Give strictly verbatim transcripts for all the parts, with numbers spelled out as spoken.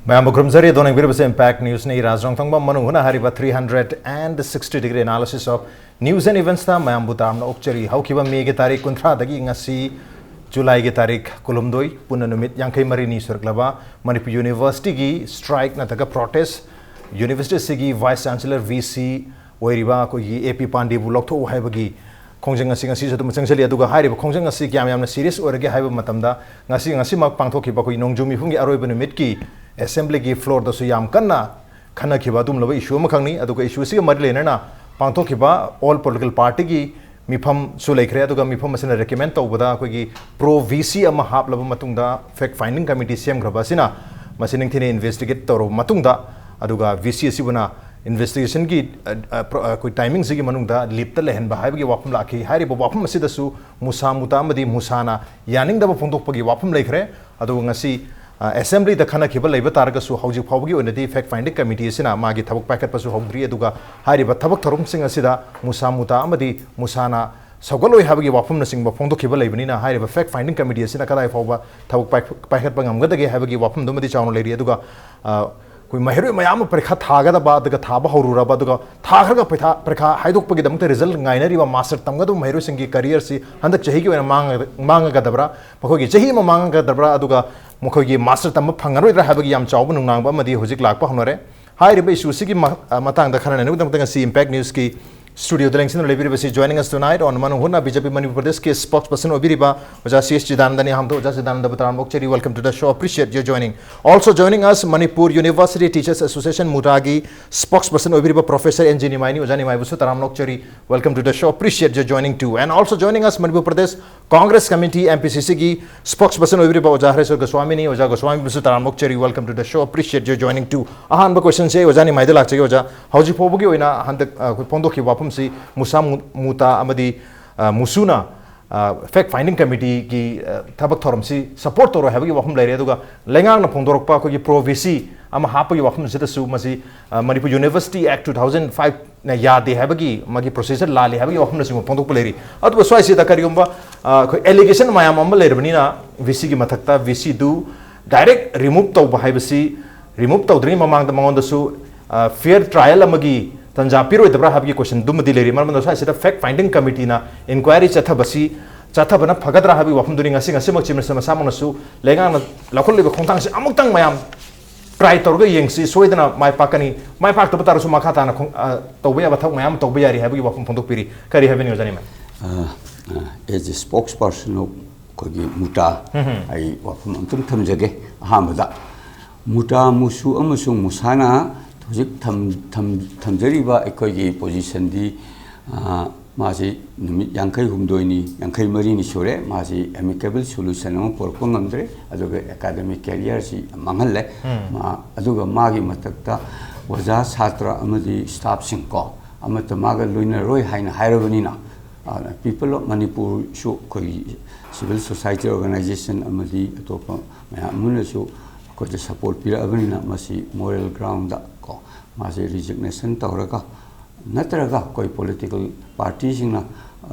ꯃꯌꯥꯝꯕꯨ ꯈꯨꯔꯨꯝꯖꯔꯤ꯫ ꯑꯗꯣꯝꯅ ꯌꯦꯡꯕꯤꯔꯤꯕꯁꯤ Impact Newsꯅꯤ꯫ ꯔꯥꯖ ꯔꯣꯡꯊꯪꯕꯝ ꯃꯅꯨꯡ ꯍꯨꯠꯅ ꯍꯥꯏꯔꯤꯕ three hundred and sixty degree analysis of news and eventsꯇ ꯃꯌꯥꯝꯕꯨ ꯇꯔꯥꯝꯅ ꯑꯣꯛꯆꯔꯤ꯫ ꯍꯧꯈꯤꯕ Mayꯒꯤ ꯇꯥꯔꯤꯛ ꯀꯨꯟꯊ꯭ꯔꯥꯗꯒꯤ ꯉꯁꯤ Julyꯒꯤ ꯇꯥꯔꯤꯛ ꯀꯨꯟꯍꯨꯝꯗꯣꯏ, ꯄꯨꯟꯅ ꯅꯨꯃꯤꯠ ꯌꯥꯡꯈꯩ ꯃꯔꯤꯅꯤ ꯁꯨꯔꯛꯂꯕ ꯃꯅꯤꯄꯨꯔ Universityꯒꯤ strike ꯅꯠꯇ꯭ꯔꯒ protest, University ꯑꯁꯤꯒꯤ Vice Chancellor, VC ꯑꯣꯏꯔꯤꯕ ꯑꯩꯈꯣꯏꯒꯤ A P ꯄꯥꯟꯗꯦꯕꯨ ꯂꯧꯊꯣꯛꯎ ꯍꯥꯏꯕꯒꯤ ꯈꯣꯡꯖꯪ ꯑꯁꯤ ꯉꯁꯤꯁꯨ ꯑꯗꯨꯝ ꯆꯪꯁꯤꯜꯂꯤ꯫ ꯑꯗꯨꯒ ꯍꯥꯏꯔꯤꯕ ꯈꯣꯡꯖꯪ ꯑꯁꯤ ꯀꯌꯥꯝ ꯌꯥꯝꯅ serious ꯑꯣꯏꯔꯒꯦ ꯍꯥꯏꯕ ꯃꯇꯝꯗ, ꯉꯁꯤ, ꯉꯁꯤꯃꯛ ꯄꯥꯡꯊꯣꯛꯈꯤꯕ ꯑꯩꯈꯣꯏꯒꯤ ꯅꯣꯡꯖꯨ ꯃꯤꯍꯨꯝꯒꯤ ꯑꯔꯣꯏꯕ ꯅꯨꯃꯤꯠꯀꯤ Assemblyꯒꯤ floorꯗꯁꯨ ꯌꯥꯝ ꯀꯟꯅ ꯈꯟꯅꯈꯤꯕ ꯑꯗꯨꯒꯨꯝꯂꯕ issue ꯑꯃꯈꯛꯅꯤ꯫ ꯑꯗꯨꯒ issue ꯑꯁꯤꯒ ꯃꯔꯤ ꯂꯩꯅꯅ ꯄꯥꯡꯊꯣꯛꯈꯤꯕ all political partyꯒꯤ ꯃꯤꯐꯝꯁꯨ ꯂꯩꯈ꯭ꯔꯦ꯫ ꯑꯗꯨꯒ ꯃꯤꯐꯝ ꯑꯁꯤꯅ recommend ꯇꯧꯕꯗ ꯑꯩꯈꯣꯏꯒꯤ pro VC ꯑꯃ ꯍꯥꯞꯂꯕ ꯃꯇꯨꯡꯗ fact finding committee ꯁꯦꯝꯈ꯭ꯔꯕ ꯑꯁꯤꯅ ꯃꯁꯤ ꯅꯤꯡꯊꯤꯅ investigate ꯇꯧꯔꯕ ꯃꯇꯨꯡꯗ, ꯑꯗꯨꯒ VC ꯑꯁꯤꯕꯨꯅ investigationꯒꯤ, ꯑ, ꯑ, pro-, ꯑ, ꯑꯩꯈꯣꯏ timingꯁꯤꯒꯤ ꯃꯅꯨꯡꯗ leaveꯇ ꯂꯩꯍꯟꯕ ꯍꯥꯏꯕꯒꯤ ꯋꯥꯐꯝ ꯂꯥꯛꯈꯤ꯫ ꯍꯥꯏꯔꯤꯕ ꯋꯥꯐꯝ ꯑꯁꯤꯗꯁꯨ ꯃꯨꯁꯥ ꯃꯨꯇꯥ ꯑꯃꯗꯤ ꯃꯨꯁꯥꯅ ꯌꯥꯅꯤꯡꯗꯕ ꯐꯣꯡꯗꯣꯛꯄꯒꯤ ꯋꯥꯐꯝ ꯂꯩꯈ꯭ꯔꯦ꯫ ꯑꯗꯨꯒ ꯉꯁꯤ, ꯑ, Assemblyꯗ ꯈꯟꯅꯈꯤꯕ ꯂꯩꯕ ꯇꯥꯔꯒꯁꯨ ꯍꯧꯖꯤꯛ ꯐꯥꯎꯕꯒꯤ ꯑꯣꯏꯅꯗꯤ fact finding committee ꯑꯁꯤꯅ ꯃꯥꯒꯤ ꯊꯕꯛ ꯄꯥꯏꯈꯠꯄꯁꯨ ꯍꯧꯗ꯭ꯔꯤ꯫ ꯑꯗꯨꯒ ꯍꯥꯏꯔꯤꯕ ꯊꯕꯛ ꯊꯧꯔꯝꯁꯤꯡ ꯑꯁꯤꯗ ꯃꯨꯁꯥ ꯃꯨꯇꯥ ꯑꯃꯗꯤ ꯃꯨꯁꯥꯅ ꯁꯧꯒꯠꯂꯣꯏ ꯍꯥꯏꯕꯒꯤ ꯋꯥꯐꯝꯅꯆꯤꯡꯕ ꯐꯣꯡꯗꯣꯛꯈꯤꯕ ꯂꯩꯕꯅꯤꯅ ꯍꯥꯏꯔꯤꯕ fact finding committee ꯑꯁꯤꯅ ꯀꯗꯥꯏ ꯐꯥꯎꯕ ꯊꯕꯛ ꯄꯥꯏꯈ-, ꯄꯥꯏꯈꯠꯄ ꯉꯝꯒꯗꯒꯦ ꯍꯥꯏꯕꯒꯤ ꯋꯥꯐꯝꯗꯨꯃꯗꯤ ꯆꯥꯎꯅ ꯂꯩꯔꯤ꯫ ꯑꯗꯨꯒ, ꯑ, ꯑꯩꯈꯣꯏ ꯃꯍꯩꯔꯣꯏ ꯃꯌꯥꯝ ꯑꯃ ꯄꯔꯤꯈꯥ ꯊꯥꯒꯗꯕ, ꯑꯗꯨꯒ ꯊꯥꯕ ꯍꯧꯔꯨꯔꯕ, ꯑꯗꯨꯒ ꯊꯥꯈ꯭ꯔꯒ ꯄꯩꯊꯥ-, ꯄꯔꯤꯈꯥ ꯍꯥꯏꯗꯣꯛꯄꯒꯤꯗꯃꯛꯇ result ꯉꯥꯏꯅꯔꯤꯕ master ꯇꯝꯒꯗꯕ ꯃꯍꯩꯔꯣꯏꯁꯤꯡꯒꯤ careerꯁꯤ ꯍꯟꯗꯛ ꯆꯍꯤꯒꯤ ꯑꯣꯏꯅ ꯃꯥꯡꯉ-, ꯃꯥꯡꯉꯒꯗꯕ꯭ꯔꯥ, ꯃꯈꯣꯏꯒꯤ ꯆꯍꯤ ꯑꯃ ꯃꯥꯡꯉꯒꯗꯕ꯭ꯔꯥ, ꯑꯗꯨꯒ ꯃꯈꯣꯏꯒꯤ master ꯇꯝꯕ ꯐꯪꯉꯔꯣꯏꯗ꯭ꯔꯥ ꯍꯥꯏꯕꯒꯤ ꯌꯥꯝ ꯆꯥꯎꯕ ꯅꯨꯡꯅꯥꯡꯕ ꯑꯃꯗꯤ ꯍꯧꯖꯤꯛ ꯂꯥꯛꯄ ꯍꯧꯅꯔꯦ꯫ ꯍꯥꯏꯔꯤꯕ issue ꯑꯁꯤꯒꯤ ꯃ-, ꯑ, ꯃꯇꯥꯡꯗ ꯈꯟꯅꯅꯕꯒꯤꯗꯃꯛꯇ ꯉꯁꯤ Impact Newsꯀꯤ studioꯗ ꯂꯦꯡꯁꯤꯟꯗꯨꯅ ꯂꯩꯕꯤꯔꯤꯕꯁꯤ, joining us tonight on ꯃꯅꯨꯡ ꯍꯨꯠꯅ BJP ꯃꯅꯤꯄꯨꯔ ꯄ꯭ꯔꯗꯦꯁꯀꯤ spokesperson ꯑꯣꯏꯕꯤꯔꯤꯕ ꯑꯣꯖꯥ C H ꯆꯤꯗꯥꯅꯟꯗꯅꯤ꯫ ꯑꯍꯥꯟꯕꯗ ꯑꯣꯖꯥ ꯆꯤꯗꯥꯅꯟꯗꯕꯨ ꯇꯔꯥꯝꯅ ꯑꯣꯛꯆꯔꯤ, welcome to the show, appreciate your joining. Also joining us, Manipur University Teachers Association ꯃꯨꯇꯥꯒꯤ spokesperson ꯑꯣꯏꯕꯤꯔꯤꯕ Professor N G ꯅꯤꯃꯥꯏꯅꯤ꯫ ꯑꯣꯖꯥ ꯅꯤꯃꯥꯏꯕꯨꯁꯨ ꯇꯔꯥꯝꯅ ꯑꯣꯛꯆꯔꯤ, welcome to the show, appreciate your joining too. And also joining us, Manipur Pradesh Congress Committee, MPCCꯒꯤ spokesperson ꯑꯣꯏꯕꯤꯔꯤꯕ ꯑꯣꯖꯥ ꯍꯔꯦꯁꯣꯔ ꯒꯣꯁ꯭ꯋꯥꯃꯤꯅꯤ꯫ ꯑꯣꯖꯥ ꯒꯣꯁ꯭ꯋꯥꯃꯤꯕꯨꯁꯨ ꯇꯔꯥꯝꯅ ꯑꯣꯛꯆꯔꯤ, welcome to the show, appreciate your joining too. ꯑꯍꯥꯟꯕ questionꯁꯦ ꯑꯩ ꯑꯣꯖꯥ ꯅꯤꯃꯥꯏꯗ ꯂꯥꯛꯆꯒꯦ꯫ ꯑꯣꯖꯥ, ꯍꯧꯖꯤꯛ ꯐꯥꯎꯕꯒꯤ ꯑꯣꯏꯅ ꯍꯟꯗꯛ, ꯑ, ꯑꯩꯈꯣꯏ ꯐꯣꯡꯗꯣꯛꯈꯤꯕ ꯋꯥꯐꯝꯁꯤ ꯃꯨꯁꯥ ꯃꯨ-, ꯃꯨꯇꯥ ꯑꯃꯗꯤ, ꯑ, ꯃꯨꯁꯨꯅ, ꯑ, fact finding committeeꯒꯤ, ꯑ, ꯊꯕꯛ ꯊꯧꯔꯝꯁꯤ support ꯇꯧꯔꯣꯏ ꯍꯥꯏꯕꯒꯤ ꯋꯥꯐꯝ ꯂꯩꯔꯦ꯫ ꯑꯗꯨꯒ ꯂꯩꯉꯥꯛꯅ ꯐꯣꯡꯗꯣꯔꯛꯄ ꯑꯩꯈꯣꯏꯒꯤ pro VC ꯑꯃ ꯍꯥꯞꯄꯒꯤ ꯋꯥꯐꯝꯁꯤꯗꯁꯨ ꯃꯁꯤ, ꯑ, Manipur University Act two thousand five ꯅ ꯌꯥꯗꯦ ꯍꯥꯏꯕꯒꯤ, ꯃꯥꯒꯤ procedure ꯂꯥꯜꯂꯤ ꯍꯥꯏꯕꯒꯤ ꯋꯥꯐꯝꯅꯆꯤꯡꯕ ꯐꯣꯡꯗꯣꯛꯄ ꯂꯩꯔꯤ꯫ ꯑꯗꯨꯒ ꯁ꯭ꯋꯥꯏꯁꯤꯗ ꯀꯔꯤꯒꯨꯝꯕ, ꯑ, ꯑꯩꯈꯣꯏ allegation ꯃꯌꯥꯝ ꯑꯃ ꯂꯩꯔꯕꯅꯤꯅ, VCꯒꯤ ꯃꯊꯛꯇ VCꯗꯨ direct remove ꯇꯧꯕ ꯍꯥꯏꯕꯁꯤ, ꯔꯤꯃꯨꯚ ꯇꯧꯗ꯭ꯔꯤꯉꯩ ꯃꯃꯥꯡꯗ ꯃꯉꯣꯟꯗꯁꯨ ꯐꯤꯌꯔ ꯇ꯭ꯔꯥꯏꯌꯦꯜ ꯑꯃꯒꯤ ꯇꯟꯖꯥ ꯄꯤꯔꯣꯏꯗꯕ꯭ꯔꯥ ꯍꯥꯏꯕꯒꯤ ꯀꯣꯏꯁꯟꯗꯨꯃꯗꯤ ꯂꯩꯔꯤ꯫ ꯃꯔꯝ ꯑꯗꯨꯅ ꯁ꯭ꯋꯥꯏꯁꯤꯗ ꯐꯦꯛ ꯐꯥꯏꯟꯗꯤꯡ ꯀꯃꯤꯇꯤꯅ ꯏꯟꯀ꯭ꯋꯥꯏꯔꯤ ꯆꯠꯊꯕꯁꯤ ꯆꯠꯊꯕꯅ ꯐꯒꯗ꯭ꯔꯥ ꯍꯥꯏꯕꯒꯤ ꯋꯥꯐꯝꯗꯨꯅꯤ ꯉꯁꯤ ꯉꯁꯤꯃꯛ ꯆꯤꯞ ꯃꯤꯅꯤꯁꯇꯔ ꯃꯁꯥꯃꯛꯅꯁꯨ ꯂꯩꯉꯥꯛꯅ ꯂꯧꯈꯠꯂꯤꯕ ꯈꯣꯡꯊꯥꯡꯁꯤ ꯑꯃꯨꯛꯇꯪ ꯃꯌꯥꯝ ꯇ꯭ꯔꯥꯏ ꯇꯧꯔꯒ ꯌꯦꯡꯁꯤ, ꯁꯣꯏꯗꯅ ꯃꯥꯏ ꯄꯥꯛꯀꯅꯤ, ꯃꯥꯏ ꯄꯥꯛꯇꯕ ꯇꯥꯔꯁꯨ ꯃꯈꯥ ꯇꯥꯅ ꯈꯣꯡ- ꯑ, ꯇꯧꯕ ꯌꯥꯕ ꯊꯕꯛ ꯃꯌꯥꯝ ꯑꯃ ꯇꯧꯕ ꯌꯥꯔꯤ ꯍꯥꯏꯕꯒꯤ ꯋꯥꯐꯝ ꯐꯣꯡꯗꯣꯛꯄꯤꯔꯤ꯫ ꯀꯔꯤ ꯍꯥꯏꯕꯤꯅꯤꯡꯉꯤ, ꯑꯣꯖꯥ ꯅꯤꯃꯥꯏ? ꯑꯦꯖ ꯑꯦ ꯁ꯭ꯄꯣꯛꯁ ꯄꯔꯁꯟ ꯑꯣꯐ ꯑꯩꯈꯣꯏꯒꯤ ꯃꯨꯇꯥ, ꯑꯩ ꯋꯥꯐꯝ ꯑꯝꯇꯪ ꯊꯝꯖꯒꯦ꯫ ꯑꯍꯥꯟꯕꯗ ꯃꯨꯇꯥ ꯃꯨꯁꯨ ꯑꯃꯁꯨꯡ ꯃꯨꯁꯥꯅ ꯍꯧꯖꯤꯛ ꯊꯝ- ꯊꯝ- ꯊꯝꯖꯔꯤꯕ ꯑꯩꯈꯣꯏꯒꯤ ꯄꯣꯖꯤꯁꯟꯗꯤ, ꯑ, ꯃꯥꯁꯤ ꯅꯨꯃꯤꯠ ꯌꯥꯡꯈꯩ ꯍꯨꯝꯗꯣꯏꯅꯤ, ꯌꯥꯡꯈꯩ ꯃꯔꯤꯅꯤ ꯁꯨꯔꯦ꯫ ꯃꯥꯁꯤ ꯑꯦꯃꯤꯀꯦꯕꯜ ꯁꯣꯂꯨꯁꯟ ꯑꯃ ꯄꯨꯔꯛꯄ ꯉꯝꯗ꯭ꯔꯦ, ꯑꯗꯨꯒ ꯑꯦꯀꯥꯗꯃꯤꯛ ꯀꯦꯔꯤꯌꯔꯁꯤ ꯃꯥꯡꯍꯜꯂꯦ꯫ ꯃꯥ- ꯑꯗꯨꯒ ꯃꯥꯒꯤ ꯃꯊꯛꯇ ꯑꯣꯖꯥ, ꯁꯥꯇ꯭ꯔ ꯑꯃꯗꯤ ꯁ꯭ꯇꯥꯐꯁꯤꯡ ꯀꯣ, ꯑꯃꯠꯇ ꯃꯥꯒ ꯂꯣꯏꯅꯔꯣꯏ ꯍꯥꯏꯅ ꯍꯥꯏꯔꯕꯅꯤꯅ, ꯄꯤꯄꯜ ꯑꯣꯐ ꯃꯅꯤꯄꯨꯔꯁꯨ ꯑꯩꯈꯣꯏꯒꯤ ꯁꯤꯚꯤꯜ ꯁꯣꯁꯥꯏꯇꯤ ꯑꯣꯔꯒꯅꯥꯏꯖꯦꯁꯟ ꯑꯃꯗꯤ ꯑꯇꯣꯞꯄ ꯃꯌꯥꯝ ꯑꯃꯅꯁꯨ ꯑꯩꯈꯣꯏꯗ ꯁꯄꯣꯔꯠ ꯄꯤꯔꯛꯑꯕꯅꯤꯅ, ꯃꯁꯤ ꯃꯣꯔꯦꯜ ꯒ꯭ꯔꯥꯎꯟꯗ ꯀꯣ, ꯃꯥꯁꯦ ꯔꯤꯖꯤꯒꯅꯦꯁꯟ ꯇꯧꯔꯒ, ꯅꯠꯇ꯭ꯔꯒ ꯑꯩꯈꯣꯏ ꯄꯣꯂꯤꯇꯤꯀꯦꯜ ꯄꯥꯔꯇꯤꯁꯤꯡꯅ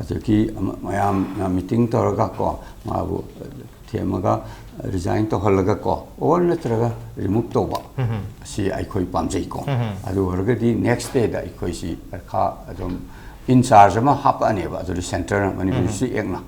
ꯑꯗꯒꯤ ꯑꯃ- ꯃꯌꯥꯝꯅ ꯃꯤꯇꯤꯡ ꯇꯧꯔꯒ ꯀꯣ, ꯃꯥꯕꯨ ꯊꯦꯝꯃꯒ ꯔꯤꯖꯥꯏꯟ ꯇꯧꯍꯜꯂꯒ ꯀꯣ, ꯑꯣꯔ ꯅꯠꯇ꯭ꯔꯒ ꯔꯤꯃꯨꯚ ꯇꯧꯕ, ꯁꯤ ꯑꯩꯈꯣꯏ ꯄꯥꯝꯖꯩꯀꯣ꯫ ꯑꯗꯨ ꯑꯣꯏꯔꯒꯗꯤ ꯅꯦꯛꯁ ꯗꯦꯗ ꯑꯩꯈꯣꯏꯁꯤ ꯗꯔꯈꯥ ꯑꯗꯨꯝ ꯏꯟꯆꯥꯔꯖ ꯑꯃ ꯍꯥꯞꯄꯛꯑꯅꯦꯕ, ꯑꯗꯨꯗꯤ ꯁꯦꯟꯇꯔꯅ, ꯃꯅꯤꯄꯨꯔ ꯗꯤꯁꯇ꯭ꯔꯤꯛ ꯑꯦꯛꯅ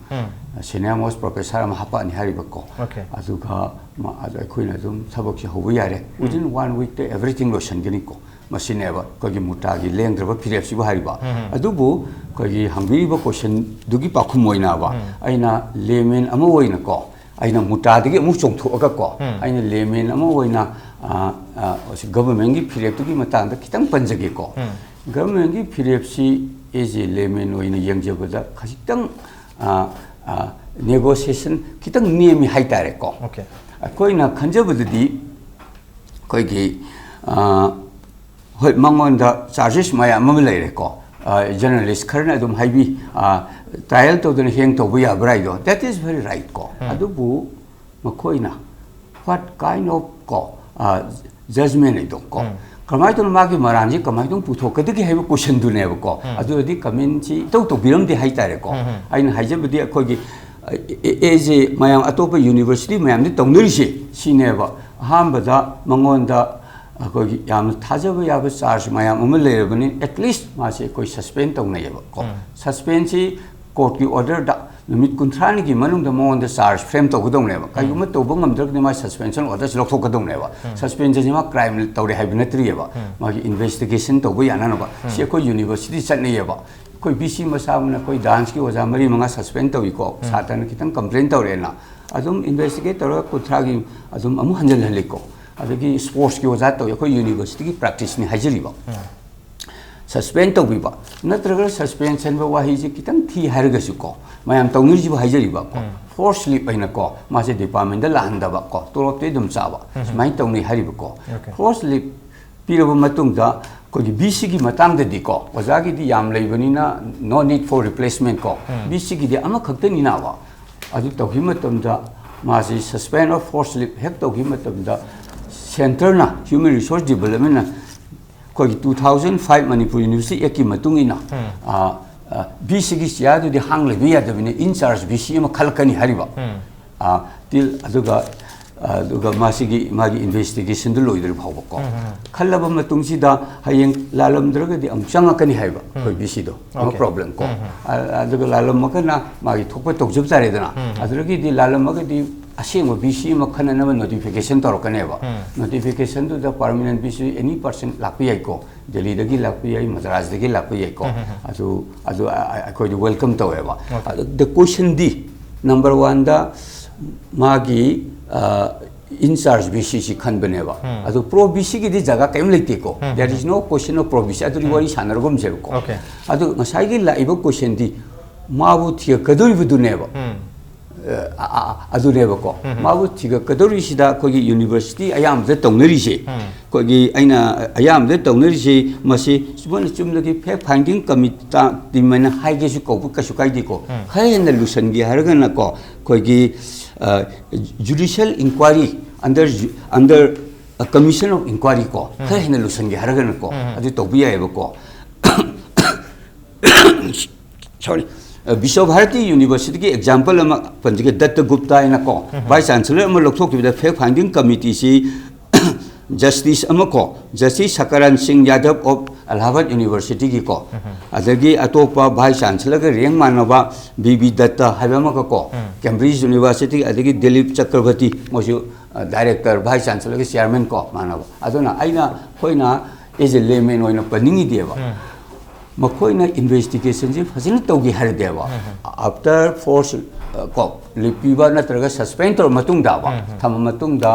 ꯁꯤꯅꯤꯌꯔ ꯃꯣꯁ ꯄ꯭ꯔꯣꯐꯦꯁꯔ ꯑꯃ ꯍꯥꯞꯄꯛꯑꯅꯤ ꯍꯥꯏꯔꯤꯕꯀꯣ꯫ Okay. ꯑꯗꯨꯒ ꯃ- ꯑꯗꯨ ꯑꯩꯈꯣꯏꯅ ꯑꯗꯨꯝ ꯊꯕꯛꯁꯦ ꯍꯧꯕ ꯌꯥꯔꯦ꯫ Within one weekꯇ everything ꯂꯣꯏꯁꯤꯟꯒꯅꯤꯀꯣ꯫ ꯃꯁꯤꯅꯦꯕ ꯑꯩꯈꯣꯏꯒꯤ ꯃꯨꯇꯥꯒꯤ ꯂꯦꯡꯗ꯭ꯔꯕ ꯐꯤꯔꯦꯞꯁꯤꯕꯨ ꯍꯥꯏꯔꯤꯕ꯫ ꯑꯗꯨꯕꯨ ꯑꯩꯈꯣꯏꯒꯤ ꯍꯪꯕꯤꯔꯤꯕ ꯀꯣꯏꯁꯟꯗꯨꯒꯤ ꯄꯥꯎꯈꯨꯝ ꯑꯣꯏꯅꯕ, ꯑꯩꯅ ꯂꯦꯃꯦꯟ ꯑꯃ ꯑꯣꯏꯅꯀꯣ, ꯑꯩꯅ ꯃꯨꯇꯥꯗꯒꯤ ꯑꯃꯨꯛ ꯆꯣꯡꯊꯣꯛꯑꯒꯀꯣ, ꯑꯩꯅ ꯂꯦꯃꯦꯟ ꯑꯃ ꯑꯣꯏꯅ, ꯑ, ꯑ, ꯁꯤ ꯒꯚꯔꯟꯃꯦꯟꯒꯤ ꯐꯤꯔꯦꯞꯇꯨꯒꯤ ꯃꯇꯥꯡꯗ ꯈꯤꯇꯪ ꯄꯟꯖꯒꯦꯀꯣ꯫ ꯒꯚꯔꯟꯃꯦꯟꯒꯤ ꯐꯤꯔꯦꯞꯁꯤ ꯑꯦꯖ ꯑꯦ ꯂꯦꯃꯦꯟ ꯑꯣꯏꯅ ꯌꯦꯡꯖꯕꯗ ꯈꯖꯤꯛꯇꯪ, ꯑ, ꯑ, ꯅꯦꯒꯣꯁꯤꯌꯦꯁꯟ ꯈꯤꯇꯪ ꯅꯦꯝꯃꯤ ꯍꯥꯏꯇꯥꯔꯦꯀꯣ꯫ Okay. ꯑꯩꯈꯣꯏꯅ ꯈꯟꯖꯕꯗꯗꯤ ꯑꯩꯈꯣꯏꯒꯤ, ꯑ, ꯍꯣꯏ, ꯃꯉꯣꯟꯗ ꯆꯥꯔꯖꯦꯁ ꯃꯌꯥꯝ ꯑꯃ ꯂꯩꯔꯦꯀꯣ꯫ ꯖꯔꯅꯦꯂꯤꯁ ꯈꯔꯅ ꯑꯗꯨꯝ ꯍꯥꯏꯕꯤ, ꯇ꯭ꯔꯥꯏꯌꯦꯜ ꯇꯧꯗꯅ ꯍꯦꯡ ꯇꯧꯕ ꯌꯥꯕ꯭ꯔꯥ ꯍꯥꯏꯗꯣ, that is very right ꯀꯣ꯫ ꯑꯗꯨꯕꯨ ꯃꯈꯣꯏꯅ what kind of ꯀꯣ, ꯖꯖꯃꯦꯟ ꯍꯥꯏꯗꯣ ꯀꯣ, ꯀꯃꯥꯏꯅ ꯇꯧꯅ ꯃꯥꯒꯤ ꯃꯔꯥꯟꯁꯤ ꯀꯃꯥꯏꯅ ꯇꯧꯅ ꯄꯨꯊꯣꯛꯀꯗꯒꯦ ꯍꯥꯏꯕ ꯀꯣꯏꯁꯟꯗꯨꯅꯦꯕꯀꯣ꯫ ꯑꯗꯨꯗꯤ ꯀꯃꯦꯟꯁꯤ ꯏꯇꯧ ꯇꯧꯕꯤꯔꯝꯗꯦ ꯍꯥꯏꯇꯥꯔꯦꯀꯣ꯫ ꯑꯩꯅ ꯍꯥꯏꯖꯕꯗꯤ ꯑꯩꯈꯣꯏꯒꯤ ꯑꯦꯖ ꯑꯦ ꯃꯌꯥꯝ ꯑꯇꯣꯞꯄ ꯌꯨꯅꯤꯚꯔꯁꯤꯇꯤ ꯃꯌꯥꯝꯗꯤ ꯇꯧꯅꯔꯤꯁꯦ ꯁꯤꯅꯦꯕ꯫ ꯑꯍꯥꯟꯕꯗ ꯃꯉꯣꯟꯗ ꯑꯩꯈꯣꯏꯒꯤ ꯌꯥꯝꯅ ꯊꯥꯖꯕ ꯌꯥꯕ ꯆꯥꯔꯖ ꯃꯌꯥꯝ ꯑꯃ ꯂꯩꯔꯕꯅꯤ, ꯑꯦꯠꯂꯤꯁ ꯃꯥꯁꯦ ꯑꯩꯈꯣꯏ ꯁꯁꯄꯦꯟ ꯇꯧꯅꯩꯌꯦꯕ ꯀꯣ꯫ ꯁꯁꯄꯦꯟꯁꯤ ꯀꯣꯔꯠꯀꯤ ꯑꯣꯔꯗꯔꯗ ꯅꯨꯃꯤꯠ ꯀꯨꯟꯊ꯭ꯔꯥꯅꯤꯒꯤ ꯃꯅꯨꯡꯗ ꯃꯉꯣꯟꯗ ꯆꯥꯔꯖ ꯐ꯭ꯔꯦꯝ ꯇꯧꯒꯗꯧꯅꯦꯕ꯫ ꯀꯔꯤꯒꯨꯝꯕ ꯇꯧꯕ ꯉꯝꯗ꯭ꯔꯒꯗꯤ ꯃꯥ ꯁꯁꯄꯦꯟꯁꯟ ꯑꯣꯔꯗꯔꯁꯤ ꯂꯧꯊꯣꯛꯀꯗꯧꯅꯦꯕ꯫ ꯁꯁꯄꯦꯟꯁꯟꯁꯤ ꯃꯥ ꯀ꯭ꯔꯥꯏꯝ ꯇꯧꯔꯦ ꯍꯥꯏꯕ ꯅꯠꯇ꯭ꯔꯤꯑꯕ꯫ ꯃꯥꯒꯤ ꯏꯟꯚꯦꯁꯇꯤꯒꯦꯁꯟ ꯇꯧꯕ ꯌꯥꯅꯅꯕ ꯁꯤ ꯑꯩꯈꯣꯏ ꯌꯨꯅꯤꯚꯔꯁꯤꯇꯤ ꯆꯠꯅꯩꯌꯦꯕ꯫ ꯑꯩꯈꯣꯏ ꯕꯤ ꯁꯤ ꯃꯆꯥ ꯑꯃꯅ ꯑꯩꯈꯣꯏ ꯗꯥꯟꯁꯀꯤ ꯑꯣꯖꯥ ꯃꯔꯤ ꯃꯉꯥ ꯁꯁꯄꯦꯟ ꯇꯧꯏꯀꯣ, ꯁꯥꯇ꯭ꯔꯅ ꯈꯤꯇꯪ ꯀꯝꯄ꯭ꯂꯦꯟ ꯇꯧꯔꯦꯅ ꯑꯗꯨꯝ ꯏꯟꯚꯦꯁꯇꯤꯒꯦꯠ ꯇꯧꯔꯒ ꯀꯨꯟꯊ꯭ꯔꯥꯒꯤ ꯑꯗꯨꯝ ꯑꯃꯨꯛ ꯍꯟꯖꯤꯜꯍꯜꯂꯤꯀꯣ꯫ ꯑꯗꯒꯤ ꯁ꯭ꯄꯣꯔꯠꯁꯀꯤ ꯑꯣꯖꯥ ꯇꯧꯏ, ꯑꯩꯈꯣꯏ ꯌꯨꯅꯤꯚꯔꯁꯤꯇꯤꯒꯤ ꯄ꯭ꯔꯦꯛꯇꯤꯁꯅꯤ ꯍꯥꯏꯖꯔꯤꯕ꯫ ꯁꯁꯄꯦꯟ ꯇꯧꯕꯤꯕ ꯅꯠꯇ꯭ꯔꯒ ꯁꯁꯄꯦꯟꯁꯟꯕ ꯋꯥꯍꯩꯁꯦ ꯈꯤꯇꯪ ꯊꯤ ꯍꯥꯏꯔꯒꯁꯨꯀꯣ, ꯃꯌꯥꯝ ꯇꯧꯅꯔꯤꯁꯤꯕꯨ ꯍꯥꯏꯖꯔꯤꯕꯀꯣ, ꯐꯣꯔꯁ ꯂꯤꯞ ꯍꯥꯏꯅꯀꯣ, ꯃꯥꯁꯦ ꯗꯤꯄꯥꯔꯠꯃꯦꯟꯗ ꯂꯥꯛꯍꯟꯗꯕ ꯀꯣ, ꯇꯣꯂꯣꯞꯇꯤ ꯑꯗꯨꯝ ꯆꯥꯕ, ꯁꯨꯃꯥꯏꯅ ꯇꯧꯅꯩ ꯍꯥꯏꯔꯤꯕꯀꯣ꯫ ꯐꯣꯔꯁ ꯂꯤꯞ ꯄꯤꯔꯕ ꯃꯇꯨꯡꯗ ꯑꯩꯈꯣꯏꯒꯤ ꯕꯤ ꯁꯤꯒꯤ ꯃꯇꯥꯡꯗꯗꯤꯀꯣ, ꯑꯣꯖꯥꯒꯤꯗꯤ ꯌꯥꯝ ꯂꯩꯕꯅꯤꯅ no need for replacement ꯀꯣ, ꯕꯤ ꯁꯤꯒꯤꯗꯤ ꯑꯃꯈꯛꯇꯅꯤꯅꯕ꯫ ꯑꯗꯨ ꯇꯧꯈꯤꯕ ꯃꯇꯝꯗ ꯃꯥꯁꯤ suspend of forced leave ꯍꯦꯛ ꯇꯧꯈꯤꯕ ꯃꯇꯝꯗ ꯁꯦꯟꯇꯔꯅ, ꯍ꯭ꯌꯨꯃꯦꯟ ꯔꯤꯁꯣꯔꯁ ꯗꯤꯕꯂꯞꯃꯦꯟꯅ ꯑꯩꯈꯣꯏꯒꯤ two thousand five Manipur university ꯑꯦꯛꯀꯤ ꯃꯇꯨꯡ ꯏꯟꯅ ꯕꯤ ꯁꯤꯒꯤ ꯆꯤꯌꯥꯔꯗꯨꯗꯤ ꯍꯥꯡ ꯂꯩꯕ ꯌꯥꯗꯕꯅꯤ, in charge ꯕꯤ ꯁꯤ ꯑꯃ ꯈꯜꯂꯛꯀꯅꯤ ꯍꯥꯏꯔꯤꯕ꯫ ꯑ, ꯇꯤꯜ ꯑꯗꯨꯒ ꯑꯗꯨꯒ ꯃꯥꯁꯤꯒꯤ ꯃꯥꯒꯤ ꯏꯟꯚꯦꯁꯇꯤꯒꯦꯁꯟꯗꯨ ꯂꯣꯏꯗ꯭ꯔꯤ ꯐꯥꯎꯕꯀꯣ꯫ ꯈꯜꯂꯕ ꯃꯇꯨꯡꯁꯤꯗ ꯍꯌꯦꯡ ꯂꯥꯜꯂꯝꯗ꯭ꯔꯒꯗꯤ ꯑꯃꯨꯛ ꯆꯪꯉꯛꯀꯅꯤ ꯍꯥꯏꯕ ꯑꯩꯈꯣꯏ ꯕꯤ ꯁꯤꯗꯣ꯫ No problem ꯀꯣ꯫ ꯑ-, ꯑꯗꯨꯒ ꯂꯥꯜꯂꯝꯃꯒꯅ ꯃꯥꯒꯤ ꯊꯣꯛꯄ ꯇꯧꯖꯕ ꯇꯥꯔꯦꯗꯅ꯫ ꯑꯗꯨꯗꯒꯤꯗꯤ ꯂꯥꯜꯂꯝꯃꯒꯗꯤ ꯑꯁꯦꯡꯕ ꯕꯤ ꯁꯤ ꯑꯃ ꯈꯟꯅꯅꯕ ꯅꯣꯇꯤꯐꯤꯀꯦꯁꯟ ꯇꯧꯔꯛꯀꯅꯦꯕ꯫ ꯅꯣꯇꯤꯐꯤꯀꯦꯁꯟꯗꯨꯗ permanent B C any person ꯂꯥꯛꯄ ꯌꯥꯏꯀꯣ꯫ ꯗꯦꯜꯂꯤꯗꯒꯤ ꯂꯥꯛꯄ ꯌꯥꯏ, ꯃꯗ꯭ꯔꯥꯁꯇꯒꯤ ꯂꯥꯛꯄ ꯌꯥꯏꯀꯣ꯫ ꯑꯗꯨ ꯑꯗꯨ ꯑ-, ꯑ-, ꯑꯩꯈꯣꯏꯗꯤ ꯋꯦꯜꯀꯝ ꯇꯧꯋꯦꯕ꯫ ꯑꯗꯨ the questionꯗꯤ number oneꯗ ꯃꯥꯒꯤ, ꯑ, in charge ꯕꯤ ꯁꯤꯁꯤ ꯈꯟꯕꯅꯦꯕ꯫ ꯑꯗꯨ ꯄ꯭ꯔꯣ ꯕꯤ ꯁꯤꯒꯤꯗꯤ ꯖꯒꯥ ꯀꯔꯤꯝ ꯂꯩꯇꯦꯀꯣ꯫ There is no question of pro B C. ꯑꯗꯨꯗꯤ ꯋꯥꯔꯤ ꯁꯥꯟꯅꯔꯒꯨꯝꯁꯦꯕꯀꯣ꯫ ꯑꯗꯨ ꯉꯁꯥꯏꯒꯤ ꯂꯥꯛꯏꯕ questionꯗꯤ ꯃꯥꯕꯨ ꯊꯤꯔꯛꯀꯗꯧꯔꯤꯕꯗꯨꯅꯦꯕ꯫ ꯑ, ꯑ, ꯑ, ꯑꯗꯨꯅꯦꯕꯀꯣ꯫ ꯃꯥꯕꯨ ꯊꯤꯒꯠꯀꯗꯧꯔꯤꯁꯤꯗ ꯑꯩꯈꯣꯏꯒꯤ ꯌꯨꯅꯤꯚꯔꯁꯤꯇꯤ ꯑꯌꯥꯝꯕꯗ ꯇꯧꯅꯔꯤꯁꯦ, ꯑꯩꯈꯣꯏꯒꯤ ꯑꯩꯅ ꯑꯌꯥꯝꯕꯗ ꯇꯧꯅꯔꯤꯁꯦ, ꯃꯁꯤ ꯃꯣꯏꯅ ꯆꯨꯝꯅꯒꯤ fact finding committee ꯍꯥꯏꯒꯦꯁꯨ ꯀꯧꯕ ꯀꯩꯁꯨ ꯀꯥꯏꯗꯦꯀꯣ꯫ ꯈꯔ ꯍꯦꯟꯅ ꯂꯨꯁꯟꯒꯦ ꯍꯥꯏꯔꯒꯅꯀꯣ, ꯑꯩꯈꯣꯏꯒꯤ, ꯑ, judicial inquiry under ju-, under commission of inquiry ꯀꯣ, ꯈꯔ ꯍꯦꯟꯅ ꯂꯨꯁꯟꯒꯦ ꯍꯥꯏꯔꯒꯅꯀꯣ, ꯑꯗꯨ ꯇꯧꯕ ꯌꯥꯏꯑꯕꯀꯣ꯫ Sorry꯫ ꯕꯤꯁ꯭ꯋ ꯚꯥꯔꯇꯤ ꯌꯨꯅꯤꯚꯔꯁꯤꯇꯤꯒꯤ ꯑꯦꯛꯖꯥꯝꯄꯜ ꯑꯃ ꯄꯟꯖꯒꯦ, ꯗꯠꯇ ꯒꯨꯞꯇ ꯍꯥꯏꯅꯀꯣ, ꯎꯝ꯫ ꯚꯥꯏꯁ ꯆꯥꯟꯁꯦꯂꯔ ꯑꯃ ꯂꯧꯊꯣꯛꯈꯤꯕꯗ ꯐꯦꯛ ꯐꯥꯏꯟꯗꯤꯡ ꯀꯃꯤꯇꯤꯁꯤ ꯖꯁꯇꯤꯁ ꯑꯃ ꯀꯣ, ꯖꯁꯇꯤꯁ ꯁꯀꯔꯟ ꯁꯤꯡ ꯌꯥꯗꯕ ꯑꯣꯐ ꯑꯂꯥꯍꯥꯕꯥꯗ ꯌꯨꯅꯤꯚꯔꯁꯤꯇꯤꯒꯤ ꯀꯣ, ꯎꯝ꯫ ꯑꯗꯒꯤ ꯑꯇꯣꯞꯄ ꯚꯥꯏꯁ ꯆꯥꯟꯁꯦꯂꯔꯒ ꯔꯦꯡ ꯃꯥꯟꯅꯕ ꯕꯤ ꯕꯤ ꯗꯠꯇ ꯍꯥꯏꯕ ꯑꯃꯒ ꯀꯣ, ꯎꯝ꯫ ꯀꯦꯝꯕ꯭ꯔꯤꯖ ꯌꯨꯅꯤꯚꯔꯁꯤꯇꯤ, ꯑꯗꯒꯤ ꯗꯤꯂꯤꯞ ꯆꯀ꯭ꯔꯕꯔꯇꯤ, ꯃꯣꯏꯁꯨ, ꯑ, ꯗꯥꯏꯔꯦꯛꯇꯔ, ꯚꯥꯏꯁ ꯆꯥꯟꯁꯦꯂꯔꯒ ꯆꯤꯌꯔꯃꯦꯟ ꯀꯣ ꯃꯥꯟꯅꯕ꯫ ꯑꯗꯨꯅ ꯑꯩꯅ, ꯑꯩꯈꯣꯏꯅ ꯑꯦꯖ ꯑꯦ ꯂꯦꯃꯦꯟ ꯑꯣꯏꯅ ꯄꯟꯅꯤꯡꯉꯤꯗꯦꯕ꯫ ꯎꯝ꯫ ꯃꯈꯣꯏꯅ ꯏꯟꯚꯦꯁꯇꯤꯒꯦꯁꯟꯁꯦ ꯐꯖꯅ ꯇꯧꯒꯦ ꯍꯥꯏꯔꯗꯤꯕ, ꯎꯝ, ꯎꯝ꯫ ꯑꯥꯐꯇꯔ ꯐꯣꯔꯁ, ꯑ, ꯀꯣ, ꯂꯤꯞꯄꯤꯕ ꯅꯠꯇ꯭ꯔꯒ ꯁꯁꯄꯦꯟ ꯇꯧꯔ ꯃꯇꯨꯡꯗ, ꯎꯝ, ꯎꯝ꯫ ꯊꯝꯃ ꯃꯇꯨꯡꯗ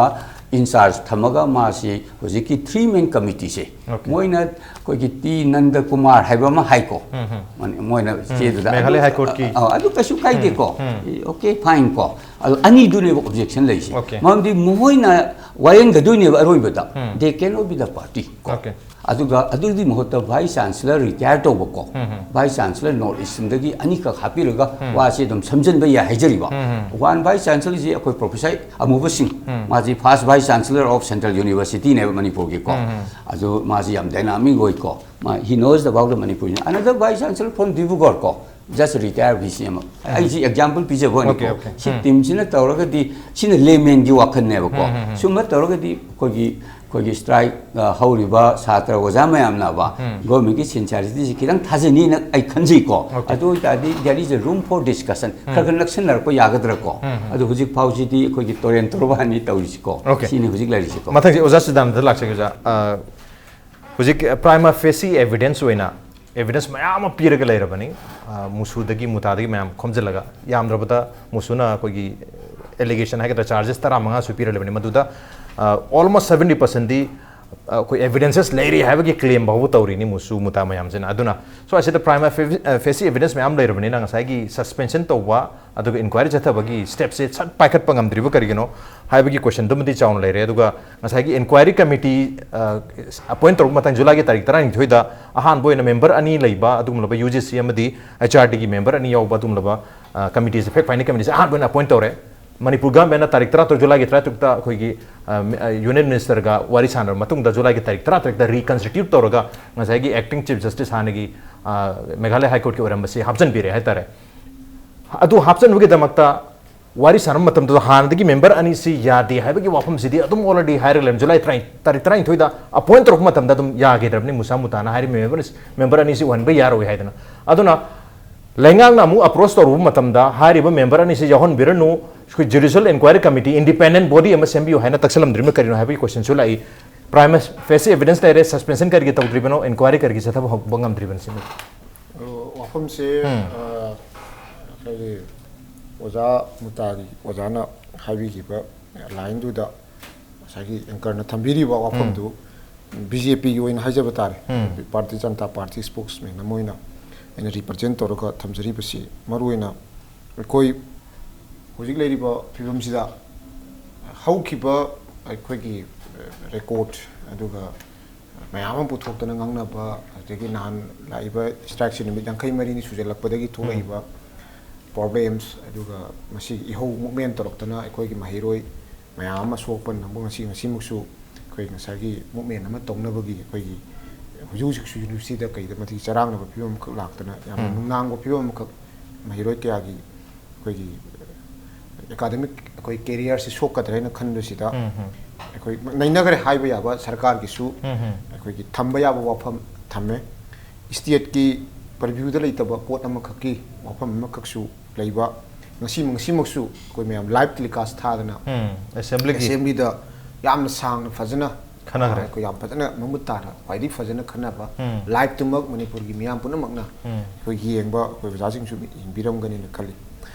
ꯏꯟꯆꯥꯔꯖ ꯊꯝꯃꯒ ꯃꯥꯁꯤ ꯍꯧꯖꯤꯛꯀꯤ ꯊ꯭ꯔꯤ ꯃꯦꯟ ꯀꯃꯤꯇꯤꯁꯦ, ꯑꯣꯀꯦ꯫ ꯃꯣꯏꯅ ꯑꯩꯈꯣꯏꯒꯤ ꯇꯤ ꯅꯟꯗ ꯀꯨꯃꯥꯔ ꯍꯥꯏꯕ ꯑꯃ ꯍꯥꯏꯀꯣ, ꯎꯝ, ꯎꯝ꯫ ꯃꯣꯏꯅ ꯎꯝ, ꯆꯦꯗꯨꯗ ꯃꯦꯘꯥꯂꯌ ꯑꯗꯨ, ꯍꯥꯏ ꯀꯣꯔꯠꯀꯤ꯫ ꯑ, ꯑ, ꯑꯗꯨ ꯀꯩꯁꯨ ꯀꯥꯏꯗꯦꯀꯣ꯫ ꯎꯝ, ꯎꯝ꯫ ꯑꯣꯀꯦ, ꯐꯥꯏꯟ ꯀꯣ꯫ ꯑꯗꯨ ꯑꯅꯤꯗꯨꯅꯦꯕ ꯑꯣꯕꯖꯦꯛꯁꯟ ꯂꯩꯔꯤꯁꯦ꯫ ꯑꯣꯀꯦ꯫ ꯃꯔꯝꯗꯤ ꯃꯈꯣꯏꯅ ꯋꯥꯌꯦꯟꯒꯗꯣꯏꯅꯦꯕ ꯑꯔꯣꯏꯕꯗ꯫ ꯎꯝ꯫ They cannot be the party ꯀꯣ꯫ ꯑꯣꯀꯦ꯫ ꯑꯗꯨꯒ ꯑꯗꯨꯒꯤ ꯃꯍꯨꯠꯇ ꯚꯥꯏꯁ ꯆꯥꯟꯁꯦꯂꯔ ꯔꯤꯇꯥꯌꯔ ꯇꯧꯕꯀꯣ, ꯎꯝ, ꯎꯝ꯫ ꯚꯥꯏꯁ ꯆꯥꯟꯁꯦꯂꯔ ꯅꯣꯔꯠ ꯏꯁ꯭ꯠꯗꯒꯤ ꯑꯅꯤꯈꯛ ꯍꯥꯞꯄꯤꯔꯒ ꯎꯝ꯫ ꯋꯥꯁꯤ ꯑꯗꯨꯝ ꯁꯝꯖꯤꯟꯕ ꯌꯥꯏ ꯍꯥꯏꯖꯔꯤꯕ꯫ ꯎꯝ, ꯎꯝ꯫ ꯋꯥꯟ ꯚꯥꯏꯁ ꯆꯥꯟꯁꯦꯂꯔꯁꯤ ꯑꯩꯈꯣꯏ ꯄ꯭ꯔꯣꯐꯦꯁꯔ ꯑꯃꯨꯕ ꯁꯤꯡ, ꯎꯝ꯫ ꯃꯥꯁꯤ first vice chancellor of central ꯌꯨꯅꯤꯚꯔꯁꯤꯇꯤꯅꯦꯕ ꯃꯅꯤꯄꯨꯔꯒꯤꯀꯣ꯫ ꯎꯝ, ꯎꯝ꯫ ꯑꯗꯨ ꯃꯥꯁꯤ ꯌꯥꯝ ꯗꯥꯏꯅꯥꯃꯤꯛ ꯑꯣꯏꯀꯣ꯫ ꯃꯥ, he knows about the Manipuri. Another vice chancellor from Dibrugarh ꯀꯣ, just retire ꯚꯤ ꯁꯤ ꯑꯃ꯫ ꯎꯝ꯫ ꯑꯩꯁꯤ ꯑꯦꯛꯖꯥꯝꯄꯜ ꯄꯤꯖꯕ ꯑꯣꯀꯦ, ꯋꯥꯅꯤꯀꯣ꯫ ꯑꯣꯀꯦ꯫ ꯁꯤ ꯎꯝ꯫ ꯇꯤꯝꯁꯤꯅ ꯇꯧꯔꯒꯗꯤ, ꯁꯤꯅ ꯂꯦꯃꯦꯟꯒꯤ ꯋꯥꯈꯜꯅꯦꯕꯀꯣ꯫ ꯎꯝ, ꯎꯝ, ꯎꯝ꯫ ꯁꯨꯝꯕ ꯇꯧꯔꯒꯗꯤ ꯑꯩꯈꯣꯏꯒꯤ, ꯑꯩꯈꯣꯏꯒꯤ ꯁ꯭ꯇ꯭ꯔꯥꯏꯛ, ꯑ, ꯍꯧꯔꯤꯕ ꯁꯥꯇ꯭ꯔ ꯑꯣꯖꯥ ꯃꯌꯥꯝꯅꯕ ꯎꯝ꯫ ꯒꯣꯔꯃꯦꯟꯒꯤ ꯁꯤꯟꯁꯤꯌꯥꯔꯤꯇꯤꯁꯤ ꯈꯤꯇꯪ ꯊꯥꯖꯅꯤꯅ ꯑꯩ ꯈꯟꯖꯩꯀꯣ꯫ ꯑꯣꯀꯦ꯫ ꯑꯗꯨ ꯑꯣꯏꯇꯥꯔꯗꯤ there is a room for discussion. ꯎꯝ꯫ ꯈꯔ ꯈꯔ ꯅꯛꯁꯤꯟꯅꯔꯛꯄ ꯌꯥꯒꯗ꯭ꯔꯥꯀꯣ? ꯎꯝ, ꯎꯝ꯫ ꯑꯗꯨ ꯍꯧꯖꯤꯛ ꯐꯥꯎꯁꯤꯗꯤ ꯑꯩꯈꯣꯏꯒꯤ ꯇꯣꯔꯦꯟ ꯇꯣꯔꯕꯥꯟꯅꯤ ꯇꯧꯔꯤꯁꯤꯀꯣ꯫ ꯑꯣꯀꯦ꯫ ꯁꯤꯅꯤ ꯍꯧꯖꯤꯛ ꯂꯩꯔꯤꯁꯤꯀꯣ꯫ ꯃꯊꯪꯁꯤ ꯑꯣꯖꯥ ꯁꯤꯗꯥꯟꯗ ꯂꯥꯛꯆꯒꯦ, ꯑꯣꯖꯥ꯫ ꯑ, ꯍꯧꯖꯤꯛ prima facie evidence ꯑꯣꯏꯅ evidence ꯃꯌꯥꯝ ꯑꯃ ꯄꯤꯔꯒ ꯂꯩꯔꯕꯅꯤ꯫ ꯑ, ꯃꯨꯁꯨꯗꯒꯤ, ꯃꯨꯇꯥꯗꯒꯤ ꯃꯌꯥꯝ ꯈꯣꯝꯖꯤꯜꯂꯒ, ꯌꯥꯝꯗ꯭ꯔꯕꯗ ꯃꯨꯁꯨꯅ ꯑꯩꯈꯣꯏꯒꯤ allegation ꯍꯥꯏꯒꯗ꯭ꯔꯥ, charges ꯇꯔꯥꯃꯉꯥꯁꯨ ꯄꯤꯔ ꯂꯩꯕꯅꯤ꯫ ꯃꯗꯨꯗ, ꯑ, almost seventy percent ꯗꯤ, ꯑ, ꯑꯩꯈꯣꯏ evidences ꯂꯩꯔꯤ ꯍꯥꯏꯕꯒꯤ claim ꯐꯥꯎꯕ ꯇꯧꯔꯤꯅꯤ ꯃꯨꯁꯨ, ꯃꯨꯇꯥ ꯃꯌꯥꯝꯁꯤꯅ꯫ ꯑꯗꯨꯅ, so, ꯑꯁꯤꯗ prima facie, ꯑ, facie evidence ꯃꯌꯥꯝ ꯂꯩꯔꯕꯅꯤꯅ ꯉꯁꯥꯏꯒꯤ suspension ꯇꯧꯕ, ꯑꯗꯨꯒ inquiry ꯆꯠꯊꯕꯒꯤ step ꯁꯦ ꯁꯠ ꯄꯥꯏꯈꯠꯄ ꯉꯝꯗ꯭ꯔꯤꯕ ꯀꯔꯤꯒꯤꯅꯣ ꯍꯥꯏꯕꯒꯤ question ꯗꯨꯃꯗꯤ ꯆꯥꯎꯅ ꯂꯩꯔꯦ꯫ ꯑꯗꯨꯒ ꯉꯁꯥꯏꯒꯤ inquiry committee, ꯑ, appoint ꯇꯧꯔꯛꯄ ꯃꯇꯥꯡ, ꯖꯨꯂꯥꯏꯒꯤ ꯇꯥꯔꯤꯛ ꯇꯔꯥꯅꯤꯊꯣꯏꯗ ꯑꯍꯥꯟꯕ ꯑꯣꯏꯅ member ꯑꯅꯤ ꯂꯩꯕ ꯑꯗꯨꯒꯨꯝꯂꯕ ꯌꯨ ꯖꯤ ꯁꯤ ꯑꯃꯗꯤ ꯑꯩꯆ ꯑꯥꯔ ꯗꯤꯒꯤ member ꯑꯅꯤ ꯌꯥꯎꯕ ꯑꯗꯨꯒꯨꯝꯂꯕ, ꯑ, committee ꯁꯦ, fact finding committee ꯁꯦ ꯑꯍꯥꯟꯕ ꯑꯣꯏꯅ appoint ꯇꯧꯔꯦ꯫ ꯃꯅꯤꯄꯨꯔ ꯒꯚꯔꯟꯃꯦꯟꯅ ꯇꯥꯔꯤꯛ ꯇꯔꯥꯇꯔꯨꯛ, ꯖꯨꯂꯥꯏꯒꯤ ꯇꯔꯥꯇꯔꯨꯛꯇ ꯑꯩꯈꯣꯏꯒꯤ, ꯑ, ꯃꯤ-, ꯑ, ꯌꯨꯅꯤꯌꯟ ꯃꯤꯅꯤꯁꯇꯔꯒ ꯋꯥꯔꯤ ꯁꯥꯟꯅꯔꯕ ꯃꯇꯨꯡꯗ, ꯖꯨꯂꯥꯏꯒꯤ ꯇꯥꯔꯤꯛ ꯇꯔꯥꯇꯔꯦꯠꯇ ꯔꯤꯀꯟꯁꯇꯤꯇ꯭ꯌꯨꯠ ꯇꯧꯔꯒ ꯉꯁꯥꯏꯒꯤ ꯑꯦꯛꯇꯤꯡ ꯆꯤꯐ ꯖꯁꯇꯤꯁ ꯍꯥꯟꯅꯒꯤ, ꯑ, ꯃꯦꯘꯥꯂꯌ ꯍꯥꯏ ꯀꯣꯔꯠꯀꯤ ꯑꯣꯏꯔꯝꯕꯁꯤ ꯍꯥꯞꯆꯤꯟꯕꯤꯔꯦ ꯍꯥꯏꯇꯥꯔꯦ꯫ ꯑꯗꯨ ꯍꯥꯞꯆꯤꯟꯕꯒꯤꯗꯃꯛꯇ ꯋꯥꯔꯤ ꯁꯥꯟꯅꯕ ꯃꯇꯝꯗ ꯍꯥꯟꯅꯗꯒꯤ ꯃꯦꯝꯕꯔ ꯑꯅꯤꯁꯤ ꯌꯥꯗꯦ ꯍꯥꯏꯕꯒꯤ ꯋꯥꯐꯝꯁꯤꯗꯤ ꯑꯗꯨꯝ already ꯍꯥꯏꯔꯒ ꯂꯩꯔꯝꯃꯤ꯫ ꯖꯨꯂꯥꯏ ꯇꯔꯥ, ꯇꯥꯔꯤꯛ ꯇꯔꯥꯅꯤꯊꯣꯏꯗ ꯑꯦꯄꯣꯏꯟ ꯇꯧꯔꯛꯄ ꯃꯇꯝꯗ ꯑꯗꯨꯝ ꯌꯥꯈꯤꯗ꯭ꯔꯕꯅꯤ꯫ ꯃꯨꯁꯥ ꯃꯨꯇꯥꯅ ꯍꯥꯏꯔꯤꯕ ꯃꯦꯝꯕꯔ, ꯃꯦꯝꯕꯔ ꯑꯅꯤꯁꯤ ꯎꯍꯟꯕ ꯌꯥꯔꯣꯏ ꯍꯥꯏꯗꯅ꯫ ꯑꯗꯨꯅ ꯂꯩꯉꯥꯛꯅ ꯑꯃꯨꯛ ꯑꯦꯄ꯭ꯔꯣꯆ ꯇꯧꯔꯨꯕ ꯃꯇꯝꯗ ꯍꯥꯏꯔꯤꯕ ꯃꯦꯝꯕꯔ ꯑꯅꯤꯁꯤ ꯌꯥꯎꯍꯟꯕꯤꯔꯅꯨ, ꯑꯩꯈꯣꯏ ꯖꯨꯗꯤꯁꯤꯌꯦꯜ ꯏꯟꯀ꯭ꯋꯥꯏꯔꯤ ꯀꯃꯤꯇꯤ, ꯏꯟꯗꯤꯄꯦꯟꯗꯦꯟ ꯕꯣꯗꯤ ꯑꯃ ꯁꯦꯝꯕꯤꯌꯨ ꯍꯥꯏꯅ ꯇꯛꯁꯜꯂꯝꯗ꯭ꯔꯤꯕꯅ ꯀꯔꯤꯅꯣ ꯍꯥꯏꯕꯒꯤ ꯀꯣꯏꯁꯟꯁꯨ ꯂꯥꯛꯏ꯫ ꯄ꯭ꯔꯥꯏꯃ ꯐꯦꯁꯤ ꯑꯦꯚꯤꯗꯦꯟꯁ ꯂꯩꯔꯦ, ꯁꯁꯄꯦꯟꯁꯟ ꯀꯔꯤꯒꯤ ꯇꯧꯗ꯭ꯔꯤꯕꯅꯣ, ꯏꯟꯀ꯭ꯋꯥꯏꯔꯤ ꯀꯔꯤꯒꯤ ꯆꯠꯊꯕ ꯍꯧꯕ ꯉꯝꯗ꯭ꯔꯤꯕꯅꯣ ꯁꯤꯃ꯫ ꯑ, ꯋꯥꯐꯝꯁꯦ, ꯑ, ꯑꯩꯈꯣꯏꯒꯤ ꯑꯣꯖꯥ ꯃꯨꯇꯥꯒꯤ ꯑꯣꯖꯥꯅ ꯍꯥꯏꯕꯤꯈꯤꯕ ꯂꯥꯏꯟꯗꯨꯗ ꯉꯁꯥꯏꯒꯤ ꯑꯦꯡꯀꯔꯅ ꯊꯝꯕꯤꯔꯤꯕ ꯋꯥꯐꯝꯗꯨ ꯕꯤ ꯖꯦ ꯄꯤꯒꯤ ꯑꯣꯏꯅ ꯍꯥꯏꯖꯕ ꯇꯥꯔꯦ꯫ ꯚꯥꯔꯇꯤꯌ ꯖꯅꯇꯥ ꯄꯥꯔꯇꯤ ꯁ꯭ꯄꯣꯛꯁꯃꯦꯟ ꯑꯃ ꯑꯣꯏꯅ ꯑꯩꯅ ꯔꯤꯄ꯭ꯔꯖꯦꯟ ꯇꯧꯔꯒ ꯊꯝꯖꯔꯤꯕꯁꯤ, ꯃꯔꯨꯑꯣꯏꯅ ꯑꯩꯈꯣꯏ ꯍꯧꯖꯤꯛ ꯂꯩꯔꯤꯕ ꯐꯤꯕꯝꯁꯤꯗ ꯍꯧꯈꯤꯕ ꯑꯩꯈꯣꯏꯒꯤ ꯔꯦꯀꯣꯔꯠ, ꯑꯗꯨꯒ ꯃꯌꯥꯝ ꯑꯃ ꯄꯨꯊꯣꯛꯇꯅ ꯉꯥꯡꯅꯕ, ꯑꯗꯒꯤ ꯅꯍꯥꯟ ꯂꯥꯛꯏꯕ ꯁ꯭ꯇ꯭ꯔꯥꯏꯛꯁꯤ ꯅꯨꯃꯤꯠ ꯌꯥꯡꯈꯩ ꯃꯔꯤꯅꯤ ꯁꯨꯖꯜꯂꯛꯄꯗꯒꯤ ꯊꯣꯛꯂꯛꯏꯕ ꯄ꯭ꯔꯣꯕ꯭ꯂꯦꯝꯁ, ꯑꯗꯨꯒ ꯃꯁꯤꯒꯤ ꯏꯍꯧ ꯃꯨꯞꯃꯦꯟ ꯇꯧꯔꯛꯇꯅ ꯑꯩꯈꯣꯏꯒꯤ ꯃꯍꯩꯔꯣꯏ ꯃꯌꯥꯝ ꯑꯃ ꯁꯣꯛꯄ ꯅꯪꯕ, ꯉꯁꯤ, ꯉꯁꯤꯃꯛꯁꯨ ꯑꯩꯈꯣꯏ ꯉꯁꯥꯏꯒꯤ ꯃꯨꯞꯃꯦꯟ ꯑꯃ ꯇꯧꯅꯕꯒꯤ ꯑꯩꯈꯣꯏꯒꯤ ꯍꯧꯖꯤꯛ ꯍꯧꯖꯤꯛꯁꯨ ꯌꯨꯅꯤꯚꯔꯁꯤꯇꯤꯗ ꯀꯩꯗ ꯃꯇꯤꯛ ꯆꯔꯥꯡꯅꯕ ꯐꯤꯕꯝ ꯑꯃꯈꯛ ꯂꯥꯛꯇꯅ, ꯌꯥꯝꯅ ꯅꯨꯡꯅꯥꯡꯕ ꯐꯤꯕꯝ ꯑꯃꯈꯛ ꯃꯍꯩꯔꯣꯏ ꯀꯌꯥꯒꯤ ꯑꯩꯈꯣꯏꯒꯤ ꯑꯦꯀꯥꯗꯃꯤꯛ ꯑꯩꯈꯣꯏ ꯀꯦꯔꯤꯌꯔꯁꯤ ꯁꯣꯛꯀꯗ꯭ꯔꯥ ꯍꯥꯏꯅ ꯈꯟꯕꯁꯤꯗ, ꯑꯩꯈꯣꯏ ꯅꯩꯅꯈ꯭ꯔꯦ ꯍꯥꯏꯕ ꯌꯥꯕ ꯁꯔꯀꯥꯔꯒꯤꯁꯨ ꯑꯩꯈꯣꯏꯒꯤ ꯊꯝꯕ ꯌꯥꯕ ꯋꯥꯐꯝ ꯊꯝꯃꯦ꯫ ꯁ꯭ꯇꯦꯠꯀꯤ ꯄꯔꯚ꯭ꯌꯨꯗ ꯂꯩꯇꯕ ꯄꯣꯠ ꯑꯃꯈꯛꯀꯤ ꯋꯥꯐꯝ ꯑꯃꯈꯛꯁꯨ ꯂꯩꯕ, ꯉꯁꯤ, ꯉꯁꯤꯃꯛꯁꯨ ꯑꯩꯈꯣꯏ ꯃꯌꯥꯝ ꯂꯥꯏꯚ ꯇꯦꯂꯤꯀꯥꯁ ꯊꯥꯗꯅ ꯑꯦꯁꯦꯝꯕ꯭ꯂꯤꯒꯤ ꯑꯦꯁꯦꯝꯕ꯭ꯂꯤꯗ ꯌꯥꯝꯅ ꯁꯥꯡꯅ ꯐꯖꯅ ꯈꯟꯅꯈ꯭ꯔꯦ꯫ ꯑꯩꯈꯣꯏ ꯌꯥꯝ ꯐꯖꯅ ꯃꯃꯨꯠ ꯇꯥꯅ, ꯈ꯭ꯋꯥꯏꯗꯒꯤ ꯐꯖꯅ ꯈꯟꯅꯕ, ꯂꯥꯏꯚꯇꯨꯃꯛ ꯃꯅꯤꯄꯨꯔꯒꯤ ꯃꯤꯌꯥꯝ ꯄꯨꯝꯅꯃꯛꯅ ꯑꯩꯈꯣꯏ ꯌꯦꯡꯕ, ꯑꯩꯈꯣꯏ ꯑꯣꯖꯥꯁꯤꯡꯁꯨ ꯌꯦꯡꯕꯤꯔꯝꯒꯅꯤꯅ ꯈꯜꯂꯤ꯫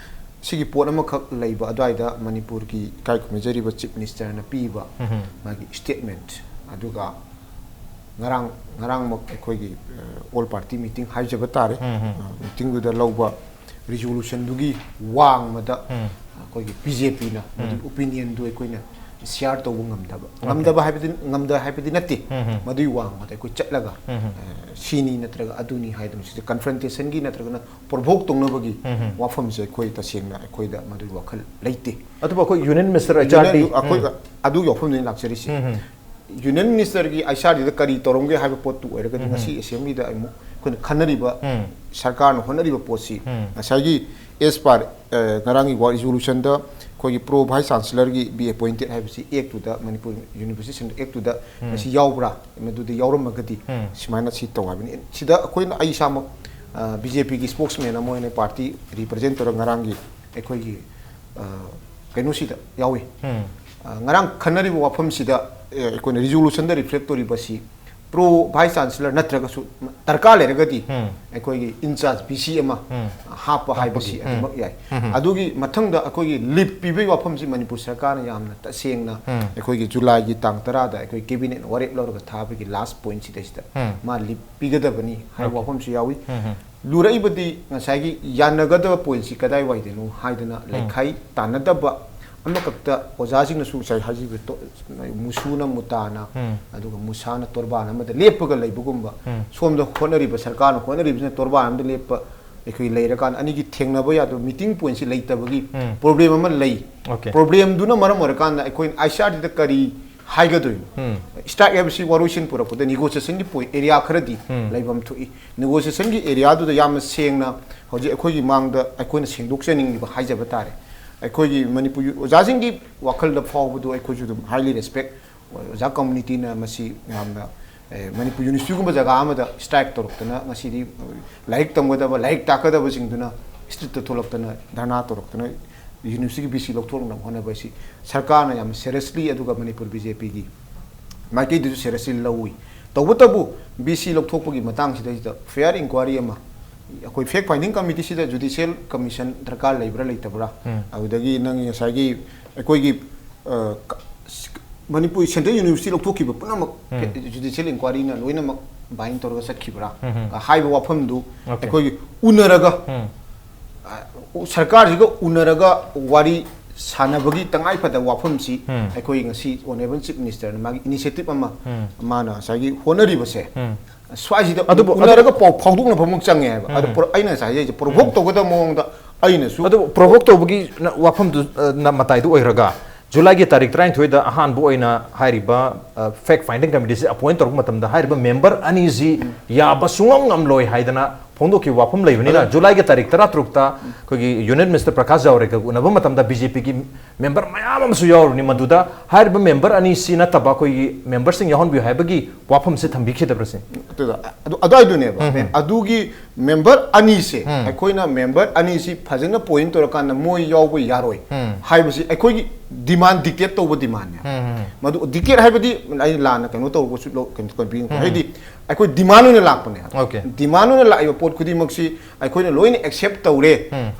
ꯁꯤꯒꯤ ꯄꯣꯠ ꯑꯃꯈꯛ ꯂꯩꯕ ꯑꯗꯨꯋꯥꯏꯗ ꯃꯅꯤꯄꯨꯔꯒꯤ ꯏꯀꯥꯏ ꯈꯨꯝꯅꯖꯔꯤꯕ ꯆꯤꯐ ꯃꯤꯅꯤꯁꯇꯔꯅ ꯄꯤꯕ ꯃꯥꯒꯤ ꯁ꯭ꯇꯦꯠꯃꯦꯟꯠ, ꯑꯗꯨꯒ ꯉꯔꯥꯡ, ꯉꯔꯥꯡꯃꯛ ꯑꯩꯈꯣꯏꯒꯤ, ꯑ, ꯑꯣꯜ ꯄꯥꯔꯇꯤ ꯃꯤꯇꯤꯡ ꯍꯥꯏꯖꯕ ꯇꯥꯔꯦ꯫ ꯑ, ꯃꯤꯇꯤꯡꯗꯨꯗ ꯂꯧꯕ ꯔꯤꯖꯣꯂꯨꯁꯟꯗꯨꯒꯤ ꯋꯥꯡꯃꯗ ꯑꯩꯈꯣꯏꯒꯤ ꯕꯤ ꯖꯦ ꯄꯤꯅ ꯃꯗꯨꯒꯤ ꯑꯣꯄꯤꯅꯤꯌꯟꯗꯨ ꯑꯩꯈꯣꯏꯅ ꯁꯤꯌꯥꯔ ꯇꯧꯕ ꯉꯝꯗꯕ, ꯉꯝꯗꯕ ꯍꯥꯏꯕꯗꯤ, ꯉꯝꯗ ꯍꯥꯏꯕꯗꯤ ꯅꯠꯇꯦ, ꯃꯗꯨꯒꯤ ꯋꯥꯡꯃꯗ ꯑꯩꯈꯣꯏ ꯆꯠꯂꯒ, ꯑ, ꯁꯤꯅꯤ ꯅꯠꯇ꯭ꯔꯒ ꯑꯗꯨꯅꯤ ꯍꯥꯏꯗꯅ ꯁꯤꯗ ꯀꯟꯐ꯭ꯔꯟꯇꯦꯁꯟꯒꯤ ꯅꯠꯇ꯭ꯔꯒꯅ ꯄ꯭ꯔꯣꯚꯣꯛ ꯇꯧꯅꯕꯒꯤ ꯋꯥꯐꯝꯁꯦ ꯑꯩꯈꯣꯏ ꯇꯁꯦꯡꯅ ꯑꯩꯈꯣꯏꯗ ꯃꯗꯨꯒꯤ ꯋꯥꯈꯜ ꯂꯩꯇꯦ꯫ ꯑꯗꯨꯕꯨ ꯑꯩꯈꯣꯏ union minister H R D, union ꯑꯩꯈꯣꯏ ꯑꯗꯨꯒꯤ ꯋꯥꯐꯝꯗꯨꯅꯤ ꯂꯥꯛꯆꯔꯤꯁꯦ꯫ ꯌꯨꯅꯤꯌꯟ ꯃꯤꯅꯤꯁꯇꯔꯒꯤ ꯑꯩꯆ ꯑꯥꯔ ꯗꯤꯗ ꯀꯔꯤ ꯇꯧꯔꯝꯒꯦ ꯍꯥꯏꯕ ꯄꯣꯠꯇꯨ ꯑꯣꯏꯔꯒꯗꯤ ꯉꯁꯤ ꯑꯦꯁꯦꯝꯕ꯭ꯂꯤꯗ ꯑꯃꯨꯛ ꯑꯩꯈꯣꯏꯅ ꯈꯟꯅꯔꯤꯕ, ꯁꯔꯀꯥꯔꯅ ꯍꯣꯠꯅꯔꯤꯕ ꯄꯣꯠꯁꯤ ꯉꯁꯥꯏꯒꯤ as per, ꯑ, ꯉꯔꯥꯡꯒꯤ ꯋꯥ-, ꯔꯤꯖꯣꯂꯨꯁꯟꯗ ꯑꯩꯈꯣꯏꯒꯤ ꯄ꯭ꯔꯣ ꯚꯥꯏꯁ ꯆꯥꯟꯁꯦꯂꯔꯒꯤ ꯕꯤ ꯑꯦꯄꯣꯏꯟꯇꯦꯠ ꯍꯥꯏꯕꯁꯤ ꯑꯦꯛꯇꯨꯗ, ꯃꯅꯤꯄꯨꯔ ꯌꯨꯅꯤꯚꯔꯁꯤꯇꯤ ꯁꯦꯟꯇꯔ ꯑꯦꯛꯇꯨꯗ ꯃꯁꯤ ꯌꯥꯎꯕ꯭ꯔꯥ? ꯃꯗꯨꯗ ꯌꯥꯎꯔꯝꯃꯒꯗꯤ ꯁꯨꯃꯥꯏꯅ ꯁꯤ ꯇꯧ ꯍꯥꯏꯕꯅꯤ꯫ ꯁꯤꯗ ꯑꯩꯈꯣꯏꯅ, ꯑꯩ ꯏꯁꯥꯃꯛ, ꯑ, ꯕꯤ ꯖꯦ ꯄꯤꯒꯤ ꯁ꯭ꯄꯣꯛꯁꯃꯦꯟ ꯑꯃ ꯑꯣꯏꯅ ꯄꯥꯔꯇꯤ ꯔꯤꯄ꯭ꯔꯖꯦꯟ ꯇꯧꯔꯒ ꯉꯔꯥꯡꯒꯤ ꯑꯩꯈꯣꯏꯒꯤ, ꯑ, ꯀꯩꯅꯣꯁꯤꯗ ꯌꯥꯎꯏ꯫ ꯑ, ꯉꯔꯥꯡ ꯈꯟꯅꯔꯤꯕ ꯋꯥꯐꯝꯁꯤꯗ, ꯑ, ꯑꯩꯈꯣꯏꯅ ꯔꯤꯖꯣꯂꯨꯁꯟꯗ ꯔꯤꯐ꯭ꯂꯦꯛ ꯇꯧꯔꯤꯕꯁꯤ ꯄ꯭ꯔꯣ ꯚꯥꯏꯁ ꯆꯥꯟꯁꯦꯂꯔ ꯅꯠꯇ꯭ꯔꯒꯁꯨ ꯗꯔꯀꯥꯔ ꯂꯩꯔꯒꯗꯤ ꯑꯩꯈꯣꯏꯒꯤ ꯏꯟꯆꯥꯔꯖ ꯚꯤ ꯁꯤ ꯑꯃ ꯍꯥꯞꯄ ꯍꯥꯏꯕꯁꯤ ꯑꯗꯨꯃꯛ ꯌꯥꯏ꯫ ꯑꯗꯨꯒꯤ ꯃꯊꯪꯗ ꯑꯩꯈꯣꯏꯒꯤ ꯂꯤꯞ ꯄꯤꯕꯒꯤ ꯋꯥꯐꯝꯁꯤ ꯃꯅꯤꯄꯨꯔ ꯁꯔꯀꯥꯔꯅ ꯌꯥꯝꯅ ꯇꯁꯦꯡꯅ ꯑꯩꯈꯣꯏꯒꯤ ꯖꯨꯂꯥꯏꯒꯤ ꯇꯥꯡ ꯇꯔꯥꯗ ꯑꯩꯈꯣꯏ ꯀꯦꯕꯤꯅꯦꯠꯅ ꯋꯥꯔꯦꯞ ꯂꯧꯔꯒ ꯊꯥꯕꯒꯤ ꯂꯥꯁ ꯄꯣꯏꯟꯠꯁꯤꯗꯩꯁꯤꯗ ꯃꯥ ꯂꯤꯞ ꯄꯤꯒꯗꯕꯅꯤ ꯍꯥꯏꯕ ꯋꯥꯐꯝꯁꯨ ꯌꯥꯎꯏ꯫ ꯂꯨꯔꯛꯏꯕꯗꯤ ꯉꯁꯥꯏꯒꯤ ꯌꯥꯅꯒꯗꯕ ꯄꯣꯏꯟꯠꯁꯤ ꯀꯗꯥꯏꯋꯥꯏꯗꯅꯣ ꯍꯥꯏꯗꯅ ꯂꯩꯈꯥꯏ ꯇꯥꯟꯅꯗꯕ ꯑꯃꯈꯛꯇ ꯑꯣꯖꯥꯁꯤꯡꯅꯁꯨ ꯉꯁꯥꯏ ꯍꯥꯏꯈꯤꯕ ꯇꯣ-, ꯃꯨꯁꯨꯅ ꯃꯨꯇꯥꯅ, ꯑꯗꯨꯒ ꯃꯨꯁꯥꯅ ꯇꯣꯔꯕꯥꯟ ꯑꯃꯗ ꯂꯦꯞꯄꯒ ꯂꯩꯕꯒꯨꯝꯕ, ꯁꯣꯝꯗ ꯍꯣꯠꯅꯔꯤꯕ ꯁꯔꯀꯥꯔꯅ ꯍꯣꯠꯅꯔꯤꯕꯁꯤꯅ ꯇꯣꯔꯕꯥꯟ ꯑꯃꯗ ꯂꯦꯞꯄ ꯑꯩꯈꯣꯏ ꯂꯩꯔꯀꯥꯟꯗ ꯑꯅꯤꯒꯤ ꯊꯦꯡꯅꯕ ꯌꯥꯗꯕ ꯃꯤꯇꯤꯡ ꯄꯣꯏꯟꯠꯁꯤ ꯂꯩꯇꯕꯒꯤ ꯄ꯭ꯔꯣꯕ꯭ꯂꯦꯝ ꯑꯃ ꯂꯩ꯫ ꯄ꯭ꯔꯣꯕ꯭ꯂꯦꯝꯗꯨꯅ ꯃꯔꯝ ꯑꯣꯏꯔꯀꯥꯟꯗ ꯑꯩꯈꯣꯏꯅ ꯑꯥꯏ ꯁꯤ ꯑꯥꯔ ꯗꯤꯗ ꯀꯔꯤ ꯍꯥꯏꯒꯗꯣꯏꯅꯣ? ꯁ꯭ꯇ꯭ꯔꯥꯏꯛ ꯍꯥꯏꯕꯁꯤ ꯋꯥꯔꯣꯏꯁꯤꯟ ꯄꯨꯔꯛꯄꯗ ꯅꯦꯒꯣꯁꯤꯌꯦꯁꯟꯒꯤ ꯄꯣꯏꯟꯠ ꯑꯦꯔꯤꯌꯥ ꯈꯔꯗꯤ ꯂꯩꯐꯝ ꯊꯣꯛꯏ꯫ ꯅꯦꯒꯣꯁꯤꯌꯦꯁꯟꯒꯤ ꯑꯦꯔꯤꯌꯥꯗꯨꯗ ꯌꯥꯝꯅ ꯁꯦꯡꯅ ꯍꯧꯖꯤꯛ ꯑꯩꯈꯣꯏꯒꯤ ꯃꯥꯡꯗ ꯑꯩꯈꯣꯏꯅ ꯁꯦꯡꯗꯣꯛꯆꯅꯤꯡꯂꯤꯕ ꯍꯥꯏꯖꯕ ꯇꯥꯔꯦ꯫ ꯑꯩꯈꯣꯏꯒꯤ ꯃꯅꯤꯄꯨꯔ ꯑꯣꯖꯥꯁꯤꯡꯒꯤ ꯋꯥꯈꯜꯗ ꯐꯥꯎꯕꯗꯨ ꯑꯩꯈꯣꯏꯁꯨ ꯑꯗꯨꯝ highly respect, ꯑꯣꯖꯥ ꯀꯝꯃꯨꯅꯤꯇꯤꯅ ꯃꯁꯤ ꯌꯥꯝꯅ, ꯑꯦ, ꯃꯅꯤꯄꯨꯔ ꯌꯨꯅꯤꯚꯔꯁꯤꯇꯤꯒꯨꯝꯕ ꯖꯒꯥ ꯑꯃꯗ ꯁ꯭ꯇ꯭ꯔꯥꯏꯛ ꯇꯧꯔꯛꯇꯅ ꯉꯁꯤꯗꯤ ꯂꯥꯏꯔꯤꯛ ꯇꯝꯒꯗꯕ, ꯂꯥꯏꯔꯤꯛ ꯇꯥꯛꯀꯗꯕꯁꯤꯡꯗꯨꯅ ꯁ꯭ꯇ꯭ꯔꯤꯠꯇ ꯊꯣꯛꯂꯛꯇꯅ ꯙꯔꯅꯥ ꯇꯧꯔꯛꯇꯅ ꯌꯨꯅꯤꯚꯔꯁꯤꯇꯤꯒꯤ ꯚꯤ ꯁꯤ ꯂꯧꯊꯣꯛꯅꯕ ꯍꯣꯠꯅꯕ ꯑꯁꯤ ꯁꯔꯀꯥꯔꯅ ꯌꯥꯝꯅ ꯁꯦꯔꯤꯌꯁꯂꯤ, ꯑꯗꯨꯒ ꯃꯅꯤꯄꯨꯔ ꯕꯤ ꯖꯦ ꯄꯤꯒꯤ ꯃꯥꯏꯀꯩꯗꯁꯨ ꯁꯦꯔꯤꯌꯁꯂꯤ ꯂꯧꯏ꯫ ꯇꯧꯕꯇꯕꯨ ꯕꯤ ꯁꯤ ꯂꯧꯊꯣꯛꯄꯒꯤ ꯃꯇꯥꯡꯁꯤꯗꯩꯁꯤꯗ ꯐꯤꯌꯔ ꯏꯟꯀ꯭ꯋꯥꯏꯔꯤ ꯑꯃ, ꯑꯩꯈꯣꯏ ꯐꯦꯛ ꯐꯥꯏꯟꯗꯤꯡ ꯀꯃꯤꯇꯤꯁꯤꯗ ꯖꯨꯗꯤꯁꯤꯌꯦꯜ ꯀꯃꯤꯁꯟ ꯗꯔꯀꯥꯔ ꯂꯩꯕ꯭ꯔꯥ ꯂꯩꯇꯕ꯭ꯔꯥ, ꯑꯗꯨꯗꯒꯤ ꯅꯪꯒꯤ ꯉꯁꯥꯏꯒꯤ ꯑꯩꯈꯣꯏꯒꯤ, ꯑ, ꯀ-, ꯁ-, ꯃꯅꯤꯄꯨꯔ ꯁꯦꯟꯇ꯭ꯔꯦꯜ ꯌꯨꯅꯤꯚꯔꯁꯤꯇꯤ ꯂꯧꯊꯣꯛꯈꯤꯕ ꯄꯨꯝꯅꯃꯛ ꯖꯨꯗꯤꯁꯤꯌꯦꯜ ꯏꯟꯀ꯭ꯋꯥꯏꯔꯤꯅ ꯂꯣꯏꯅꯃꯛ ꯕꯥꯏꯟ ꯇꯧꯔꯒ ꯆꯠꯈꯤꯕ꯭ꯔꯥ? ꯍꯥꯏꯕ ꯋꯥꯐꯝꯗꯨ ꯑꯩꯈꯣꯏꯒꯤ ꯎꯅꯔꯒ, ꯑ, ꯁꯔꯀꯥꯔꯁꯤꯒ ꯎꯅꯔꯒ ꯋꯥꯔꯤ ꯁꯥꯟꯅꯕꯒꯤ ꯇꯉꯥꯏ ꯐꯗꯕ ꯋꯥꯐꯝꯁꯤ ꯑꯩꯈꯣꯏ ꯉꯁꯤ ꯑꯣꯅꯔꯦꯕꯜ ꯆꯤꯐ ꯃꯤꯅꯤꯁꯇꯔꯅ ꯃꯥꯒꯤ ꯏꯅꯤꯁꯤꯌꯦꯇꯤꯚ ꯑꯃ ꯃꯥꯅ ꯉꯁꯥꯏꯒꯤ ꯍꯣꯠꯅꯔꯤꯕꯁꯦ ꯑꯗꯨꯕꯨ ꯎꯅꯔꯒ ꯄꯥꯎ ꯐꯥꯎꯗꯣꯛꯅꯕ ꯑꯃꯨꯛ ꯆꯪꯉꯦ ꯍꯥꯏꯕ ꯑꯗꯣ ꯑꯩꯅ ꯉꯁꯥꯏ ꯍꯥꯏꯖꯩꯁꯦ ꯄ꯭ꯔꯣꯚꯣꯛ ꯇꯧꯒꯗꯕ ꯃꯑꯣꯡꯗ ꯑꯩꯅꯁꯨ ꯑꯗꯨꯕꯨ ꯄ꯭ꯔꯣꯚꯣꯛ ꯇꯧꯕꯒꯤ ꯋꯥꯐꯝꯗꯨ ꯃꯇꯥꯏꯗꯨ ꯑꯣꯏꯔꯒ ꯖꯨꯂꯥꯏꯒꯤ ꯇꯥꯔꯤꯛ ꯇꯔꯥꯅꯤꯊꯣꯏꯗ ꯑꯍꯥꯟꯕ ꯑꯣꯏꯅ ꯍꯥꯏꯔꯤꯕ ꯐꯦꯛ ꯐꯥꯏꯟꯗꯤꯡ ꯀꯃꯤꯇꯤꯁꯤ ꯑꯦꯄꯣꯏꯟ ꯇꯧꯔꯛꯄ ꯃꯇꯝꯗ ꯍꯥꯏꯔꯤꯕ ꯃꯦꯝꯕꯔ ꯑꯅꯤꯁꯤ ꯌꯥꯕ ꯁꯨꯡꯉꯝ ꯉꯝꯂꯣꯏ ꯍꯥꯏꯗꯅ ꯐꯣꯡꯗꯣꯛꯈꯤꯕ ꯋꯥꯐꯝ ꯂꯩꯕꯅꯤꯅ ꯖꯨꯂꯥꯏꯒꯤ ꯇꯥꯔꯤꯛ ꯇꯔꯥꯇꯔꯨꯛꯇ ꯑꯩꯈꯣꯏꯒꯤ ꯌꯨꯅꯤꯌꯟ ꯃꯤꯅꯤꯁꯇꯔ ꯄ꯭ꯔꯀꯥꯁ ꯖꯥꯋꯔꯦꯀꯔꯒ ꯎꯅꯕ ꯃꯇꯝꯗ ꯕꯤ ꯖꯦ ꯄꯤꯒꯤ ꯃꯦꯝꯕꯔ ꯃꯌꯥꯝ ꯑꯃꯁꯨ ꯌꯥꯎꯔꯕꯅꯤ꯫ ꯃꯗꯨꯗ ꯍꯥꯏꯔꯤꯕ ꯃꯦꯝꯕꯔ ꯑꯅꯤꯁꯤ ꯅꯠꯇꯕ ꯑꯩꯈꯣꯏꯒꯤ ꯃꯦꯝꯕꯔꯁꯤꯡ ꯌꯥꯎꯍꯟꯕꯤꯌꯨ ꯍꯥꯏꯕꯒꯤ ꯋꯥꯐꯝꯁꯦ ꯊꯝꯕꯤꯈꯤꯗꯕ꯭ꯔꯥ ꯁꯤ? ꯑꯗꯨꯗ ꯑꯗꯨ ꯑꯗꯨꯋꯥꯏꯗꯨꯅꯦꯕ ꯑꯗꯨꯒꯤ ꯃꯦꯝꯕꯔ ꯑꯅꯤꯁꯦ ꯑꯩꯈꯣꯏꯅ ꯃꯦꯝꯕꯔ ꯑꯅꯤꯁꯤ ꯐꯖꯅ ꯄꯣꯏꯟ ꯇꯧꯔꯀꯥꯟꯗ ꯃꯣꯏ ꯌꯥꯎꯕ ꯌꯥꯔꯣꯏ ꯍꯥꯏꯕꯁꯤ ꯑꯩꯈꯣꯏꯒꯤ ꯗꯤꯃꯥꯟ ꯗꯤꯛꯇꯦꯠ ꯇꯧꯕ ꯗꯤꯃꯥꯟꯅꯦ꯫ ꯃꯗꯨ ꯗꯤꯛꯇꯦꯠ ꯍꯥꯏꯕꯗꯤ ꯑꯩ ꯂꯥꯟꯅ ꯀꯩꯅꯣ ꯇꯧꯕꯁꯨ ꯂꯧ- ꯀꯩꯅꯣ ꯀꯟꯕꯤꯒꯅꯨ꯫ ꯍꯥꯏꯗꯤ ꯑꯩꯈꯣꯏ ꯗꯤꯃꯥꯟ ꯑꯣꯏꯅ ꯂꯥꯛꯄꯅꯦ꯫ Okay. ꯗꯤꯃꯥꯟ ꯑꯣꯏꯅ ꯂꯥꯛꯏꯕ ꯄꯣꯠ ꯈꯨꯗꯤꯡꯃꯛꯁꯤ ꯑꯩꯈꯣꯏꯅ ꯂꯣꯏꯅ ꯑꯦꯛꯁꯦꯞ ꯇꯧꯔꯦ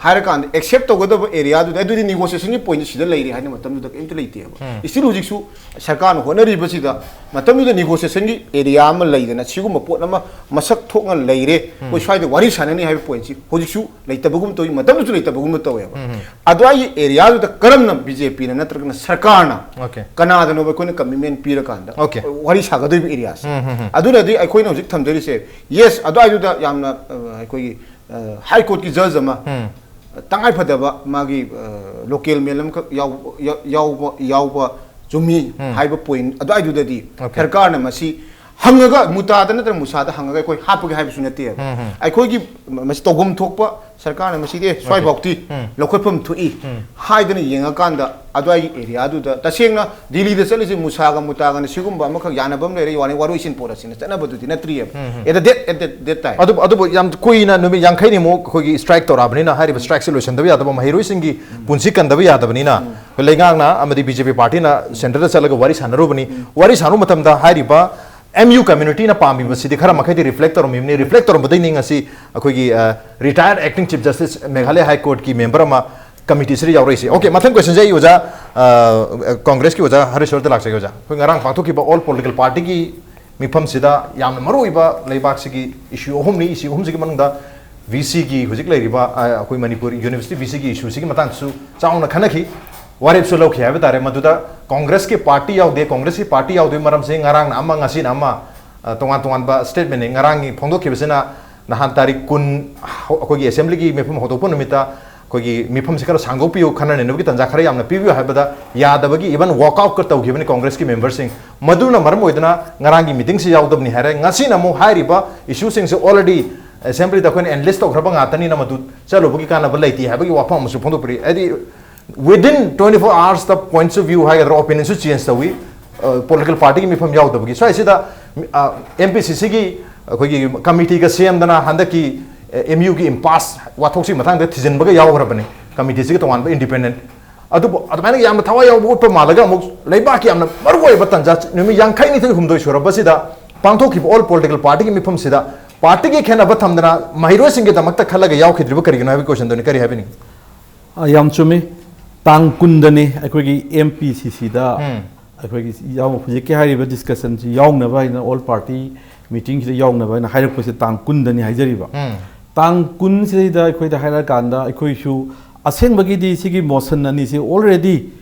ꯍꯥꯏꯔꯀꯥꯟꯗ ꯑꯦꯛꯁꯦꯞ ꯇꯧꯒꯗꯕ ꯑꯦꯔꯤꯌꯥꯗꯨꯗ ꯑꯗꯨꯗꯤ ꯅꯤꯒꯣꯁꯤꯌꯦꯁꯟꯒꯤ ꯄꯣꯏꯟꯁꯦ ꯁꯤꯗ ꯂꯩꯔꯦ ꯍꯥꯏꯅ ꯃꯇꯝꯗꯨꯗ ꯀꯔꯤꯝꯇ ꯂꯩꯇꯦꯕ꯫ ꯏꯁꯇꯤꯜ ꯍꯧꯖꯤꯛꯁꯨ ꯁꯔꯀꯥꯔꯅ ꯍꯣꯠꯅꯔꯤꯕꯁꯤꯗ ꯃꯇꯝꯗꯨꯗ ꯅꯤꯒꯣꯁꯤꯌꯦꯁꯟꯒꯤ ꯑꯦꯔꯤꯌꯥ ꯑꯃ ꯂꯩꯗꯅ ꯁꯤꯒꯨꯝꯕ ꯄꯣꯠ ꯑꯃ ꯃꯁꯛ ꯊꯣꯛꯅ ꯂꯩꯔꯦ, ꯑꯩꯈꯣꯏ ꯁ꯭ꯋꯥꯏꯗ ꯋꯥꯔꯤ ꯁꯥꯟꯅꯅꯤ ꯍꯥꯏꯕ ꯄꯣꯏꯟꯁꯤ ꯍꯧꯖꯤꯛꯁꯨ ꯂꯩꯇꯕꯒꯨꯝ ꯇꯧꯏ, ꯃꯇꯝꯗꯨꯁꯨ ꯂꯩꯇꯕꯒꯨꯝ ꯇꯧꯋꯦꯕ꯫ ꯑꯗꯨꯋꯥꯏꯒꯤ ꯑꯦꯔꯤꯌꯥꯗꯨꯗ ꯀꯔꯝꯅ ꯕꯤ ꯖꯦ ꯄꯤꯅ ꯅꯠꯇ꯭ꯔꯒꯅ ꯁꯔꯀꯥꯔꯅ Okay. ꯀꯅꯥꯗꯅꯣꯕ ꯑꯩꯈꯣꯏꯅ ꯀꯃꯤꯠꯃꯦꯟ ꯄꯤꯔꯀꯥꯟꯗ Okay. ꯋꯥꯔꯤ ꯁꯥꯒꯗꯣꯏꯕ ꯑꯦꯔꯤꯌꯥꯁꯦ꯫ ꯑꯗꯨꯅꯗꯤ ꯑꯩꯈꯣꯏꯅ ꯍꯧꯖꯤꯛ ꯊꯝꯖꯔꯤꯁꯦ, ꯌꯦꯁ, ꯑꯗꯨꯋꯥꯏꯗꯨꯗ ꯌꯥꯝꯅ ꯑ, ꯑꯩꯈꯣꯏꯒꯤ ꯍꯥꯏ ꯀꯣꯔꯠꯀꯤ ꯖꯖ ꯑꯃ ꯇꯉꯥꯏ ꯐꯗꯕ ꯃꯥꯒꯤ ꯂꯣꯀꯦꯜ ꯃꯦꯜ ꯑꯃꯈꯛ ꯌꯥꯎ- ꯌꯥꯎ- ꯌꯥꯎꯕ ꯌꯥꯎꯕ ꯆꯨꯝꯃꯤ ꯍꯥꯏꯕ ꯄꯣꯏꯟ ꯑꯗꯨꯋꯥꯏꯗꯨꯗꯗꯤ Okay. ꯁꯔꯀꯥꯔꯅ ꯃꯁꯤ ꯍꯪꯉꯒ ꯃꯨꯇꯥꯗ ꯅꯠꯇ꯭ꯔꯒ ꯃꯨꯁꯥꯗ ꯍꯪꯉꯒ ꯑꯩꯈꯣꯏ ꯍꯥꯞꯄꯒꯦ ꯍꯥꯏꯕꯁꯨ ꯅꯠꯇꯦꯕ꯫ ꯑꯩꯈꯣꯏꯒꯤ ꯃꯁꯤ ꯇꯧꯐꯝ ꯊꯣꯛꯄ ꯁꯔꯀꯥꯔꯅ ꯃꯁꯤꯗꯤ ꯑꯦ, ꯁ꯭ꯋꯥꯏꯐꯥꯎꯇꯤ ꯂꯧꯈꯠꯐꯝ ꯊꯣꯛꯏ ꯍꯥꯏꯗꯅ ꯌꯦꯡꯉꯀꯥꯟꯗ ꯑꯗꯨꯋꯥꯏꯒꯤ ꯑꯦꯔꯤꯌꯥꯗꯨꯗ ꯇꯁꯦꯡꯅ ꯗꯤꯜꯂꯤꯗ ꯆꯠꯂꯤꯁꯦ ꯃꯨꯁꯥꯒ ꯃꯨꯇꯥꯒꯅ ꯁꯤꯒꯨꯝꯕ ꯑꯃꯈꯛ ꯌꯥꯅꯕ ꯑꯃ ꯂꯩꯔꯦ, ꯋꯥꯅꯤ ꯋꯥꯔꯣꯏꯁꯤꯟ ꯄꯣꯔꯁꯤꯅ ꯆꯠꯅꯕꯗꯨꯗꯤ ꯅꯠꯇ꯭ꯔꯤꯑꯕ꯫ At the date, at the date time. ꯑꯗꯨꯕꯨ ꯑꯗꯨꯕꯨ ꯌꯥꯝ ꯀꯨꯏꯅ ꯅꯨꯃꯤꯠ ꯌꯥꯡꯈꯩꯅꯤꯃꯨꯛ ꯑꯩꯈꯣꯏꯒꯤ ꯁ꯭ꯇ꯭ꯔꯥꯏꯛ ꯇꯧꯔꯛꯑꯕꯅꯤꯅ ꯍꯥꯏꯔꯤꯕ ꯁ꯭ꯇ꯭ꯔꯥꯏꯛꯁꯦ ꯂꯣꯏꯁꯤꯟꯗꯕ ꯌꯥꯗꯕ, ꯃꯍꯩꯔꯣꯏꯁꯤꯡꯒꯤ ꯄꯨꯟꯁꯤ ꯀꯟꯗꯕ ꯌꯥꯗꯕꯅꯤꯅ ꯑꯩꯈꯣꯏ ꯂꯩꯉꯥꯛꯅ ꯑꯃꯗꯤ ꯕꯤ ꯖꯦ ꯄꯤ ꯄꯥꯔꯇꯤꯅ ꯁꯦꯟꯇꯔꯗ ꯆꯠꯂꯒ ꯋꯥꯔꯤ ꯁꯥꯟꯅꯔꯨꯕꯅꯤ꯫ ꯋꯥꯔꯤ ꯁꯥꯟꯅꯕ ꯃꯇꯝꯗ ꯍꯥꯏꯔꯤꯕ ꯑꯦꯝ ꯌꯨ ꯀꯝꯃ꯭ꯌꯨꯅꯤꯇꯤꯅ ꯄꯥꯝꯃꯤꯕꯁꯤꯗꯤ ꯈꯔ ꯃꯈꯩꯗꯤ ꯔꯤꯐ꯭ꯂꯦꯛ ꯇꯧꯔꯝꯃꯤꯕꯅꯤ꯫ ꯔꯤꯐ꯭ꯂꯦꯛ ꯇꯧꯔꯝꯕꯗꯩꯅꯤ ꯉꯁꯤ ꯑꯩꯈꯣꯏꯒꯤ retire acting chief justice Meghalaya ꯍꯥꯏ ꯀꯣꯔꯠꯀꯤ ꯃꯦꯝꯕꯔ ꯑꯃ ꯀꯃꯤꯇꯤꯁꯤꯗ ꯌꯥꯎꯔꯛꯏꯁꯦ꯫ Okay, ꯃꯊꯪ ꯀꯣꯏꯁꯟꯁꯦ ꯑꯩ ꯑꯣꯖꯥ, ꯑ, ꯀꯪꯒ꯭ꯔꯦꯁꯀꯤ ꯑꯣꯖꯥ ꯍꯔꯤꯁꯣꯔꯗ ꯂꯥꯛꯆꯒꯦ꯫ ꯑꯣꯖꯥ, ꯑꯩꯈꯣꯏ ꯉꯔꯥꯡ ꯄꯥꯡꯊꯣꯛꯈꯤꯕ ꯑꯣꯜ ꯄꯣꯂꯤꯇꯤꯀꯦꯜ ꯄꯥꯔꯇꯤꯒꯤ ꯃꯤꯐꯝꯁꯤꯗ ꯌꯥꯝꯅ ꯃꯔꯨꯑꯣꯏꯕ ꯂꯩꯕꯥꯛꯁꯤꯒꯤ ꯏꯁꯨ ꯑꯍꯨꯝꯅꯤ꯫ ꯏꯁꯨ ꯑꯍꯨꯝꯁꯤꯒꯤ ꯃꯅꯨꯡꯗ ꯚꯤ ꯁꯤꯒꯤ ꯍꯧꯖꯤꯛ ꯂꯩꯔꯤꯕ, ꯑ, ꯑꯩꯈꯣꯏ ꯃꯅꯤꯄꯨꯔ ꯌꯨꯅꯤꯚꯔꯁꯤꯇꯤ ꯚꯤ ꯁꯤꯒꯤ ꯏꯁꯨꯁꯤꯒꯤ ꯃꯇꯥꯡꯗꯁꯨ ꯆꯥꯎꯅ ꯈꯟꯅꯈꯤ꯫ ꯋꯥꯔꯦꯞꯁꯨ ꯂꯧꯈꯤ ꯍꯥꯏꯕ ꯇꯥꯔꯦ꯫ ꯃꯗꯨꯗ ꯀꯣꯡꯒ꯭ꯔꯦꯁꯀꯤ ꯄꯥꯔꯇꯤ ꯌꯥꯎꯗꯦ, ꯀꯣꯡꯒ꯭ꯔꯦꯁꯀꯤ ꯄꯥꯔꯇꯤ ꯌꯥꯎꯗꯣꯏ ꯃꯔꯝꯁꯤ ꯉꯔꯥꯡꯅ ꯑꯃ, ꯉꯁꯤꯅ ꯑꯃ, ꯑ, ꯇꯣꯉꯥꯟ ꯇꯣꯉꯥꯟꯕ statement ꯅꯤ꯫ ꯉꯔꯥꯡꯒꯤ ꯐꯣꯡꯗꯣꯛꯈꯤꯕꯁꯤꯅ ꯅꯍꯥꯟ ꯇꯥꯔꯤꯛ ꯀꯨꯟ ꯍꯧ-, ꯑꯩꯈꯣꯏꯒꯤ assembly ꯒꯤ ꯃꯤꯐꯝ ꯍꯧꯗꯣꯛꯄ ꯅꯨꯃꯤꯠꯇ ꯑꯩꯈꯣꯏꯒꯤ ꯃꯤꯐꯝꯁꯤ ꯈꯔ ꯁꯥꯡꯗꯣꯛꯄꯤꯌꯨ, ꯈꯟꯅ ꯅꯩꯅꯕꯒꯤ ꯇꯥꯟꯖꯥ ꯈꯔ ꯌꯥꯝꯅ ꯄꯤꯕꯤꯌꯨ ꯍꯥꯏꯕꯗ ꯌꯥꯗꯕꯒꯤ even walk out ꯀ ꯇꯧꯈꯤꯕꯅꯤ ꯀꯣꯡꯒ꯭ꯔꯦꯁꯀꯤ member ꯁꯤꯡ꯫ ꯃꯗꯨꯅ ꯃꯔꯝ ꯑꯣꯏꯗꯨꯅ ꯉꯔꯥꯡꯒꯤ meeting ꯁꯤ ꯌꯥꯎꯗꯕꯅꯤ ꯍꯥꯏꯔꯦ꯫ ꯉꯁꯤꯅ ꯑꯃꯨꯛ ꯍꯥꯏꯔꯤꯕ issue ꯁꯤꯡꯁꯦ already assembly ꯗ ꯑꯩꯈꯣꯏꯅ analyse ꯇꯧꯈ꯭ꯔꯕ ꯉꯥꯛꯇꯅꯤꯅ ꯃꯗꯨ ꯆꯠꯂꯨꯕꯒꯤ ꯀꯥꯟꯅꯕ ꯂꯩꯇꯦ ꯍꯥꯏꯕꯒꯤ ꯋꯥꯐꯝ ꯑꯃꯁꯨ ꯐꯣꯡꯗꯣꯛꯄꯤꯔꯤ꯫ ꯍꯥꯏꯗꯤ, within twenty four hours ꯇ points of view ꯍꯥꯏꯒꯗ꯭ꯔꯥ, opinion ꯁꯨ change ꯇꯧꯏ, ꯄꯣꯂꯤꯇꯤꯀꯦꯜ ꯄꯥꯔꯇꯤꯒꯤ ꯃꯤꯐꯝ ꯌꯥꯎꯗꯕꯒꯤ꯫ ꯁ꯭ꯋꯥꯏꯁꯤꯗ ꯑꯦꯝ ꯄꯤ ꯁꯤ ꯁꯤꯒꯤ ꯑꯩꯈꯣꯏꯒꯤ committee ꯒ ꯁꯦꯝꯗꯅ ꯍꯟꯗꯛꯀꯤ ꯑꯦꯝ ꯌꯨ ꯒꯤ impasse ꯋꯥꯊꯣꯛꯁꯤꯒꯤ ꯃꯇꯥꯡꯗ ꯊꯤꯖꯤꯟꯕꯒ ꯌꯥꯎꯈ꯭ꯔꯕꯅꯤ committee ꯁꯤꯒꯤ ꯇꯣꯉꯥꯟꯕ independent꯫ ꯑꯗꯨꯕꯨ ꯑꯗꯨꯃꯥꯏꯅ ꯌꯥꯝꯅ ꯊꯋꯥꯏ ꯌꯥꯎꯕ ꯎꯠꯄ ꯃꯥꯜꯂꯒ ꯑꯃꯨꯛ ꯂꯩꯕꯥꯛꯀꯤ ꯌꯥꯝꯅ ꯃꯔꯨꯑꯣꯏꯕ ꯇꯥꯟꯖꯥ, ꯅꯨꯃꯤꯠ ꯌꯥꯡꯈꯩꯅꯤꯊꯣꯏ ꯍꯨꯝꯗꯣꯏ ꯁꯨꯔꯕꯁꯤꯗ ꯄꯥꯡꯊꯣꯛꯈꯤꯕ all political party ꯒꯤ ꯃꯤꯐꯝꯁꯤꯗ ꯄꯥꯔꯇꯤꯒꯤ ꯈꯦꯠꯅꯕ ꯊꯝꯗꯅ ꯃꯍꯩꯔꯣꯏꯁꯤꯡꯒꯤꯗꯃꯛꯇ ꯈꯜꯂꯒ ꯌꯥꯎꯈꯤꯗ꯭ꯔꯤꯕ ꯀꯔꯤꯒꯤꯅꯣ ꯍꯥꯏꯕꯒꯤ question ꯗꯨꯅꯤ꯫ ꯀꯔꯤ ꯍꯥꯏꯕꯤꯅꯤꯡꯉꯤ? ꯑ, ꯌꯥꯝ ꯆꯨꯝꯃꯤ꯫ ꯇꯥꯡ ꯀꯨꯟꯗꯅꯤ ꯑꯩꯈꯣꯏꯒꯤ ꯑꯦꯝ ꯄꯤ ꯁꯤ ꯁꯤꯗ ꯎꯝ꯫ ꯑꯩꯈꯣꯏꯒꯤ ꯌꯥꯎ-, ꯍꯧꯖꯤꯛꯀꯤ ꯍꯥꯏꯔꯤꯕ discussion ꯁꯤ ꯌꯥꯎꯅꯕ ꯍꯥꯏꯅ, all party meeting ꯁꯤꯗ ꯌꯥꯎꯅꯕ ꯍꯥꯏꯅ ꯍꯥꯏꯔꯛꯄꯁꯦ ꯇꯥꯡ ꯀꯨꯟꯗꯅꯤ ꯍꯥꯏꯖꯔꯤꯕ꯫ ꯎꯝ꯫ ꯇꯥꯡ ꯀꯨꯟꯁꯤꯗꯩꯗ ꯑꯩꯈꯣꯏꯗ ꯍꯥꯏꯔꯛꯑꯀꯥꯟꯗ ꯑꯩꯈꯣꯏꯁꯨ ꯑꯁꯦꯡꯕꯒꯤꯗꯤ ꯁꯤꯒꯤ motion ꯑꯅꯤꯁꯤ already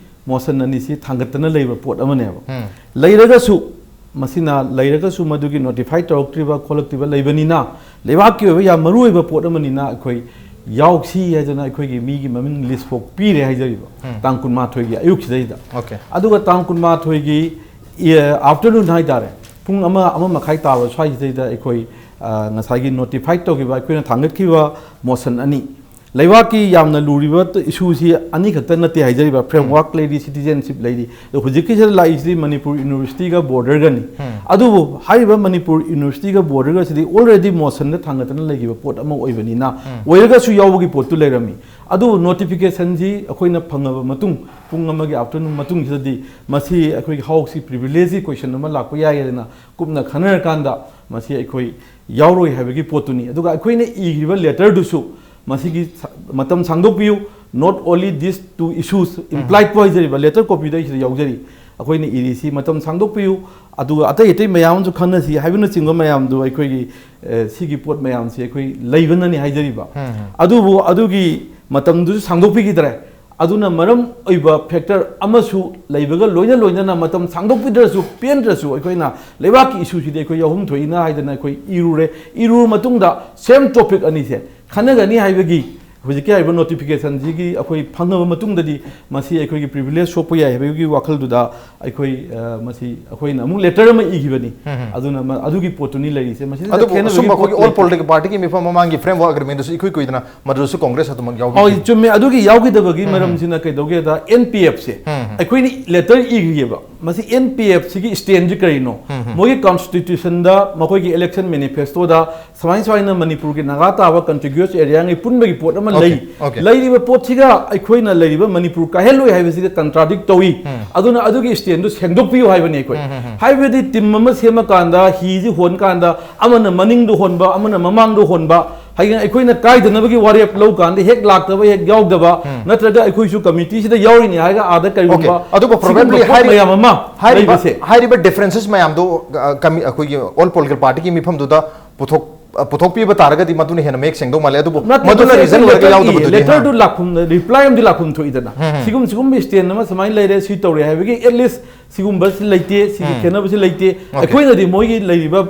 motion ꯑꯅꯤꯁꯤ ꯊꯥꯡꯒꯠꯇꯅ ꯂꯩꯕ ꯄꯣꯠ ꯑꯃꯅꯦꯕ꯫ ꯎꯝ꯫ ꯂꯩꯔꯒꯁꯨ ꯃꯁꯤꯅ ꯂꯩꯔꯒꯁꯨ ꯃꯗꯨꯒꯤ notify ꯇꯧꯔꯛꯇ꯭ꯔꯤꯕ ꯈꯣꯠꯂꯛꯇ꯭ꯔꯤꯕ ꯂꯩꯕꯅꯤꯅ, ꯂꯩꯕꯥꯛꯀꯤ ꯑꯣꯏꯕ ꯌꯥꯝ ꯃꯔꯨꯑꯣꯏꯕ ꯄꯣꯠ ꯑꯃꯅꯤꯅ ꯑꯩꯈꯣꯏ ꯌꯥꯎꯁꯤ ꯍꯥꯏꯗꯅ ꯑꯩꯈꯣꯏꯒꯤ ꯃꯤꯒꯤ ꯃꯃꯤꯡ list ꯐꯥꯎ ꯄꯤꯔꯦ ꯍꯥꯏꯖꯔꯤꯕ꯫ ꯎꯝ꯫ ꯇꯥꯡ ꯀꯨꯟꯃꯥꯊꯣꯏꯒꯤ ꯑꯌꯨꯛꯁꯤꯗꯩꯗ꯫ Okay꯫ ꯑꯗꯨꯒ ꯇꯥꯡ ꯀꯨꯟꯃꯥꯊꯣꯏꯒꯤ, ꯑꯦ, afternoon ꯍꯥꯏꯇꯥꯔꯦ, ꯄꯨꯡ ꯑꯃ, ꯑꯃ ꯃꯈꯥꯏ ꯇꯥꯕ ꯁ꯭ꯋꯥꯏꯁꯤꯗꯩꯗ ꯑꯩꯈꯣꯏ, ꯑ, ꯉꯁꯥꯏꯒꯤ notify ꯇꯧꯈꯤꯕ, ꯑꯩꯈꯣꯏꯅ ꯊꯥꯡꯒꯠꯈꯤꯕ motion ꯑꯅꯤ, ꯂꯩꯕꯥꯛꯀꯤ ꯌꯥꯝꯅ ꯂꯨꯔꯤꯕ ꯏꯁꯨꯁꯤ ꯑꯅꯤꯈꯛꯇ ꯅꯠꯇꯦ ꯍꯥꯏꯖꯔꯤꯕ, framework ꯎꯝ꯫ ꯂꯩꯔꯤ, citizenship ꯂꯩꯔꯤ꯫ ꯑꯗꯣ ꯍꯧꯖꯤꯛꯀꯤꯁꯤꯗ ꯂꯥꯛꯏꯁꯤꯗꯤ ꯃꯅꯤꯄꯨꯔ ꯌꯨꯅꯤꯚꯔꯁꯤꯇꯤꯒ ꯕꯣꯔꯗꯔꯒꯅꯤ꯫ ꯎꯝ꯫ ꯑꯗꯨꯕꯨ ꯍꯥꯏꯔꯤꯕ ꯃꯅꯤꯄꯨꯔ ꯌꯨꯅꯤꯚꯔꯁꯤꯇꯤꯒ ꯕꯣꯔꯗꯔꯒꯁꯤꯗꯤ already motionꯗ ꯊꯥꯡꯒꯠꯇꯅ ꯂꯩꯈꯤꯕ ꯄꯣꯠ ꯑꯃ ꯑꯣꯏꯕꯅꯤꯅ, ꯎꯝ꯫ ꯑꯣꯏꯔꯒꯁꯨ ꯌꯥꯎꯕꯒꯤ ꯄꯣꯠꯇꯨ ꯂꯩꯔꯝꯃꯤ꯫ ꯑꯗꯨꯕꯨ notificationꯁꯤ ꯑꯩꯈꯣꯏꯅ ꯐꯪꯉꯕ ꯃꯇꯨꯡ, ꯄꯨꯡ ꯑꯃꯒꯤ afternoon ꯃꯇꯨꯡꯁꯤꯗꯗꯤ ꯃꯁꯤ ꯑꯩꯈꯣꯏꯒꯤ ꯍꯥꯎꯁꯀꯤ privilegeꯀꯤ question ꯑꯃ ꯂꯥꯛꯄ ꯌꯥꯏ ꯍꯥꯏꯗꯅ ꯀꯨꯞꯅ ꯈꯟꯅꯔꯀꯥꯟꯗ ꯃꯁꯤ ꯑꯩꯈꯣꯏ ꯌꯥꯎꯔꯣꯏ ꯍꯥꯏꯕꯒꯤ ꯄꯣꯠꯇꯨꯅꯤ꯫ ꯑꯗꯨꯒ ꯑꯩꯈꯣꯏꯅ ꯏꯈ꯭ꯔꯤꯕ letterꯗꯨꯁꯨ ꯃꯁꯤꯒꯤ ꯁ-, ꯃꯇꯝ ꯁꯥꯡꯗꯣꯛꯄꯤꯌꯨ, not only these two issues, um. Implied ꯄꯣ ꯍꯥꯏꯖꯔꯤꯕ letter copyꯗ ꯑꯩ ꯁꯤꯗ ꯌꯥꯎꯖꯔꯤ꯫ ꯑꯩꯈꯣꯏꯅ ꯏꯔꯤꯁꯤ ꯃꯇꯝ ꯁꯥꯡꯗꯣꯛꯄꯤꯌꯨ, ꯑꯗꯨꯒ ꯑꯇꯩ ꯑꯇꯩ ꯃꯌꯥꯝ ꯑꯃꯁꯨ ꯈꯟꯅꯁꯤ ꯍꯥꯏꯕꯅꯆꯤꯡꯕ ꯃꯌꯥꯝꯗꯨ ꯑꯩꯈꯣꯏꯒꯤ, ꯑꯦ, ꯁꯤꯒꯤ ꯄꯣꯠ ꯃꯌꯥꯝꯁꯤ ꯑꯩꯈꯣꯏ ꯂꯩꯕꯅꯅꯤ ꯍꯥꯏꯖꯔꯤꯕ꯫ ꯎꯝ, ꯎꯝ꯫ ꯑꯗꯨꯕꯨ ꯑꯗꯨꯒꯤ ꯃꯇꯝꯗꯨꯁꯨ ꯁꯥꯡꯗꯣꯛꯄꯤꯈꯤꯗ꯭ꯔꯦ꯫ ꯑꯗꯨꯅ ꯃꯔꯝ ꯑꯣꯏꯕ ꯐꯦꯛꯇꯔ ꯑꯃꯁꯨ ꯂꯩꯕꯒ ꯂꯣꯏꯅ ꯂꯣꯏꯅꯅ ꯃꯇꯝ ꯁꯥꯡꯗꯣꯛꯄꯤꯗ꯭ꯔꯁꯨ ꯄꯦꯟꯗ꯭ꯔꯁꯨ ꯑꯩꯈꯣꯏꯅ ꯂꯩꯕꯥꯛꯀꯤ ꯏꯁꯨꯁꯤꯗꯤ ꯑꯩꯈꯣꯏ ꯌꯥꯎꯐꯝ ꯊꯣꯛꯏꯅ ꯍꯥꯏꯗꯅ ꯑꯩꯈꯣꯏ ꯏꯔꯨꯔꯦ꯫ ꯏꯔꯨꯔ ꯃꯇꯨꯡꯗ ꯁꯦꯝ ꯇꯣꯄꯤꯛ ꯑꯅꯤꯁꯦ ꯈꯟꯅꯒꯅꯤ ꯍꯥꯏꯕꯒꯤ ꯍꯧꯖꯤꯛꯀꯤ ꯍꯥꯏꯔꯤꯕ ꯅꯣꯇꯤꯐꯤꯀꯦꯁꯟꯁꯤꯒꯤ ꯑꯩꯈꯣꯏ ꯐꯪꯉꯕ ꯃꯇꯨꯡꯗꯗꯤ ꯃꯁꯤ ꯑꯩꯈꯣꯏꯒꯤ ꯄ꯭ꯔꯤꯚꯤꯂꯦꯖ ꯁꯣꯛꯄ ꯌꯥꯏ ꯍꯥꯏꯕꯒꯤ ꯋꯥꯈꯜꯗꯨꯗ ꯑꯩꯈꯣꯏ ꯃꯁꯤ ꯑꯩꯈꯣꯏꯅ ꯑꯃꯨꯛ ꯂꯦꯇꯔ ꯑꯃ ꯏꯈꯤꯕꯅꯤ꯫ ꯑꯗꯨꯅ ꯑꯗꯨꯒꯤ ꯄꯣꯠꯇꯨꯅꯤ ꯂꯩꯔꯤꯁꯦ꯫ ꯃꯁꯤꯗ ꯑꯗꯨꯕꯨ ꯁꯨꯝ ꯑꯩꯈꯣꯏꯒꯤ ꯑꯣꯜ ꯄꯣꯂꯤꯇꯤꯀꯦꯜ ꯄꯥꯔꯇꯤꯒꯤ ꯃꯤꯐꯝ ꯃꯃꯥꯡꯒꯤ ꯐ꯭ꯔꯦꯝꯋꯥꯔꯛ ꯑꯦꯒ꯭ꯔꯤꯃꯦꯟꯗꯨꯁꯨ ꯏꯀꯨꯏ ꯀꯨꯏꯗꯅ ꯃꯗꯨꯁꯨ ꯀꯣꯡꯒ꯭ꯔꯦꯁ ꯑꯗꯨꯃꯛ ꯌꯥꯎꯈꯤ꯫ ꯆꯨꯝꯃꯦ꯫ ꯑꯗꯨꯒꯤ ꯌꯥꯎꯈꯤꯗꯕꯒꯤ ꯃꯔꯝꯁꯤꯅ ꯀꯩꯗꯧꯒꯦꯗ, ꯑꯦꯟ ꯄꯤ ꯑꯦꯐꯁꯦ ꯑꯩꯈꯣꯏꯅ ꯂꯦꯇꯔ ꯏꯈꯤꯑꯕ꯫ ꯃꯁꯤ ꯑꯦꯟ ꯄꯤ ꯑꯦꯐ ꯁꯤꯒꯤ ꯁ꯭ꯇꯦꯟꯁꯤ ꯀꯔꯤꯅꯣ? ꯃꯣꯏꯒꯤ ꯀꯣꯟꯁꯇꯤꯇ꯭ꯌꯨꯁꯟꯗ, ꯃꯈꯣꯏꯒꯤ ꯏꯂꯦꯛꯁꯟ ꯃꯦꯅꯤꯐꯦꯁꯇꯣꯗ ꯁꯨꯃꯥꯏ ꯁꯨꯃꯥꯏꯅ ꯃꯅꯤꯄꯨꯔꯒꯤ ꯅꯥꯒꯥ ꯇꯥꯕ ꯀꯟꯇꯤꯒ꯭ꯌꯨꯁ ꯑꯦꯔꯤꯌꯥꯉꯩ ꯄꯨꯟꯕꯒꯤ ꯄꯣꯠ ꯑꯃ ꯂꯩ꯫ ꯂꯩꯔꯤꯕ ꯄꯣꯠꯁꯤꯒ ꯑꯩꯈꯣꯏꯅ ꯂꯩꯔꯤꯕ ꯃꯅꯤꯄꯨꯔ ꯀꯥꯏꯍꯜꯂꯣꯏ ꯍꯥꯏꯕꯁꯤꯒ ꯀꯟꯇ꯭ꯔꯥꯗꯤꯛ ꯇꯧꯏ꯫ ꯑꯗꯨꯅ ꯑꯗꯨꯒꯤ ꯁ꯭ꯇꯦꯟꯗꯨ ꯁꯦꯡꯗꯣꯛꯄꯤꯌꯨ ꯍꯥꯏꯕꯅꯤ ꯑꯩꯈꯣꯏ꯫ ꯍꯥꯏꯕꯗꯤ ꯇꯤꯝ ꯑꯃ ꯁꯦꯝꯃꯀꯥꯟꯗ ꯍꯤꯁꯤ ꯍꯣꯟꯀꯥꯟꯗ ꯑꯃꯅ ꯃꯅꯤꯡꯗ ꯍꯣꯟꯕ, ꯑꯃꯅ ꯃꯃꯥꯡꯗ ꯍꯣꯟꯕ, ꯍꯌꯦꯡ ꯑꯩꯈꯣꯏꯅ ꯀꯥꯏꯗꯅꯕꯒꯤ ꯋꯥꯔꯦꯞ ꯂꯧꯀꯥꯟꯗ ꯍꯦꯛ ꯂꯥꯛꯇꯕ, ꯍꯦꯛ ꯌꯥꯎꯗꯕ, ꯅꯠꯇ꯭ꯔꯒ ꯑꯩꯈꯣꯏꯁꯨ ꯀꯃꯤꯇꯤꯁꯤꯗ ꯌꯥꯎꯔꯤꯅꯤ ꯍꯥꯏꯔꯒ ꯑꯥꯗ ꯀꯩꯒꯨꯝꯕ ꯑꯗꯨꯕꯨ ꯄ꯭ꯔꯣꯕꯦꯕ꯭ꯂꯤ ꯁꯤꯒꯨꯝꯕ ꯄꯣꯠ ꯃꯌꯥꯝ ꯑꯃ ꯍꯥꯏꯔꯤꯕ ꯂꯩꯕꯁꯦ꯫ ꯍꯥꯏꯔꯤꯕ ꯗꯤꯐꯔꯦꯟꯁꯦꯁ ꯃꯌꯥꯝꯗꯣ, ꯑ, ꯀꯃꯤ-, ꯑꯩꯈꯣꯏꯒꯤ ꯑꯣꯜ ꯄꯣꯂꯤꯇꯤꯀꯦꯜ ꯄꯥꯔꯇꯤꯒꯤ ꯃꯤꯐꯝꯗꯨꯗ ꯄꯨꯊꯣꯛ-, ꯑ, ꯄꯨꯊꯣꯛꯄꯤꯕ ꯇꯥꯔꯒꯗꯤ ꯃꯗꯨꯅ ꯍꯦꯟꯅ ꯃꯌꯦꯛ ꯁꯦꯡꯗꯧ ꯃꯥꯜꯂꯦ꯫ ꯑꯗꯨꯕꯨ ꯅꯠꯇꯦ, ꯃꯗꯨꯅ ꯅꯠꯇꯦ, ꯔꯤꯖꯟ ꯑꯣꯏꯔꯒ ꯂꯦꯇꯔ ꯏ-, ꯌꯥꯎꯗꯕꯗꯨꯗꯤ, ꯍꯥ꯫ ꯂꯦꯇꯔꯗꯨ ꯂꯥꯛꯐꯝ, ꯔꯤꯄ꯭ꯂꯥꯏ ꯑꯃꯗꯤ ꯂꯥꯛꯐꯝ ꯊꯣꯛꯏꯗꯅ꯫ ꯁꯤꯒꯨꯝ-, ꯁꯤꯒꯨꯝꯕ ꯁ꯭ꯇꯦꯟ ꯑꯃ ꯁꯨꯃꯥꯏꯅ ꯂꯩꯔꯦ, ꯁꯤ ꯇꯧꯔꯦ ꯍꯥꯏꯕꯒꯤ ꯑꯦꯠꯂꯤꯁ ꯁꯤꯒꯨꯝꯕꯁꯤ ꯂꯩꯇꯦ, ꯁꯤꯒꯤ ꯈꯦꯠꯅꯕꯁꯤ ꯂꯩꯇꯦ꯫ ꯑꯩꯈꯣꯏꯅꯗꯤ ꯃꯣꯏꯒꯤ ꯂꯩꯔꯤꯕ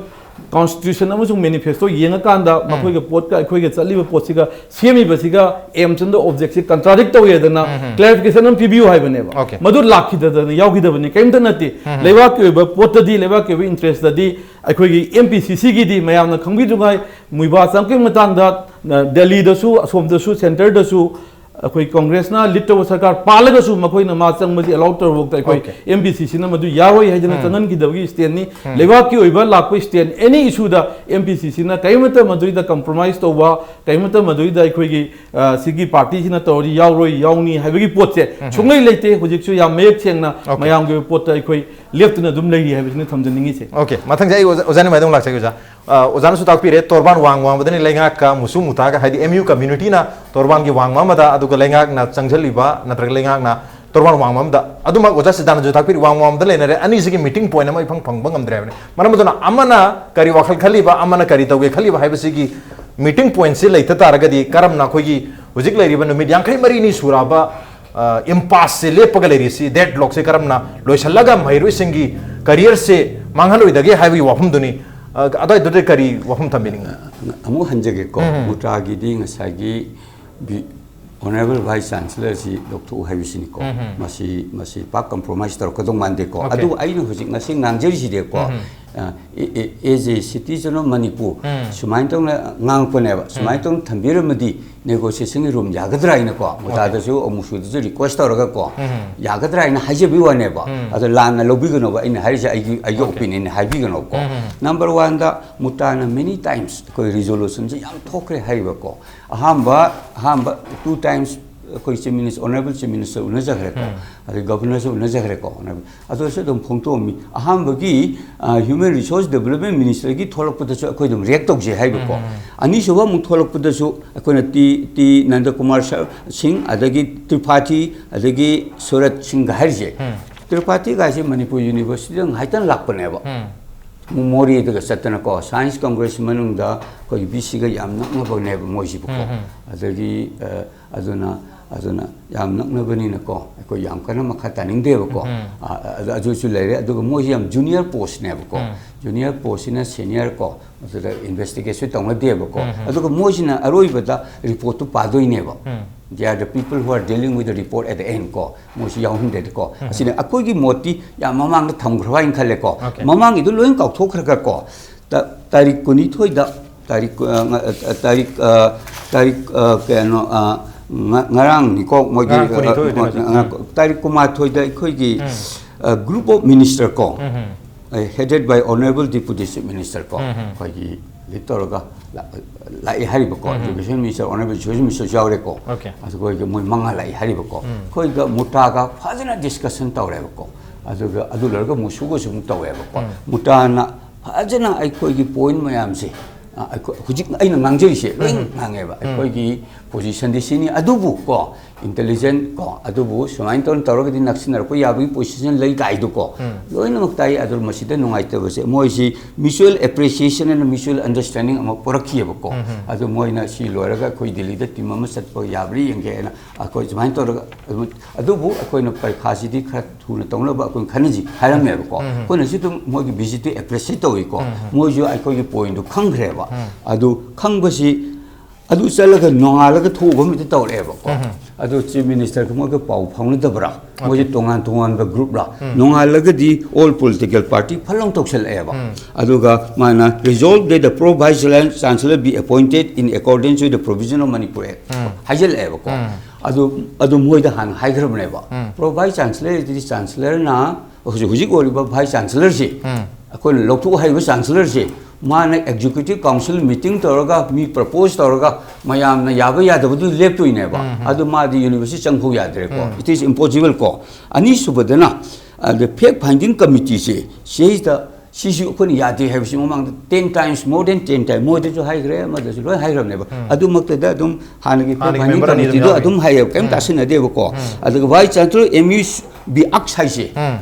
ꯀꯣꯟꯁꯇꯤꯇ꯭ꯌꯨꯁꯟ ꯑꯃꯁꯨꯡ ꯃꯦꯅꯤꯐꯦꯁꯇꯣ ꯌꯦꯡꯉꯀꯥꯟꯗ ꯃꯈꯣꯏꯒ ꯄꯣꯠꯀ ꯑꯩꯈꯣꯏꯒ ꯆꯠꯂꯤꯕ ꯄꯣꯠꯁꯤꯒ ꯁꯦꯝꯃꯤꯕꯁꯤꯒ ꯑꯦꯝꯁ ꯑꯦꯟ ꯗ ꯑꯣꯕꯖꯦꯛꯁꯤ ꯀꯟꯇ꯭ꯔꯥꯗꯤꯛ ꯇꯧꯋꯦꯗꯅ ꯀ꯭ꯂꯦꯔꯤꯐꯤꯀꯦꯁꯟ ꯑꯃ ꯄꯤꯕꯤꯌꯨ ꯍꯥꯏꯕꯅꯦꯕ꯫ ꯃꯗꯨ ꯂꯥꯛꯈꯤꯗꯗꯅ ꯌꯥꯎꯈꯤꯗꯕꯅꯤ, ꯀꯔꯤꯝꯇ ꯅꯠꯇꯦ꯫ ꯂꯩꯕꯥꯛꯀꯤ ꯑꯣꯏꯕ ꯄꯣꯠꯇꯗꯤ, ꯂꯩꯕꯥꯛꯀꯤ ꯑꯣꯏꯕ ꯏꯟꯇꯔꯦꯁꯇꯗꯤ ꯑꯩꯈꯣꯏꯒꯤ ꯑꯦꯝ ꯄꯤ ꯁꯤ ꯁꯤꯒꯤꯗꯤ ꯃꯌꯥꯝꯅ ꯈꯪꯕꯤꯗ꯭ꯔꯤꯉꯥꯏ ꯃꯨꯏꯕꯥ ꯆꯪꯉꯛꯄꯒꯤ ꯃꯇꯥꯡꯗ, ꯑ, ꯗꯦꯜꯂꯤꯗꯁꯨ, ꯑꯁꯣꯝꯗꯁꯨ, ꯁꯦꯟꯇꯔꯗꯁꯨ ꯑꯩꯈꯣꯏ ꯀꯣꯡꯒ꯭ꯔꯦꯁꯅ ꯂꯤꯗ ꯇꯧꯕ ꯁꯔꯀꯥꯔ ꯄꯥꯜꯂꯒꯁꯨ ꯃꯈꯣꯏꯅ ꯃꯥ ꯆꯪꯕꯁꯤ ꯑꯦꯂꯥꯎ ꯇꯧꯔꯨꯕꯗ ꯑꯩꯈꯣꯏ ꯑꯦꯝ ꯄꯤ ꯁꯤ ꯁꯤꯅ ꯃꯗꯨ ꯌꯥꯔꯣꯏ ꯍꯥꯏꯗꯅ ꯆꯪꯍꯟꯈꯤꯗꯕꯒꯤ ꯁ꯭ꯇꯦꯟꯅꯤ꯫ ꯂꯩꯕꯥꯛꯀꯤ ꯑꯣꯏꯕ ꯂꯥꯛꯄ ꯁ꯭ꯇꯦꯟ ꯑꯦꯅꯤ ꯏꯁꯨꯗ ꯑꯦꯝ ꯄꯤ ꯁꯤ ꯁꯤꯅ ꯀꯔꯤꯃꯠꯇ ꯃꯗꯨꯏꯗ ꯀꯝꯄ꯭ꯔꯣꯃꯥꯏꯁ ꯇꯧꯕ, ꯀꯔꯤꯃꯠꯇ ꯃꯗꯨꯏꯗ ꯑꯩꯈꯣꯏꯒꯤ, ꯑ, ꯁꯤꯒꯤ ꯄꯥꯔꯇꯤꯁꯤꯅ ꯇꯧꯔꯗꯤ ꯌꯥꯎꯔꯣꯏ, ꯌꯥꯎꯅꯤ ꯍꯥꯏꯕꯒꯤ ꯄꯣꯠꯁꯦ ꯁꯨꯡꯂꯩ ꯂꯩꯇꯦ꯫ ꯍꯧꯖꯤꯛꯁꯨ ꯌꯥꯝ ꯃꯌꯦꯛ ꯁꯦꯡꯅ ꯃꯌꯥꯝꯒꯤ ꯑꯣꯏꯕ ꯄꯣꯠꯇ ꯑꯩꯈꯣꯏ ꯂꯦꯞꯇꯨꯅ ꯑꯗꯨꯝ ꯂꯩꯔꯤ ꯍꯥꯏꯕꯁꯤꯅ ꯊꯝꯖꯅꯤꯡꯉꯤꯁꯦ꯫ ꯑꯣꯀꯦ, ꯃꯊꯪꯁꯦ ꯑꯩ ꯑꯣꯖꯥ, ꯑꯣꯖꯥ ꯅꯤꯃꯥꯏꯗ ꯑꯃꯨꯛ ꯂꯥꯛꯆꯒꯦ, ꯑꯣꯖꯥ꯫ ꯑ, ꯑꯣꯖꯥꯅꯁꯨ ꯇꯥꯛꯄꯤꯔꯦ, ꯇꯣꯔꯕꯥꯟ ꯋꯥꯡꯃ ꯑꯃꯗꯅꯤ ꯂꯩꯉꯥꯛꯀ ꯃꯨꯁꯨ ꯃꯨꯇꯥꯒ, ꯍꯥꯏꯗꯤ ꯑꯦꯝ ꯌꯨ ꯀꯝꯃ꯭ꯌꯨꯅꯤꯇꯤꯅ ꯇꯣꯔꯕꯥꯟꯒꯤ ꯋꯥꯡꯃ ꯑꯃꯗ, ꯑꯗꯨꯒ ꯂꯩꯉꯥꯛꯅ ꯆꯪꯁꯤꯜꯂꯤꯕ, ꯅꯠꯇ꯭ꯔꯒ ꯂꯩꯉꯥꯛꯅ ꯇꯣꯔꯕꯥꯟ ꯋꯥꯡꯃ ꯑꯃꯗ꯫ ꯑꯗꯨꯃꯛ ꯑꯣꯖꯥ ꯁꯤꯗꯥꯅꯟꯗꯁꯨ ꯇꯥꯛꯄꯤꯔꯤ, ꯋꯥꯡꯃ ꯑꯃꯗ ꯂꯩꯅꯔꯦ꯫ ꯑꯅꯤꯁꯤꯒꯤ ꯃꯤꯇꯤꯡ ꯄꯣꯏꯟ ꯑꯃ ꯏꯐꯪ ꯐꯪꯕ ꯉꯝꯗ꯭ꯔꯦ ꯍꯥꯏꯕꯅꯤ꯫ ꯃꯔꯝ ꯑꯗꯨꯅ ꯑꯃꯅ ꯀꯔꯤ ꯋꯥꯈꯜ ꯈꯜꯂꯤꯕ, ꯑꯃꯅ ꯀꯔꯤ ꯇꯧꯒꯦ ꯈꯜꯂꯤꯕ ꯍꯥꯏꯕꯁꯤꯒꯤ ꯃꯤꯇꯤꯡ ꯄꯣꯏꯟꯁꯤ ꯂꯩꯇ ꯇꯥꯔꯒꯗꯤ ꯀꯔꯝꯅ ꯑꯩꯈꯣꯏꯒꯤ ꯍꯧꯖꯤꯛ ꯂꯩꯔꯤꯕ ꯅꯨꯃꯤꯠ ꯌꯥꯡꯈꯩ ꯃꯔꯤꯅꯤ ꯁꯨꯔꯛꯑꯕ ꯏꯝꯄꯥꯁꯁꯦ ꯂꯦꯞꯄꯒ ꯂꯩꯔꯤꯁꯤ, ꯗꯦꯗ ꯂꯣꯛꯁꯦ ꯀꯔꯝꯅ ꯂꯣꯏꯁꯤꯜꯂꯒ ꯃꯍꯩꯔꯣꯏꯁꯤꯡꯒꯤ ꯀꯔꯤꯌꯔꯁꯦ ꯃꯥꯡꯍꯜꯂꯣꯏꯗꯒꯦ ꯍꯥꯏꯕꯒꯤ ꯋꯥꯐꯝꯗꯨꯅꯤ꯫ ꯑ, ꯑꯗ꯭ꯋꯥꯏꯗꯨꯗ ꯀꯔꯤ ꯋꯥꯐꯝ ꯊꯝꯕꯤꯅꯤꯡꯉꯤ? ꯑꯃꯨꯛ ꯍꯟꯖꯒꯦꯀꯣ, ꯎꯝ꯫ ꯃꯨꯇꯥꯒꯤꯗꯤ ꯉꯁꯥꯏꯒꯤ ꯕꯤ-, Honourable Vice Chancellorꯁꯤ ꯂꯧꯊꯣꯛꯎ ꯍꯥꯏꯕꯁꯤꯅꯤꯀꯣ꯫ ꯎꯝ꯫ ꯃꯁꯤ, ꯃꯁꯤ ꯄꯥꯛ compromise ꯇꯧꯔꯛꯀꯗꯧ ꯃꯥꯟꯗꯦꯀꯣ꯫ Okay꯫ ꯑꯗꯨꯕꯨ ꯑꯩꯅ ꯍꯧꯖꯤꯛ ꯉꯁꯤ ꯉꯥꯡꯖꯔꯤꯁꯤꯗꯤꯀꯣ, ꯎꯝ꯫ ꯑ, as a citizen of Manipur, ꯎꯝ꯫ ꯁꯨꯃꯥꯏꯅ ꯇꯧꯅ ꯉꯥꯡꯉꯛꯄꯅꯦꯕ, ꯁꯨꯃꯥꯏꯅ ꯎꯝ꯫ ꯇꯧꯅ ꯊꯝꯕꯤꯔꯝꯃꯗꯤ negotiationꯒꯤ room ꯌꯥꯒꯗ꯭ꯔꯥ ꯍꯥꯏꯅꯀꯣ, ꯃꯨꯇꯥꯗꯁꯨ ꯑꯃꯨꯛꯁꯨꯗꯁꯨ request ꯇꯧꯔꯒꯀꯣ, ꯎꯝ꯫ ꯌꯥꯒꯗ꯭ꯔꯥ ꯍꯥꯏꯅ ꯍꯥꯏꯖꯕꯒꯤ ꯋꯥꯅꯦꯕ꯫ ꯎꯝ꯫ ꯑꯗꯣ ꯂꯥꯟꯅ ꯂꯧꯕꯤꯒꯅꯣꯕ, ꯑꯩꯅ ꯍꯥꯏꯔꯤꯁꯦ ꯑꯩꯒꯤ, ꯑꯩꯒꯤ Okay꯫ Opinionꯅꯤ, ꯍꯥꯏꯕꯤꯒꯅꯣꯕꯀꯣ꯫ ꯎꯝ꯫ Number oneꯗ ꯃꯨꯇꯥꯅ many times ꯑꯩꯈꯣꯏ resolutionꯁꯦ ꯌꯥꯝ ꯊꯣꯛꯈ꯭ꯔꯦ ꯍꯥꯏꯔꯤꯕꯀꯣ꯫ ꯑꯍꯥꯟꯕ, ꯑꯍꯥꯟꯕ two times ꯑꯩꯈꯣꯏ Chief Minister, Honourable Chief Minister ꯎꯅꯖꯈ꯭ꯔꯦꯀꯣ, ꯎꯝ꯫ ꯑꯗꯩ Governorꯁꯨ ꯎꯅꯖꯈ꯭ꯔꯦꯀꯣ꯫ ꯑꯗꯨ ꯑꯣꯏꯔꯁꯨ ꯑꯗꯨꯝ ꯐꯣꯡꯗꯣꯛꯑꯝꯃꯤ꯫ ꯑꯍꯥꯟꯕꯒꯤ, ꯑ, Human Resource Development Ministerꯒꯤ ꯊꯣꯛꯂꯛꯄꯗꯁꯨ ꯑꯩꯈꯣꯏ ꯑꯗꯨꯝ react ꯇꯧꯖꯩ ꯍꯥꯏꯕꯀꯣ꯫ ꯎꯝ꯫ ꯑꯅꯤꯁꯨꯕ ꯑꯃꯨꯛ ꯊꯣꯛꯂꯛꯄꯗꯁꯨ ꯑꯩꯈꯣꯏꯅ ꯇꯤ, ꯇꯤ ꯅꯟꯗꯀꯨꯃꯥꯔ ꯁ-, ꯁꯤꯡ, ꯑꯗꯒꯤ ꯇ꯭ꯔꯤꯄꯥꯊꯤ, ꯑꯗꯒꯤ ꯁꯨꯔꯠ ꯁꯤꯡꯒ ꯍꯥꯏꯔꯤꯁꯦ꯫ ꯎꯝ꯫ ꯇ꯭ꯔꯤꯄꯥꯊꯤꯒꯥꯏꯁꯦ ꯃꯅꯤꯄꯨꯔ Universityꯗ ꯉꯥꯏꯇꯪ ꯂꯥꯛꯄꯅꯦꯕ꯫ ꯎꯝ꯫ ꯃꯣꯔꯦꯗꯒ ꯆꯠꯇꯅꯀꯣ, Science Congress ꯃꯅꯨꯡꯗ ꯑꯩꯈꯣꯏꯒꯤ VCꯒ ꯌꯥꯝ ꯅꯛꯅꯕꯅꯦꯕ ꯃꯣꯏꯁꯤꯕꯨꯀꯣ꯫ ꯎꯝ, ꯎꯝ꯫ ꯑꯗꯒꯤ, ꯑ, ꯑꯗꯨꯅ, ꯑꯗꯨꯅ ꯌꯥꯝ ꯅꯛꯅꯕꯅꯤꯅꯀꯣ, ꯑꯩꯈꯣꯏ ꯌꯥꯝ ꯀꯟꯅ ꯃꯈꯥ ꯇꯥꯅꯤꯡꯗꯦꯕꯀꯣ꯫ ꯎꯝ꯫ ꯑ, ꯑ, ꯑꯗꯨꯁꯨ ꯂꯩꯔꯦ꯫ ꯑꯗꯨꯒ ꯃꯣꯏꯁꯤ ꯌꯥꯝ junior postꯅꯦꯕꯀꯣ꯫ ꯎꯝ꯫ Junior postꯁꯤꯅ senior ꯀꯣ, ꯑꯗꯨꯗ investigateꯁꯨ ꯇꯧꯅꯗꯦꯕꯀꯣ꯫ ꯎꯝ, ꯎꯝ꯫ ꯑꯗꯨꯒ ꯃꯣꯏꯁꯤꯅ ꯑꯔꯣꯏꯕꯗ reportꯇꯨ ꯄꯥꯗꯣꯏꯅꯦꯕ꯫ ꯎꯝ꯫ They are the people who are dealing with the report at the end ꯀꯣ꯫ ꯃꯣꯏꯁꯨ ꯌꯥꯎꯍꯟꯗꯦꯗꯀꯣ꯫ ꯎꯝ꯫ ꯑꯁꯤꯅ ꯑꯩꯈꯣꯏꯒꯤ ꯃꯣꯠꯇꯤ ꯌꯥꯝ ꯃꯃꯥꯡꯗ ꯊꯝꯈ꯭ꯔꯕ ꯍꯥꯏꯅ ꯈꯜꯂꯦꯀꯣ꯫ Okay꯫ ꯃꯃꯥꯡꯒꯤꯗꯨ ꯂꯣꯏ ꯀꯥꯎꯊꯣꯛꯈ꯭ꯔꯒꯀꯣ, ꯇ-, ꯇꯥꯔꯤꯛ ꯀꯨꯟꯅꯤꯊꯣꯏꯗ, ꯇꯥꯔꯤꯛ, ꯑ, ꯉ-, ꯑ, ꯇꯥꯔꯤꯛ, ꯑ, ꯇꯥꯔꯤꯛ, ꯑ, ꯀꯩꯅꯣ, ꯑ, ꯉ-, ꯉꯔꯥꯡꯅꯤꯀꯣ, ꯃꯣꯏꯒꯤ, ꯉꯔꯥꯡ ꯀꯨꯟꯅꯤꯊꯣꯏ ꯑ, ꯑꯣꯏꯗꯣꯏ ꯅꯠꯇ꯭ꯔꯣ? ꯑ, ꯎꯝ꯫ ꯇꯥꯔꯤꯛ ꯀꯨꯟꯃꯥꯊꯣꯏꯗ ꯑꯩꯈꯣꯏꯒꯤ, ꯎꯝ꯫ ꯑ, group of minister ꯀꯣ, ꯎꯝ, ꯎꯝ꯫ ꯑ, headed by Honourable Deputy Chief Minister ꯀꯣ, ꯎꯝ, ꯎꯝ꯫ ꯑꯩꯈꯣꯏꯒꯤ lead ꯇꯧꯔꯒ ꯂꯥꯛ-, ꯂꯥꯛꯏ ꯍꯥꯏꯔꯤꯕꯀꯣ, ꯎꯝ, ꯎꯝ꯫ Education Minister, Honourable Education Minister ꯌꯥꯎꯔꯦꯀꯣ꯫ Okay꯫ ꯑꯗꯨ ꯑꯩꯈꯣꯏꯒꯤ ꯃꯣꯏ ꯃꯉꯥ ꯂꯥꯛꯏ ꯍꯥꯏꯔꯤꯕꯀꯣ꯫ ꯎꯝ꯫ ꯑꯩꯈꯣꯏꯒ ꯃꯨꯇꯥꯒ ꯐꯖꯅ discussion ꯇꯧꯔꯦꯕꯀꯣ꯫ ꯑꯗꯨꯒ ꯑꯗꯨ ꯂꯣꯏꯔꯒ ꯃꯨꯁꯨꯒꯁꯨ ꯑꯃꯨꯛ ꯇꯧꯋꯦꯕꯀꯣ꯫ ꯎꯝ꯫ ꯃꯨꯇꯥꯅ ꯐꯖꯅ ꯑꯩꯈꯣꯏꯒꯤ point ꯃꯌꯥꯝꯁꯦ, ꯑ, ꯑꯩꯈꯣꯏ ꯍꯧꯖꯤꯛ ꯑꯩꯅ ꯉꯥꯡꯖꯔꯤꯁꯦ ꯂꯣꯏ ꯎꯝ꯫ ꯉꯥꯡꯉꯦꯕ꯫ ꯎꯝ꯫ ꯑꯩꯈꯣꯏꯒꯤ positionꯗꯤ ꯁꯤꯅꯤ, ꯑꯗꯨꯕꯨ ꯀꯣ, ꯏꯟꯇꯦꯂꯤꯖꯦꯟ ꯀꯣ, ꯑꯗꯨꯕꯨ ꯁꯨꯃꯥꯏꯅ ꯇꯧꯔ ꯇꯧꯔꯒꯗꯤ ꯅꯛꯁꯤꯟꯅꯔꯛꯄ ꯌꯥꯕꯒꯤ ꯄꯣꯖꯤꯁꯟ ꯂꯩ ꯀꯥꯏꯗꯨꯀꯣ, ꯂꯣꯏꯅꯃꯛ ꯇꯥꯏ꯫ ꯑꯗꯨ ꯃꯁꯤꯗ ꯅꯨꯡꯉꯥꯏꯇꯕꯁꯦ, ꯃꯣꯏꯁꯤ mutual appreciation and mutual understanding ꯑꯃ ꯄꯨꯔꯛꯈꯤꯑꯕꯀꯣ꯫ ꯑꯗꯨ ꯃꯣꯏꯅ ꯁꯤ ꯂꯣꯏꯔꯒ ꯑꯩꯈꯣꯏ ꯗꯤꯜꯂꯤꯗ ꯇꯤꯝ ꯑꯃ ꯆꯠꯄ ꯌꯥꯕ꯭ꯔꯥ ꯌꯦꯡꯒꯦ ꯍꯥꯏꯅ ꯑꯩꯈꯣꯏ ꯁꯨꯃꯥꯏꯅ ꯇꯧꯔꯒ ꯑꯗꯨꯝ, ꯑꯗꯨꯕꯨ ꯑꯩꯈꯣꯏꯅ ꯄꯔꯤꯈꯥꯁꯤꯗꯤ ꯈꯔ ꯊꯨꯅ ꯇꯧꯅꯕ ꯑꯩꯈꯣꯏꯅ ꯈꯟꯅꯁꯤ ꯍꯥꯏꯔꯝꯃꯦꯕꯀꯣ꯫ ꯑꯩꯈꯣꯏꯅꯁꯨ ꯑꯗꯨꯝ ꯃꯣꯏꯒꯤ ꯚꯤꯖꯤꯠꯇꯨ ꯑꯦꯄ꯭ꯔꯤꯁꯤꯌꯦꯠ ꯇꯧꯏꯀꯣ꯫ ꯃꯣꯏꯁꯨ ꯑꯩꯈꯣꯏꯒꯤ ꯄꯣꯏꯟꯗꯨ ꯈꯪꯈ꯭ꯔꯦꯕ꯫ ꯑꯗꯨ ꯈꯪꯕꯁꯤ, ꯑꯗꯨ ꯆꯠꯂꯒ ꯅꯣꯡꯉꯥꯜꯂꯒ ꯊꯣꯛꯎꯕ ꯑꯃꯗꯤ ꯇꯧꯔꯛꯑꯦꯕꯀꯣ꯫ ꯑꯗꯨ ꯆꯤꯐ ꯃꯤꯅꯤꯁꯇꯔꯒ ꯃꯣꯏꯒ ꯄꯥꯎ ꯐꯥꯎꯅꯗꯕ꯭ꯔꯥ? ꯃꯣꯏꯁꯦ ꯇꯣꯉꯥꯟ ꯇꯣꯉꯥꯟꯕ ꯒ꯭ꯔꯨꯞꯔꯥ? ꯅꯣꯡꯉꯥꯜꯂꯒꯗꯤ ꯑꯣꯜ ꯄꯣꯂꯤꯇꯤꯀꯦꯜ ꯄꯥꯔꯇꯤ ꯐꯠ ꯂꯥꯎ ꯇꯧꯁꯜꯂꯛꯑꯦꯕ꯫ ꯑꯗꯨꯒ ꯃꯥꯅ resolve that the pro vice chancellor be appointed in accordance with the provision of Manipur Act ꯍꯥꯏꯖꯜꯂꯛꯑꯦꯕꯀꯣ꯫ ꯑꯗꯨ, ꯑꯗꯨ ꯃꯣꯏꯗ ꯍꯥꯟꯅ ꯍꯥꯏꯈ꯭ꯔꯕꯅꯦꯕ꯫ ꯄ꯭ꯔꯣ ꯚꯥꯏꯁ ꯆꯥꯟꯁꯦꯂꯔꯗꯤ ꯆꯥꯟꯁꯦꯂꯔꯅ ꯍꯧꯖꯤꯛ, ꯍꯧꯖꯤꯛ ꯑꯣꯏꯔꯤꯕ ꯚꯥꯏꯁ ꯆꯥꯟꯁꯦꯂꯔꯁꯤ, ꯑꯩꯈꯣꯏꯅ ꯂꯧꯊꯣꯛ ꯍꯥꯏꯔꯤꯕ ꯆꯥꯟꯁꯦꯂꯔꯁꯤ, ꯃꯥꯅ ꯑꯦꯛꯖꯤꯀ꯭ꯌꯨꯇꯤꯚ ꯀꯥꯎꯟꯁꯤꯜ ꯃꯤꯇꯤꯡ ꯇꯧꯔꯒ ꯃꯤ ꯄ꯭ꯔꯄꯣꯖ ꯇꯧꯔꯒ ꯃꯌꯥꯝꯅ ꯌꯥꯕ ꯌꯥꯗꯕꯗꯨ ꯂꯦꯞꯇꯣꯏꯅꯦꯕ꯫ ꯑꯗꯨ ꯃꯥꯗꯤ ꯌꯨꯅꯤꯚꯔꯁꯤꯇꯤ ꯆꯪꯐꯧ ꯌꯥꯗ꯭ꯔꯦꯀꯣ꯫ It is impossible ꯀꯣ꯫ ꯑꯅꯤꯁꯨꯕꯗꯅ, ꯑꯗ ꯐꯦꯛ ꯐꯥꯏꯟꯗꯤꯡ ꯀꯃꯤꯇꯤꯁꯦ ꯁꯤꯁꯤꯗ ꯁꯤꯁꯨ ꯑꯩꯈꯣꯏꯅ ꯌꯥꯗꯦ ꯍꯥꯏꯕꯁꯤ ꯃꯃꯥꯡꯗ ten times, more than ten times ꯃꯣꯏꯗꯁꯨ ꯍꯥꯏꯈ꯭ꯔꯦ, ꯑꯃꯗꯁꯨ ꯂꯣꯏ ꯍꯥꯏꯈ꯭ꯔꯕꯅꯦꯕ꯫ ꯑꯗꯨꯃꯛꯇꯗ ꯑꯗꯨꯝ ꯍꯥꯟꯅꯒꯤ ꯐꯦꯛ ꯍꯥꯟꯅꯒꯤ ꯐꯥꯏꯟꯗꯤꯡ ꯃꯦꯝꯕꯔ ꯑꯅꯤ ꯑꯗꯨꯝ ꯀꯃꯤꯇꯤꯗꯣ ꯌꯥꯎꯔꯤ꯫ ꯑꯗꯨꯝ ꯍꯥꯏꯌꯦꯕ, ꯀꯩꯝ ꯇꯥꯁꯤꯟꯅꯗꯦꯕꯀꯣ꯫ ꯑꯗꯨꯒ vice chancellor M U B ꯑꯛꯁ ꯍꯥꯏꯁꯦ,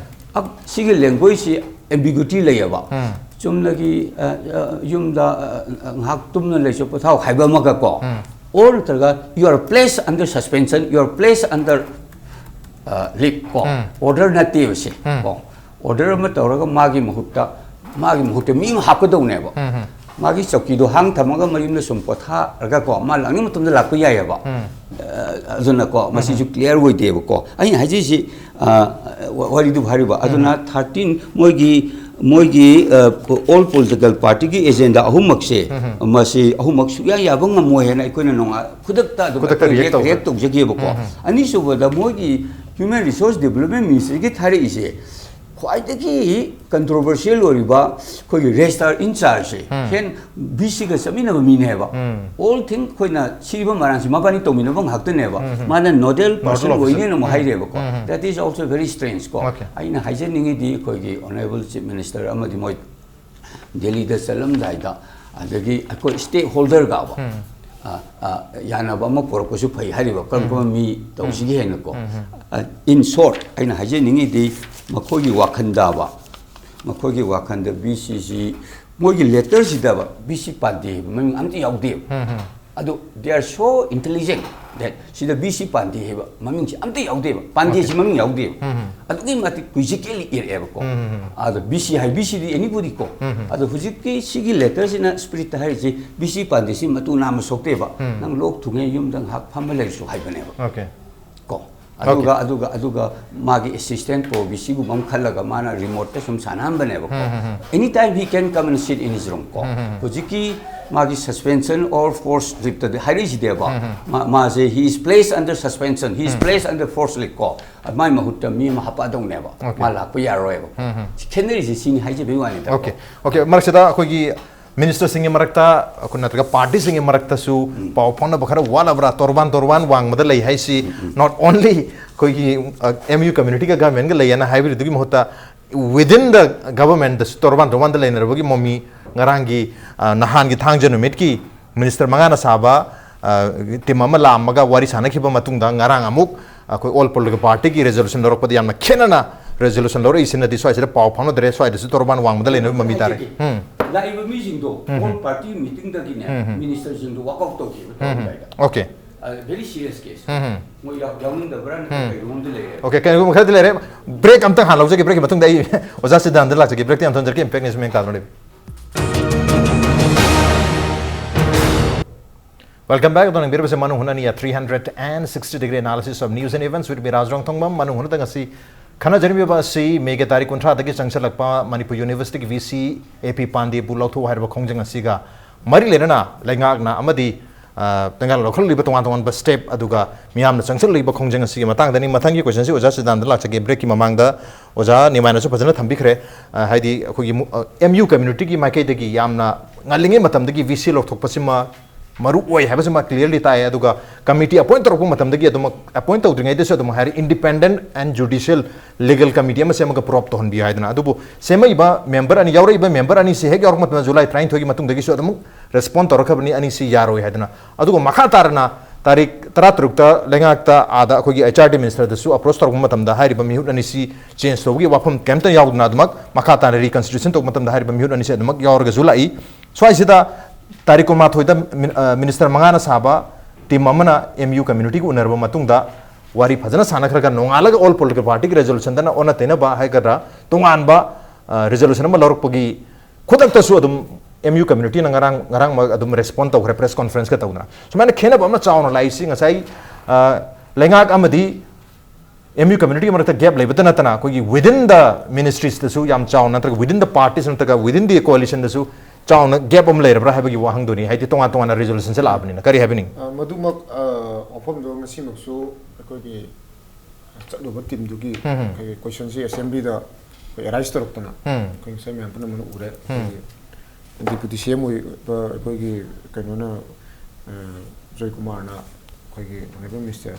ꯑꯛ-, ꯁꯤꯒꯤ ꯂꯦꯡꯒ꯭ꯋꯦꯖꯁꯤ ꯑꯦꯝꯕꯤꯒ꯭ꯌꯨꯇꯤ ꯂꯩꯌꯦꯕ꯫ ꯆꯨꯝꯅꯒꯤ, ꯑ, ꯑ, ꯌꯨꯝꯗ, ꯑ, ꯑ, ꯉꯥꯏꯍꯥꯛ ꯇꯨꯝꯅ ꯂꯩꯁꯨ ꯄꯣꯊꯥꯎ ꯍꯥꯏꯕ ꯑꯃꯒ ꯀꯣ, ꯑꯣꯔ ꯅꯠꯇ꯭ꯔꯒ "You are placed under suspension, you are placed under, uh, leave" ꯀꯣ, ꯑꯣꯔꯗꯔ ꯅꯠꯇꯦꯕ ꯁꯤ ꯀꯣ꯫ ꯑꯣꯔꯗꯔ ꯑꯃ ꯇꯧꯔꯒ ꯃꯥꯒꯤ ꯃꯍꯨꯠꯇ, ꯃꯥꯒꯤ ꯃꯍꯨꯠꯇ ꯃꯤ ꯑꯃ ꯍꯥꯞꯀꯗꯧꯅꯦꯕ꯫ ꯃꯥꯒꯤ ꯆꯧꯀꯤꯗꯣ ꯍꯥꯡ ꯊꯝꯃꯒ ꯃꯌꯨꯝꯗ ꯁꯨꯝ ꯄꯣꯊꯥꯔꯒ ꯀꯣ, ꯃꯥ ꯂꯥꯛꯅꯤꯡꯕ ꯃꯇꯝꯗ ꯂꯥꯛꯄ ꯌꯥꯏꯑꯕ꯫ ꯑ, ꯑꯗꯨꯅꯀꯣ, ꯃꯁꯤꯁꯨ ꯀ꯭ꯂꯤꯌꯥꯔ ꯑꯣꯏꯗꯦꯕꯀꯣ꯫ ꯑꯩꯅ ꯍꯥꯏꯖꯔꯤꯁꯤ, ꯑ, ꯋꯥ-, ꯋꯥꯔꯤꯗꯨ ꯍꯥꯏꯔꯤꯕ꯫ ꯑꯗꯨꯅ ꯊꯥꯔꯇꯤꯟ ꯃꯣꯏꯒꯤ, ꯃꯣꯏꯒꯤ, ꯑ, ꯑꯣꯜ ꯄꯣꯂꯤꯇꯤꯀꯦꯜ ꯄꯥꯔꯇꯤꯒꯤ ꯑꯦꯖꯦꯟꯗꯥ ꯑꯍꯨꯝꯃꯛꯁꯦ, ꯃꯁꯤ ꯑꯍꯨꯝꯃꯛ ꯁꯨꯛꯌꯥ ꯌꯥꯕ ꯉꯝꯃꯣꯏ ꯍꯥꯏꯅ ꯑꯩꯈꯣꯏꯅ ꯅꯣꯡꯉꯥ-, ꯈꯨꯗꯛꯇ ꯑꯗꯨꯝ ꯈꯨꯗꯛꯇ ꯑꯩꯈꯣꯏ ꯔꯤꯌꯦꯛ ꯔꯤꯌꯦꯛ, ꯇꯧꯖ-, ꯔꯤꯌꯦꯛ ꯇꯧꯖꯈꯤꯕꯀꯣ꯫ ꯑꯅꯤꯁꯨꯕꯗ ꯃꯣꯏꯒꯤ Human Resource Development Ministryꯒꯤ ꯊꯥꯔꯛꯏꯁꯦ ꯈ꯭ꯋꯥꯏꯗꯒꯤ ꯀꯟꯇ꯭ꯔꯣꯚꯔꯁꯤꯌꯦꯜ ꯑꯣꯏꯔꯤꯕ ꯑꯩꯈꯣꯏꯒꯤ ꯔꯦꯖꯤꯁꯇ꯭ꯔꯥꯔ ꯏꯟꯆꯥꯔꯖꯁꯦ, ꯍꯦꯟ ꯕꯤ ꯁꯤꯒ ꯆꯠꯃꯤꯟꯅꯕ ꯃꯤꯅꯦꯕ꯫ ꯑꯣꯜ ꯊꯤꯡ ꯑꯩꯈꯣꯏꯅ ꯁꯤꯕ ꯃꯔꯥꯡꯁꯤ ꯃꯕꯥꯅꯤ ꯇꯧꯃꯤꯟꯅꯕ ꯉꯥꯛꯇꯅꯦꯕ꯫ ꯃꯥꯅ ꯅꯣꯗꯦꯜ ꯄꯥꯔꯁꯟ ꯑꯣꯐꯤꯁꯔ ꯑꯣꯏꯅꯦꯅ ꯑꯃꯨꯛ ꯍꯥꯏꯔꯦꯕꯀꯣ꯫ That is also very strange ꯀꯣ꯫ ꯑꯩꯅ ꯍꯥꯏꯖꯅꯤꯡꯉꯤꯗꯤ ꯑꯩꯈꯣꯏꯒꯤ ꯑꯣꯅꯔꯦꯕꯜ ꯆꯤꯐ ꯃꯤꯅꯤꯁꯇꯔ ꯑꯃꯗꯤ ꯃꯣꯏ ꯗꯦꯜꯂꯤꯗ ꯆꯠꯂꯝꯗꯥꯏꯗ, ꯑꯗꯒꯤ ꯑꯩꯈꯣꯏ ꯁ꯭ꯇꯦꯛ ꯍꯣꯜꯗꯔꯒꯕ ꯑ, ꯑ, ꯌꯥꯅꯕ ꯑꯃ ꯄꯨꯔꯛꯄꯁꯨ ꯐꯩ ꯍꯥꯏꯔꯤꯕ ꯀꯔꯝ ꯀꯔꯝꯕ ꯃꯤ ꯇꯧꯁꯤꯒꯦ ꯍꯥꯏꯅꯀꯣ. ꯑ, in short, ꯑꯩꯅ ꯍꯥꯏꯖꯅꯤꯡꯉꯤꯗꯤ ꯃꯈꯣꯏꯒꯤ ꯋꯥꯈꯜꯗꯕ, ꯃꯈꯣꯏꯒꯤ ꯋꯥꯈꯜꯗ ꯕꯤ ꯁꯤꯁꯤ, ꯃꯣꯏꯒꯤ ꯂꯦꯇꯔꯁꯤꯗꯕ ꯕꯤ ꯁꯤ ꯄꯥꯟꯗꯦ ꯍꯥꯏꯕ ꯃꯃꯤꯡ ꯑꯝꯇ ꯌꯥꯎꯗꯦꯕ. ꯑꯗꯣ they are so intelligent that ꯁꯤꯗ ꯕꯤ ꯁꯤ ꯄꯥꯟꯗꯦ ꯍꯥꯏꯕ ꯃꯃꯤꯡꯁꯤ ꯑꯝꯇ ꯌꯥꯎꯗꯦꯕ, ꯄꯥꯟꯗꯦꯁꯤ ꯃꯃꯤꯡ ꯌꯥꯎꯗꯦꯕ. ꯑꯗꯨꯛꯀꯤ ꯃꯇꯤꯛ quizzically ꯏꯔꯛꯑꯦꯕꯀꯣ. ꯑꯗꯣ ꯕꯤ ꯁꯤ ꯍꯥꯏ, ꯕꯤ ꯁꯤꯗꯤ anybody ꯀꯣ. ꯑꯗꯣ ꯍꯧꯖꯤꯛꯀꯤ ꯁꯤꯒꯤ ꯂꯦꯇꯔꯁꯤꯅ ꯁ꯭ꯄꯤꯔꯤꯠꯇ ꯍꯥꯏꯔꯤꯁꯤ ꯕꯤ ꯁꯤ ꯄꯥꯟꯗꯦꯁꯤ ꯃꯇꯨ ꯅꯥꯝꯃ ꯁꯣꯛꯇꯦꯕ. ꯅꯪ ꯂꯣꯛ ꯊꯨꯡꯉꯦ, ꯌꯨꯝꯗ ꯉꯥꯏꯍꯥꯛ ꯐꯝꯃ ꯂꯩꯔꯁꯨ ꯍꯥꯏꯕꯅꯦꯕ. Okay. ꯀꯣ. ꯑꯗꯨꯒ ꯑꯗꯨꯒ ꯑꯗꯨꯒ ꯃꯥꯒꯤ assistant ꯄ꯭ꯔꯣ ꯕꯤ ꯁꯤꯒꯨꯝꯕ ꯑꯃ ꯈꯜꯂꯒ ꯃꯥꯅ remoteꯇ ꯁꯨꯝ ꯁꯥꯟꯅꯍꯟꯕꯅꯦꯕꯀꯣ. Any time he can come and sit in his room ꯀꯣ. ꯍꯧꯖꯤꯛꯀꯤ ꯃꯥꯒꯤ suspension or force leaveꯇꯗꯤ ꯍꯥꯏꯔꯛꯏꯁꯤꯗꯤꯕ. ꯃꯥ- ꯃꯥꯁꯦ he is placed under suspension, he is placed under force leave ꯀꯣ. ꯃꯥꯏ ꯃꯍꯨꯠꯇ ꯃꯤ ꯑꯃ ꯍꯥꯞꯄꯛꯑꯗꯧꯅꯦꯕ. Okay. ꯃꯥ ꯂꯥꯛꯄ ꯌꯥꯔꯣꯏꯕ. ꯁꯤ ꯈꯦꯠꯅꯔꯤꯁꯦ ꯁꯤꯅꯤ ꯍꯥꯏꯖꯕꯩ ꯋꯥꯅꯤꯗ. Okay. Okay, ꯃꯔꯛꯁꯤꯗ ꯑꯩꯈꯣꯏꯒꯤ ministerꯁꯤꯡꯒꯤ ꯃꯔꯛꯇ, ꯑꯩꯈꯣꯏ ꯅꯠꯇ꯭ꯔꯒ partyꯁꯤꯡꯒꯤ ꯃꯔꯛꯇꯁꯨ ꯄꯥꯎ ꯐꯥꯎꯅꯕ ꯈꯔ ꯋꯥꯠꯂꯕ꯭ꯔꯥ? ꯇꯣꯔꯕꯥꯟ ꯇꯣꯔꯕꯥꯟ ꯋꯥꯡꯃꯗ ꯂꯩ ꯍꯥꯏꯁꯤ not only ꯑꯩꯈꯣꯏꯒꯤ ꯑꯦꯝ ꯌꯨ communityꯒ governmentꯒ ꯂꯩꯌꯦꯅ ꯍꯥꯏꯕꯤꯔꯤꯗꯨꯒꯤ ꯃꯍꯨꯠꯇ within the government ꯇꯣꯔꯕꯥꯟ ꯇꯣꯔꯕꯥꯟꯗ ꯂꯩꯅꯔꯕꯒꯤ ꯃꯃꯤ ꯉꯔꯥꯡꯒꯤ, ꯑ, ꯅꯍꯥꯟꯒꯤ ꯊꯥꯡꯖ ꯅꯨꯃꯤꯠꯀꯤ minister ꯃꯉꯥꯅ ꯁꯥꯕ, ꯑ, team ꯑꯃ ꯂꯥꯛꯑꯝꯃꯒ ꯋꯥꯔꯤ ꯁꯥꯟꯅꯈꯤꯕ ꯃꯇꯨꯡꯗ ꯉꯔꯥꯡ ꯑꯃꯨꯛ ꯑꯩꯈꯣꯏ all political partyꯒꯤ resolution ꯂꯧꯔꯛꯄꯗ ꯌꯥꯝꯅ ꯈꯦꯠꯅꯅ resolution ꯂꯧꯔꯛꯏꯁꯤꯅꯗꯤ ꯁ꯭ꯋꯥꯏꯁꯤꯗ ꯄꯥꯎ ꯐꯥꯎꯅꯗ꯭ꯔꯦ, ꯁ꯭ꯋꯥꯏꯗꯁꯨ ꯇꯣꯔꯕꯥꯟ ꯋꯥꯡꯃꯗ ꯂꯩꯅꯕ ꯃꯃꯤ ꯇꯥꯔꯦ. ꯎꯝ. ꯂꯥꯛꯏꯕ ꯃꯤꯁꯤꯡꯗꯣ all party meetingꯗꯒꯤꯅꯦ ministerꯁꯤꯡꯗꯣ walk out ꯇꯧꯈꯤꯕ ꯇꯧꯔꯝꯗꯥꯏꯗ. Okay. Very serious case. ꯎꯝ. ꯃꯣꯏ ꯌꯥꯎ- ꯌꯥꯎꯅꯤꯡꯗꯕ꯭ꯔꯥ ꯅꯠꯇ꯭ꯔꯒ ꯀꯩꯒꯨꯝꯕ ꯑꯃꯗꯤ ꯂꯩꯔꯦ. Okay, ꯀꯩꯅꯣꯒꯨꯝꯕ ꯈꯔꯗꯤ ꯂꯩꯔꯦ. Break ꯑꯝꯇꯪ ꯍꯥꯟꯅ ꯂꯧꯖꯒꯦ. Breakꯀꯤ ꯃꯇꯨꯡꯗ ꯑꯩ ꯑꯣꯖꯥ ꯁꯤꯗꯥꯟꯗ ꯂꯥꯛꯆꯒꯦ. Breakꯇꯤ ꯌꯥꯝ ꯊꯝꯖꯔꯛꯀꯦ. Impact News ꯃꯦꯟ ꯀꯥꯗꯨꯅ ꯂꯩꯕꯤꯌꯨ. Welcome back. ꯑꯗꯣ ꯌꯦꯡꯕꯤꯔꯤꯕꯁꯦ ꯃꯅꯨꯡ ꯍꯨꯠꯅꯅꯤ, a three hundred and sixty degree analysis of news and events with me, ꯔꯥꯖ ꯔꯣꯡꯊꯣꯡꯕꯝ꯫ ꯃꯅꯨꯡ ꯍꯨꯠꯅꯗ ꯉꯁꯤ ꯈꯟꯅꯖꯔꯤꯕ ꯑꯁꯤ ꯃꯦꯒꯤ ꯇꯥꯔꯤꯛ ꯀꯨꯟꯊ꯭ꯔꯥꯗꯒꯤ ꯆꯪꯁꯤꯜꯂꯛꯄ Manipur universityꯒꯤ V C A P ꯄꯥꯟꯗꯦꯕꯨ ꯂꯧꯊꯣꯛꯎ ꯍꯥꯏꯔꯤꯕ ꯈꯣꯡꯖꯪ ꯑꯁꯤꯒ ꯃꯔꯤ ꯂꯩꯅꯅ ꯂꯩꯉꯥꯛꯅ ꯑꯃꯗꯤ, ꯑ, ꯂꯩꯉꯥꯛꯅ ꯂꯧꯈꯠꯂꯤꯕ ꯇꯣꯉꯥꯟ ꯇꯣꯉꯥꯟꯕ step, ꯑꯗꯨꯒ ꯃꯤꯌꯥꯝꯅ ꯆꯪꯁꯤꯜꯂꯛꯂꯤꯕ ꯈꯣꯡꯖꯪ ꯑꯁꯤꯒꯤ ꯃꯇꯥꯡꯗꯅꯤ꯫ ꯃꯊꯪꯒꯤ questionꯁꯤ ꯑꯣꯖꯥ ꯁꯤꯗꯥꯟꯗ ꯂꯥꯛꯆꯒꯦ꯫ Breakꯀꯤ ꯃꯃꯥꯡꯗ ꯑꯣꯖꯥ ꯅꯤꯃꯥꯏꯅꯁꯨ ꯐꯖꯅ ꯊꯝꯕꯤꯈ꯭ꯔꯦ꯫ ꯑ, ꯍꯥꯏꯗꯤ ꯑꯩꯈꯣꯏꯒꯤ ꯃꯨ-, ꯑ, M U communityꯒꯤ ꯃꯥꯏꯀꯩꯗꯒꯤ ꯌꯥꯝꯅ ꯉꯜꯂꯤꯉꯩ ꯃꯇꯝꯗꯒꯤ V C ꯂꯧꯊꯣꯛꯄꯁꯤꯃ ꯃꯔꯨ ꯑꯣꯏ ꯍꯥꯏꯕꯁꯤꯃ clearly ꯇꯥꯏ꯫ ꯑꯗꯨꯒ committee appoint ꯇꯧꯔꯛꯄ ꯃꯇꯝꯗꯒꯤ ꯑꯗꯨꯃꯛ, appoint ꯇꯧꯗ꯭ꯔꯤꯉꯩꯗꯁꯨ ꯑꯗꯨꯝ ꯍꯥꯏꯔꯤ, independent and judicial legal committee ꯑꯃ ꯁꯦꯝꯃꯒ probe ꯇꯧꯍꯟꯕꯤꯌꯨ ꯍꯥꯏꯗꯅ꯫ ꯑꯗꯨꯕꯨ ꯁꯦꯝꯃꯛꯏꯕ member ꯑꯅꯤ, ꯌꯥꯎꯔꯛꯏꯕ member ꯑꯅꯤꯁꯤ ꯍꯦꯛ ꯌꯥꯎꯔꯛꯄ ꯃꯇꯝꯗ ꯖꯨꯂꯥꯏ ꯇꯔꯥꯅꯤꯊꯣꯏꯒꯤ ꯃꯇꯨꯡꯗꯒꯤꯁꯨ ꯑꯗꯨꯝ ꯔꯦꯁꯄꯣꯟ ꯇꯧꯔꯛꯈ꯭ꯔꯕꯅꯤ, ꯑꯅꯤꯁꯤ ꯌꯥꯔꯣꯏ ꯍꯥꯏꯗꯅ꯫ ꯑꯗꯨꯒ ꯃꯈꯥ ꯇꯥꯔꯅ ꯇꯥꯔꯤꯛ ꯇꯔꯥꯇꯔꯨꯛꯇ ꯂꯩꯉꯥꯛꯇ ꯑꯥꯗ ꯑꯩꯈꯣꯏꯒꯤ ꯑꯩꯆ ꯑꯥꯔ ꯗꯤ ꯃꯤꯅꯤꯁꯇꯔꯗꯁꯨ ꯑꯦꯄ꯭ꯔꯣꯆ ꯇꯧꯔꯛꯄ ꯃꯇꯝꯗ ꯍꯥꯏꯔꯤꯕ ꯃꯤꯍꯨꯠ ꯑꯅꯤꯁꯤ ꯆꯦꯟꯖ ꯇꯧꯕꯒꯤ ꯋꯥꯐꯝ ꯀꯩꯝꯇ ꯌꯥꯎꯗꯅ ꯑꯗꯨꯃꯛ ꯃꯈꯥ ꯇꯥꯅ ꯔꯤꯀꯟꯁꯤꯗ꯭ꯔꯦꯁꯟ ꯇꯧꯕ ꯃꯇꯝꯗ ꯍꯥꯏꯔꯤꯕ ꯃꯤꯍꯨꯠ ꯑꯅꯤꯁꯤ ꯑꯗꯨꯃꯛ ꯌꯥꯎꯔꯒꯁꯨ ꯂꯥꯛꯏ꯫ ꯁ꯭ꯋꯥꯏꯁꯤꯗ ꯇꯥꯔꯤꯛ ꯀꯨꯟꯃꯥꯊꯣꯏꯗ ꯃꯤꯅꯤꯁꯇꯔ ꯃꯉꯥꯅ ꯁꯥꯕ ꯇꯤꯝ ꯑꯃꯅ ꯑꯦꯝ ꯌꯨ ꯀꯝꯃ꯭ꯌꯨꯅꯤꯇꯤꯒ ꯎꯅꯔꯕ ꯃꯇꯨꯡꯗ ꯋꯥꯔꯤ ꯐꯖꯅ ꯁꯥꯟꯅꯈ꯭ꯔꯒ ꯅꯣꯡꯉꯥꯜꯂꯒ ꯑꯣꯜ ꯄꯣꯂꯤꯇꯤꯀꯦꯜ ꯄꯥꯔꯇꯤꯒꯤ ꯔꯦꯖꯣꯂꯨꯁꯟꯗꯅ ꯑꯣꯟꯅ ꯇꯩꯅꯕ ꯍꯥꯏꯒꯗ꯭ꯔꯥ, ꯇꯣꯉꯥꯟꯕ ꯔꯤꯖꯣꯂꯨꯁꯟ ꯑꯃ ꯂꯧꯔꯛꯄꯒꯤ ꯈꯨꯗꯛꯇꯁꯨ ꯑꯗꯨꯝ ꯑꯦꯝ ꯌꯨ ꯀꯝꯃ꯭ꯌꯨꯅꯤꯇꯤꯅ ꯉꯔꯥꯡ ꯉꯔꯥꯡꯃꯛ ꯑꯗꯨꯝ ꯔꯦꯁꯄꯣꯟ ꯇꯧꯈ꯭ꯔꯦ, ꯄ꯭ꯔꯦꯁ ꯀꯣꯟꯐꯔꯦꯟꯁꯀ ꯇꯧꯗꯅ꯫ ꯁꯨꯃꯥꯏꯅ ꯈꯦꯠꯅꯕ ꯑꯃ ꯆꯥꯎꯅ ꯂꯥꯛꯏꯁꯤ ꯉꯁꯥꯏ, ꯑ, ꯂꯩꯉꯥꯛ ꯑꯃꯗꯤ ꯑꯦꯝ ꯌꯨ ꯀꯝꯃ꯭ꯌꯨꯅꯤꯇꯤꯒꯤ ꯃꯔꯛꯇ ꯒꯦꯞ ꯂꯩꯕꯇ ꯅꯠꯇꯅ ꯑꯩꯈꯣꯏꯒꯤ ꯋꯤꯗꯤꯟ ꯗ ꯃꯤꯅꯤꯁꯇ꯭ꯔꯤꯁꯇꯁꯨ ꯌꯥꯝ ꯆꯥꯎꯅ, ꯅꯠꯇ꯭ꯔꯒ ꯋꯤꯗꯤꯟ ꯗ ꯄꯥꯔꯇꯤꯁ ꯅꯠꯇ꯭ꯔꯒ ꯋꯤꯗꯤꯟ ꯗꯤ ꯀꯣꯑꯦꯂꯤꯁꯟꯗꯁꯨ ꯆꯥꯎꯅ ꯒꯦꯞ ꯑꯃ ꯂꯩꯔꯕ꯭ꯔꯥ ꯍꯥꯏꯕꯒꯤ ꯋꯥꯍꯪꯗꯨꯅꯤ꯫ ꯍꯥꯏꯗꯤ ꯇꯣꯉꯥꯟ ꯇꯣꯉꯥꯟꯅ ꯔꯤꯖꯣꯂꯨꯁꯟꯁꯦ ꯂꯥꯛꯑꯕꯅꯤꯅ꯫ ꯀꯔꯤ ꯍꯥꯏꯕꯤꯅꯤꯡ? ꯑ, ꯃꯗꯨꯃꯛ, ꯑ, ꯋꯥꯐꯝꯗꯣ ꯉꯁꯤꯃꯛꯁꯨ ꯑꯩꯈꯣꯏꯒꯤ ꯆꯠꯂꯨꯕ ꯇꯤꯝꯗꯨꯒꯤ ꯎꯝ, ꯎꯝ꯫ ꯑꯩꯈꯣꯏꯒꯤ ꯀꯣꯏꯁꯟꯁꯤ ꯑꯦꯁꯦꯝꯕ꯭ꯂꯤꯗ ꯑꯩꯈꯣꯏ ꯑꯦꯔꯥꯏꯁ ꯇꯧꯔꯛꯇꯅ ꯎꯝ꯫ ꯑꯩꯈꯣꯏ ꯉꯁꯥꯏ ꯃꯌꯥꯝ ꯄꯨꯝꯅꯃꯛꯅ ꯎꯔꯦ꯫ ꯎꯝ꯫ ꯑꯩꯈꯣꯏꯒꯤ ꯗꯤꯄꯨꯇꯤ ꯁꯤ ꯑꯦꯝ ꯑꯣꯏꯕ ꯑꯩꯈꯣꯏꯒꯤ ꯀꯩꯅꯣꯅ, ꯑ, ꯖꯣꯏꯀꯨꯃꯥꯔꯅ ꯑꯩꯈꯣꯏꯒꯤ ꯑꯣꯅꯦꯕꯜ ꯃꯤꯅꯤꯁꯇꯔ,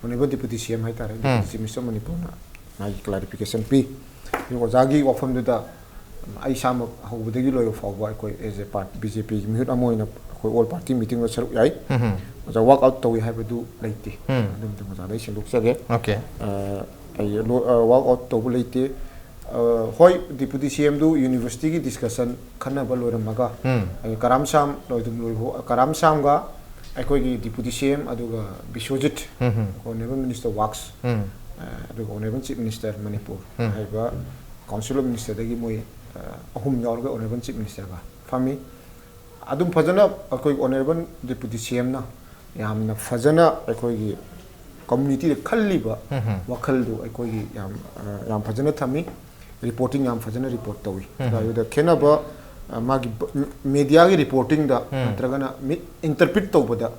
ꯑꯣꯅꯦꯕꯜ ꯗꯤꯄꯨꯇꯤ ꯁꯤ ꯑꯦꯝ ꯍꯥꯏꯇꯥꯔꯦ, ꯎꯝ꯫ ꯗꯤꯄꯨꯇꯤ ꯆꯤꯐ ꯃꯤꯅꯤꯁꯇꯔ ꯃꯅꯤꯄꯨꯔꯅ ꯃꯥꯒꯤ ꯀ꯭ꯂꯥꯔꯤꯐꯤꯀꯦꯁꯟ ꯄꯤ꯫ ꯑꯗꯨꯒ ꯑꯣꯖꯥꯒꯤ ꯋꯥꯐꯝꯗꯨꯗ ꯑꯩ ꯏꯁꯥꯃꯛ ꯍꯧꯕꯗꯒꯤ ꯂꯣꯏꯕ ꯐꯥꯎꯕ ꯑꯩꯈꯣꯏ as a part-, B J ꯄꯤꯒꯤ ꯃꯤꯍꯨꯠ ꯑꯃ ꯑꯣꯏꯅ ꯑꯩꯈꯣꯏ ꯑꯣꯜ ꯄꯥꯔꯇꯤ ꯃꯤꯇꯤꯡꯗ ꯁꯔꯨꯛ ꯌꯥꯏ꯫ ꯎꯝ꯫ ꯑꯣꯖꯥ ꯋꯥꯛ ꯑꯥꯎꯠ ꯇꯧꯏ ꯍꯥꯏꯕꯗꯨ ꯂꯩꯇꯦ꯫ ꯎꯝ꯫ ꯑꯗꯨꯝꯇꯪ ꯑꯣꯖꯥꯗ ꯑꯩ ꯁꯦꯡꯗꯣꯛꯆꯒꯦ꯫ ꯑꯣꯀꯦ꯫ ꯑ, ꯑꯩ ꯂꯣ-, ꯑ, ꯋꯥꯛ ꯑꯥꯎꯠ ꯇꯧꯕ ꯂꯩꯇꯦ꯫ ꯑ, ꯍꯣꯏ, ꯗꯤꯄꯨꯇꯤ ꯁꯤ ꯑꯦꯝꯗꯨ ꯌꯨꯅꯤꯚꯔꯁꯤꯇꯤꯒꯤ ꯗꯤꯁꯀꯁꯟ ꯈꯟꯅꯕ ꯂꯣꯏꯔꯝꯃꯒ, ꯎꯝ꯫ ꯑꯩ ꯀꯔꯥꯝ ꯁꯥꯝ ꯂꯣꯏ-, ꯑꯗꯨꯝ ꯂꯣꯏꯕ-, ꯀꯔꯥꯝ ꯁꯥꯝꯒ ꯑꯩꯈꯣꯏꯒꯤ ꯗꯤꯄꯨꯇꯤ ꯁꯤ ꯑꯦꯝ ꯑꯗꯨꯒ ꯕꯤꯁ꯭ꯋꯖꯤꯠ, ꯎꯝ, ꯎꯝ꯫ ꯑꯣꯅꯦꯕꯜ ꯃꯤꯅꯤꯁꯇꯔ ꯋꯥꯛꯁ, ꯎꯝ꯫ ꯑ, ꯑꯗꯨꯒ ꯑꯣꯅꯦꯕꯜ ꯆꯤꯐ ꯃꯤꯅꯤꯁꯇꯔ ꯃꯅꯤꯄꯨꯔ ꯎꯝ꯫ ꯍꯥꯏꯔꯤꯕ ꯀꯥꯎꯟꯁꯤꯜ ꯑꯣꯐ ꯃꯤꯅꯤꯁꯇꯔꯗꯒꯤ ꯃꯣꯏ, ꯑ, ꯑꯍꯨꯝ ꯌꯥꯎꯔꯒ ꯑꯣꯅꯦꯕꯜ ꯆꯤꯐ ꯃꯤꯅꯤꯁꯇꯔꯒ ꯐꯝꯃꯤ꯫ ꯑꯗꯨꯝ ꯐꯖꯅ ꯑꯩꯈꯣꯏ ꯑꯣꯅꯦꯕꯜ ꯗꯤꯄꯨꯇꯤ ꯁꯤ ꯑꯦꯝꯅ ꯌꯥꯝꯅ ꯐꯖꯅ ꯑꯩꯈꯣꯏꯒꯤ ꯀꯝꯃ꯭ꯌꯨꯅꯤꯇꯤꯗ ꯈꯜꯂꯤꯕ ꯎꯝ, ꯎꯝ꯫ ꯋꯥꯈꯜꯗꯨ ꯑꯩꯈꯣꯏꯒꯤ ꯌꯥꯝ, ꯑ, ꯌꯥꯝ ꯐꯖꯅ ꯊꯝꯃꯤ꯫ ꯔꯤꯄꯣꯔꯇꯤꯡ ꯌꯥꯝ ꯐꯖꯅ ꯔꯤꯄꯣꯔꯠ ꯇꯧꯏ꯫ ꯎꯝ꯫ ꯑꯗꯨꯗ ꯈꯦꯠꯅꯕ, ꯑ, ꯃꯥꯒꯤ ꯕ-, ꯃꯦꯗꯤꯌꯥꯒꯤ ꯔꯤꯄꯣꯔꯇꯤꯡꯗ ꯎꯝ꯫ ꯅꯠꯇ꯭ꯔꯒꯅ ꯃꯤꯠ ꯏꯟꯇꯔꯄ꯭ꯔꯤꯠ ꯇꯧꯕꯗ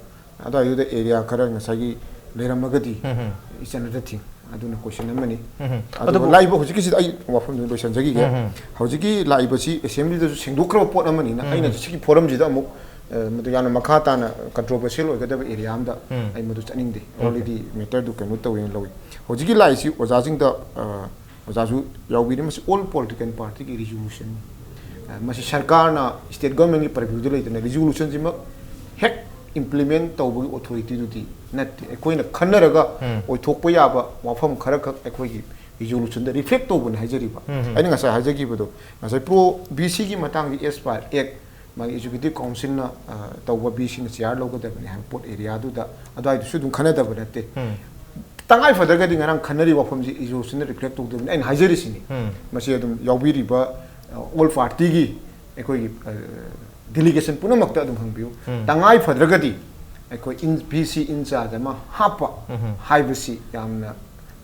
ꯑꯗꯨꯋꯥꯏꯗꯨꯗ ꯑꯦꯔꯤꯌꯥ ꯈꯔ ꯉꯁꯥꯏꯒꯤ ꯂꯩꯔꯝꯃꯒꯗꯤ ꯎꯝ, ꯎꯝ꯫ It's another thing꯫ ꯑꯗꯨꯅ ꯀꯣꯏꯁꯟ ꯑꯃꯅꯤ꯫ ꯎꯝ, ꯎꯝ꯫ ꯑꯗꯨꯒ ꯑꯗꯨꯕꯨ ꯂꯥꯛꯏꯕ ꯍꯧꯖꯤꯛꯀꯤꯁꯤꯗ ꯑꯩ ꯋꯥꯐꯝꯗꯨ ꯂꯣꯏꯁꯤꯟꯖꯈꯤꯒꯦ꯫ ꯎꯝ, ꯎꯝ꯫ ꯍꯧꯖꯤꯛꯀꯤ ꯂꯥꯛꯏꯕꯁꯤ ꯑꯦꯁꯦꯝꯕ꯭ꯂꯤꯗꯁꯨ ꯁꯦꯡꯗꯣꯛꯈ꯭ꯔꯕ ꯄꯣꯠ ꯑꯃꯅꯤꯅ ꯎꯝ, ꯑꯩꯅ ꯎꯝ꯫ ꯁꯤꯒꯤ ꯐꯣꯔꯝꯁꯤꯗ ꯑꯃꯨꯛ, ꯑ, ꯃꯗꯨ ꯌꯥꯝꯅ ꯃꯈꯥ ꯇꯥꯅ ꯀꯟꯇ꯭ꯔꯣꯚꯔꯁꯤꯌꯦꯜ ꯑꯣꯏꯒꯗꯕ ꯑꯦꯔꯤꯌꯥ ꯑꯃꯗ ꯎꯝ꯫ ꯑꯩ ꯃꯗꯨ ꯆꯠꯅꯤꯡꯗꯦ꯫ ꯑꯣꯀꯦ꯫ Already ꯃꯦꯇꯔꯗꯨ ꯀꯩꯅꯣ ꯇꯧꯋꯦꯅ ꯂꯧꯏ꯫ ꯍꯧꯖꯤꯛꯀꯤ ꯂꯥꯛꯏꯁꯤ ꯑꯣꯖꯥꯁꯤꯡꯗ, ꯑ, ꯑꯣꯖꯥꯁꯨ ꯌꯥꯎꯕꯤꯔꯤ, ꯃꯁꯤ ꯑꯣꯜ ꯄꯣꯂꯤꯇꯤꯀꯦꯜ ꯄꯥꯔꯇꯤꯒꯤ ꯔꯤꯖꯣꯂꯨꯁꯟꯅꯤ꯫ ꯃꯁꯤ ꯁꯔꯀꯥꯔꯅ, state government ꯀꯤ purview ꯗ ꯂꯩꯇꯅ resolution ꯁꯤꯃꯛ ꯍꯦꯛ implement ꯇꯧꯕꯒꯤ authority ꯗꯨꯗꯤ ꯅꯠꯇꯦ꯫ ꯑꯩꯈꯣꯏꯅ ꯈꯟꯅꯔꯒ ꯎꯝ꯫ ꯑꯣꯏꯊꯣꯛꯄ ꯌꯥꯕ ꯋꯥꯐꯝ ꯈꯔꯈꯛ ꯑꯩꯈꯣꯏꯒꯤ resolution ꯗ reflect ꯇꯧꯕꯅꯤ ꯍꯥꯏꯖꯔꯤꯕ꯫ ꯎꯝ꯫ ꯑꯩꯅ ꯉꯁꯥꯏ ꯍꯥꯏꯖꯈꯤꯕꯗꯣ, ꯉꯁꯥꯏ pro B C ꯒꯤ ꯃꯇꯥꯡꯒꯤ as per act ꯃꯥꯒꯤ executive council ꯅ, ꯑ, ꯇꯧꯕ B C ꯅ chair ꯂꯧꯒꯗꯕꯅꯤ ꯍꯥꯏꯕ ꯄꯣꯠ area ꯗꯨꯗ, ꯑꯗꯨꯋꯥꯏꯗꯨꯁꯨ ꯑꯗꯨꯝ ꯈꯟꯅꯗꯕ ꯅꯠꯇꯦ꯫ ꯎꯝ꯫ ꯇꯉꯥꯏ ꯐꯗ꯭ꯔꯒꯗꯤ ꯉꯔꯥꯡ ꯈꯟꯅꯔꯤꯕ ꯋꯥꯐꯝꯁꯤ resolution ꯗ reflect ꯇꯧꯗꯕꯅꯤ꯫ ꯑꯩꯅ ꯍꯥꯏꯖꯔꯤꯁꯤꯅꯤ꯫ ꯎꯝ꯫ ꯃꯁꯤ ꯑꯗꯨꯝ ꯌꯥꯎꯕꯤꯔꯤꯕ, ꯑ, all party ꯒꯤ ꯑꯩꯈꯣꯏꯒꯤ, ꯑ, delegation ꯄꯨꯝꯅꯃꯛꯇ ꯑꯗꯨꯝ ꯍꯪꯕꯤꯌꯨ꯫ ꯎꯝ꯫ ꯇꯉꯥꯏ ꯐꯗ꯭ꯔꯒꯗꯤ ꯑꯩꯈꯣꯏ in, B C in charge ꯑꯃ ꯍꯥꯞꯄ ꯎꯝ꯫ ꯍꯥꯏꯕꯁꯤ ꯌꯥꯝꯅ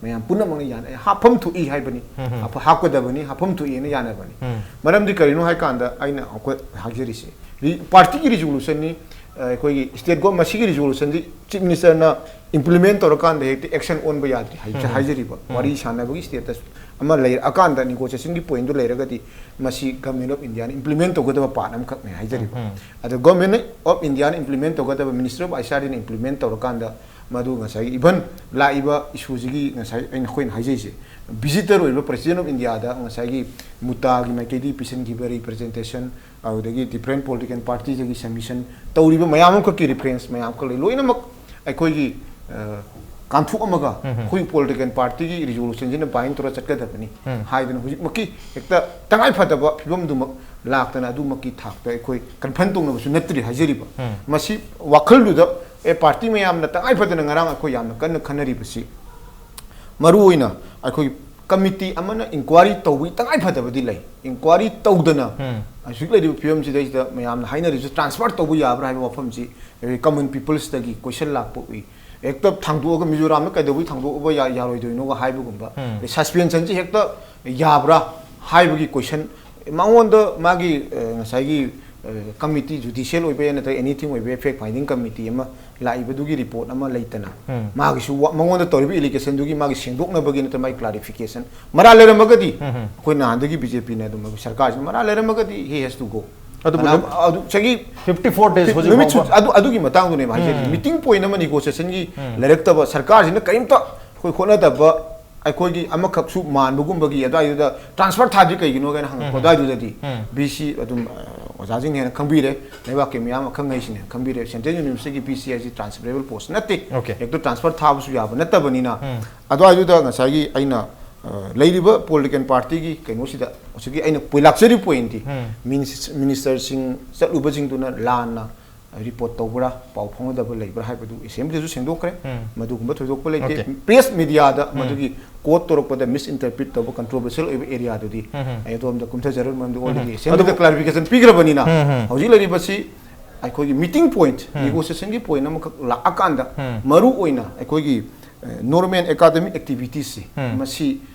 ꯃꯌꯥꯝ ꯄꯨꯝꯅꯃꯛꯅ ꯌꯥꯅ-, ꯑꯦ, ꯍꯥꯞꯐꯝ ꯊꯣꯛꯏ ꯍꯥꯏꯕꯅꯤ꯫ ꯎꯝ꯫ ꯍꯥꯞꯄ-, ꯍꯥꯞꯀꯗꯕꯅꯤ, ꯍꯥꯞꯐꯝ ꯊꯣꯛꯏꯅ ꯌꯥꯅꯕꯅꯤ꯫ ꯎꯝ꯫ ꯃꯔꯝꯗꯤ ꯀꯔꯤꯅꯣ ꯍꯥꯏ ꯀꯥꯟꯗ ꯑꯩꯅ ꯑꯩꯈꯣꯏ ꯍꯥꯏꯖꯔꯤꯁꯦ, ꯔꯤ-, party ꯒꯤ resolution ꯅꯤ, ꯑ, ꯑꯩꯈꯣꯏꯒꯤ state government, ꯃꯁꯤꯒꯤ resolution ꯁꯤ Chief Minister ꯅ implement ꯇꯧꯔꯀꯥꯟꯗ ꯍꯦꯛꯇ action ꯑꯣꯟꯕ ꯌꯥꯗ꯭ꯔꯤ ꯍꯥꯏ-, ꯎꯝ꯫ ꯍꯥꯏꯖꯔꯤꯕ꯫ ꯎꯝ꯫ ꯋꯥꯔꯤ ꯁꯥꯟꯅꯕꯒꯤ status ꯑꯃ ꯂꯩꯔꯛꯑꯀꯥꯟꯗ, negotiation ꯒꯤ point ꯗꯨ ꯂꯩꯔꯒꯗꯤ ꯃꯁꯤ Government of India ꯅ implement ꯇꯧꯒꯗꯕ part ꯑꯃꯈꯛꯅꯤ ꯍꯥꯏꯖꯔꯤꯕ꯫ ꯎꯝ꯫ ꯑꯗꯣ Government of India ꯅ implement ꯇꯧꯒꯗꯕ, Ministry of I C R D ꯅ implement ꯇꯧꯔꯀꯥꯟꯗ ꯃꯗꯨ ꯉꯁꯥꯏꯒꯤ even ꯂꯥꯛꯏꯕ issue ꯁꯤꯒꯤ ꯉꯁꯥꯏ ꯑꯩꯅ, ꯑꯩꯈꯣꯏꯅ ꯍꯥꯏꯖꯩꯁꯦ, visitor ꯑꯣꯏꯕ President of India ꯗ ꯉꯁꯥꯏꯒꯤ MUTA ꯒꯤ ꯃꯥꯏꯀꯩꯗꯒꯤ ꯄꯤꯁꯤꯟꯈꯤꯕ representation, ꯑꯗꯨꯗꯒꯤ different political party ꯗꯒꯤ submission ꯇꯧꯔꯤꯕ ꯃꯌꯥꯝ ꯑꯃꯈꯛꯀꯤ reference ꯃꯌꯥꯝ ꯑꯃꯈꯛ ꯂꯩ, ꯂꯣꯏꯅꯃꯛ ꯑꯩꯈꯣꯏꯒꯤ, ꯑ, ꯀꯥꯟꯊꯣꯛꯑꯝꯃꯒ ꯎꯝ꯫ ꯑꯩꯈꯣꯏ political party ꯒꯤ resolution ꯁꯤꯅ bind ꯇꯧꯔ ꯆꯠꯀꯗꯕꯅꯤ ꯎꯝ꯫ ꯍꯥꯏꯗꯅ ꯍꯧꯖꯤꯛꯃꯛꯀꯤ ꯍꯦꯛꯇ ꯇꯉꯥꯏ ꯐꯗꯕ ꯐꯤꯕꯝꯗꯨꯃꯛ ꯂꯥꯛꯇꯅ ꯑꯗꯨꯃꯛꯀꯤ ꯊꯥꯛꯇ ꯑꯩꯈꯣꯏ confront ꯇꯧꯅꯕꯁꯨ ꯅꯠꯇ꯭ꯔꯤ ꯍꯥꯏꯖꯔꯤꯕ꯫ ꯎꯝ꯫ ꯃꯁꯤ ꯋꯥꯈꯜꯗꯨꯗ, ꯑꯦ, party ꯃꯌꯥꯝꯅ ꯇꯉꯥꯏ ꯐꯗꯅ ꯉꯔꯥꯡ ꯑꯩꯈꯣꯏ ꯌꯥꯝꯅ ꯀꯟꯅ ꯈꯟꯅꯔꯤꯕꯁꯤ, ꯃꯔꯨ ꯑꯣꯏꯅ ꯑꯩꯈꯣꯏ committee ꯑꯃꯅ inquiry ꯇꯧꯕꯒꯤ ꯇꯉꯥꯏ ꯐꯗꯕꯗꯤ ꯂꯩ꯫ Inquiry ꯇꯧꯗꯅ ꯎꯝ꯫ ꯍꯧꯖꯤꯛ ꯂꯩꯔꯤꯕ ꯐꯤꯕꯝꯁꯤꯗꯩꯁꯤꯗ ꯃꯌꯥꯝꯅ ꯍꯥꯏꯅꯔꯤꯁꯤ transfer ꯇꯧꯕ ꯌꯥꯕ꯭ꯔꯥ ꯍꯥꯏꯕ ꯋꯥꯐꯝꯁꯤ ꯑꯩꯈꯣꯏ common people's ꯇꯒꯤ question ꯂꯥꯛꯄ ꯎꯏ꯫ ꯍꯦꯛꯇ ꯊꯥꯡꯗꯣꯛꯑꯒ ꯃꯤꯖꯣꯔꯥꯝꯗ ꯀꯩꯗꯧꯕꯩ ꯊꯥꯡꯗꯣꯛꯑꯕ ꯌꯥ-, ꯌꯥꯔꯣꯏꯗꯣꯏꯅꯣꯒ ꯍꯥꯏꯕꯒꯨꯝꯕ, ꯎꯝ꯫ ꯑꯗꯩ suspension ꯁꯤ ꯍꯦꯛꯇ ꯌꯥꯕ꯭ꯔꯥ ꯍꯥꯏꯕꯒꯤ question, ꯃꯉꯣꯟꯗ ꯃꯥꯒꯤ, ꯑ, ꯉꯁꯥꯏꯒꯤ, ꯑ, committee, judicial ꯑꯣꯏꯕ ꯌꯥꯏ ꯅꯠꯇ꯭ꯔꯒ anything ꯑꯣꯏꯕ ꯌꯥꯏ, fact finding committee ꯑꯃ ꯂꯥꯛꯏꯕꯗꯨꯒꯤ report ꯑꯃ ꯂꯩꯇꯅ, ꯎꯝ꯫ ꯃꯥꯒꯤꯁꯨ ꯋꯥ-, ꯃꯉꯣꯟꯗ ꯇꯧꯔꯤꯕ allegation ꯗꯨꯒꯤ ꯃꯥꯒꯤ ꯁꯦꯡꯗꯣꯛꯅꯕꯒꯤ ꯅꯠꯇ꯭ꯔꯒ ꯃꯥꯒꯤ clarification ꯃꯔꯥꯜ ꯂꯩꯔꯝꯃꯒꯗꯤ, ꯎꯝ꯫ ꯑꯩꯈꯣꯏ ꯅꯍꯥꯟꯗꯒꯤ B J P ꯅ ꯑꯗꯨꯝ, ꯁꯔꯀꯥꯔꯁꯤꯅ ꯃꯔꯥꯜ ꯂꯩꯔꯝꯃꯒꯗꯤ he has to go꯫ ꯑꯗꯨꯕꯨ ꯃꯅꯥ-, ꯅꯨꯃꯤꯠ ꯑꯗꯨ ꯆꯍꯤ fifty four days ꯍꯧꯖꯤꯛ ꯅꯨꯃꯤꯠ ꯐꯥꯎꯕ꯫ ꯁꯨ-, ꯑꯗꯨ, ꯑꯗꯨꯒꯤ ꯃꯇꯥꯡꯗꯨꯅꯦꯕ ꯍꯥꯏꯖꯔꯤꯁꯦ꯫ ꯎꯝ꯫ Meeting point ꯑꯃ negotiation ꯒꯤ ꯎꯝ꯫ ꯂꯩꯔꯛꯇꯕ, ꯁꯔꯀꯥꯔꯁꯤꯅ ꯀꯔꯤꯝꯇ ꯑꯩꯈꯣꯏ ꯍꯣꯠꯅꯗꯕ, ꯑꯩꯈꯣꯏꯒꯤ ꯑꯃꯈꯛꯁꯨ ꯃꯥꯟꯕꯒꯨꯝꯕꯒꯤ ꯑꯗꯨꯋꯥꯏꯗꯨꯗ ꯇ꯭ꯔꯥꯟꯁꯐꯔ ꯊꯥꯗ꯭ꯔꯤ ꯀꯩꯒꯤꯅꯣ ꯀꯥꯏꯅ ꯍꯪꯉꯛꯄ ꯑꯗꯨꯋꯥꯏꯗꯨꯗꯗꯤ ꯕꯤ ꯁꯤ ꯑꯗꯨꯝ ꯑ, ꯑꯣꯖꯥꯁꯤꯡꯅ ꯍꯦꯟꯅ ꯈꯪꯕꯤꯔꯦ, ꯂꯩꯕꯥꯛꯀꯤ ꯃꯤꯌꯥꯝ ꯑꯈꯪ ꯑꯍꯩꯁꯤꯡꯅ ꯍꯦꯟꯅ ꯈꯪꯕꯤꯔꯦ, ꯁꯦꯟꯇ꯭ꯔꯦꯜ ꯌꯨꯅꯤꯚꯔꯁꯤꯇꯤꯒꯤ ꯕꯤ ꯁꯤ ꯍꯥꯏꯁꯤ ꯇ꯭ꯔꯥꯟꯁꯐꯔꯦꯕꯜ ꯄꯣꯁ ꯅꯠꯇꯦ꯫ Okay. ꯍꯦꯛꯇ ꯇ꯭ꯔꯥꯟꯁꯐꯔ ꯊꯥꯕꯁꯨ ꯌꯥꯕ ꯅꯠꯇꯕꯅꯤꯅ ꯑꯗꯨꯋꯥꯏꯗꯨꯗ ꯉꯁꯥꯏꯒꯤ ꯑꯩꯅ ꯑ, ꯂꯩꯔꯤꯕ ꯄꯣꯂꯤꯇꯤꯀꯦꯜ ꯄꯥꯔꯇꯤꯒꯤ ꯀꯩꯅꯣꯁꯤꯗ ꯍꯧꯖꯤꯛꯀꯤ ꯑꯩꯅ ꯄꯣꯏ ꯂꯥꯛꯆꯔꯤꯕ ꯄꯣꯏꯟꯗꯤ ꯃꯤꯅꯤꯁ- ꯃꯤꯅꯤꯁꯇꯔꯁꯤꯡ ꯆꯠꯂꯨꯕꯁꯤꯡꯗꯨꯅ ꯂꯥꯟꯅ ꯔꯤꯄꯣꯔꯠ ꯇꯧꯕ꯭ꯔꯥ, ꯄꯥꯎ ꯐꯥꯎꯅꯗꯕ ꯂꯩꯕ꯭ꯔꯥ ꯍꯥꯏꯕꯗꯨ ꯑꯦꯁꯦꯝꯕ꯭ꯂꯤꯁꯨ ꯁꯦꯡꯗꯣꯛꯈ꯭ꯔꯦ꯫ ꯃꯗꯨꯒꯨꯝꯕ ꯊꯣꯏꯗꯣꯛꯄ ꯂꯩꯇꯦ꯫ Okay. ꯄ꯭ꯔꯦꯁ ꯃꯤꯗꯤꯌꯥꯗ ꯃꯗꯨꯒꯤ ꯀꯣꯠ ꯇꯧꯔꯛꯄꯗ ꯃꯤꯁ ꯏꯟꯇꯔꯄ꯭ꯔꯤꯠ ꯇꯧꯕ ꯀꯟꯇ꯭ꯔꯣꯕꯔꯁꯤꯌꯦꯜ ꯑꯣꯏꯕ ꯑꯦꯔꯤꯌꯥꯗꯨꯗꯤ ꯑꯩ ꯑꯗꯣꯝꯗ ꯀꯨꯝꯊꯖꯔꯣꯏ, ꯃꯔꯝꯗꯤ ꯑꯣꯜꯔꯦꯗꯤ ꯑꯦꯁꯦꯝꯕ꯭ꯂꯤꯗ ꯀ꯭ꯂꯥꯔꯤꯐꯤꯀꯦꯁꯟ ꯄꯤꯈ꯭ꯔꯕꯅꯤꯅ ꯍꯧꯖꯤꯛ ꯂꯩꯔꯤꯕꯁꯤ ꯑꯩꯈꯣꯏꯒꯤ ꯃꯤꯇꯤꯡ ꯄꯣꯏꯟꯠ, ꯅꯦꯒꯣꯁꯤꯌꯦꯁꯟꯒꯤ ꯄꯣꯏꯟꯠ ꯑꯃꯈꯛ ꯂꯥꯛꯑꯀꯥꯟꯗ ꯃꯔꯨ ꯑꯣꯏꯅ ꯑꯩꯈꯣꯏꯒꯤ ꯅꯣꯔꯃꯦꯜ ꯑꯦꯀꯥꯗꯃꯤꯛ ꯑꯦꯛꯇꯤꯚꯤꯇꯤꯁꯁꯤ ꯃꯁꯤ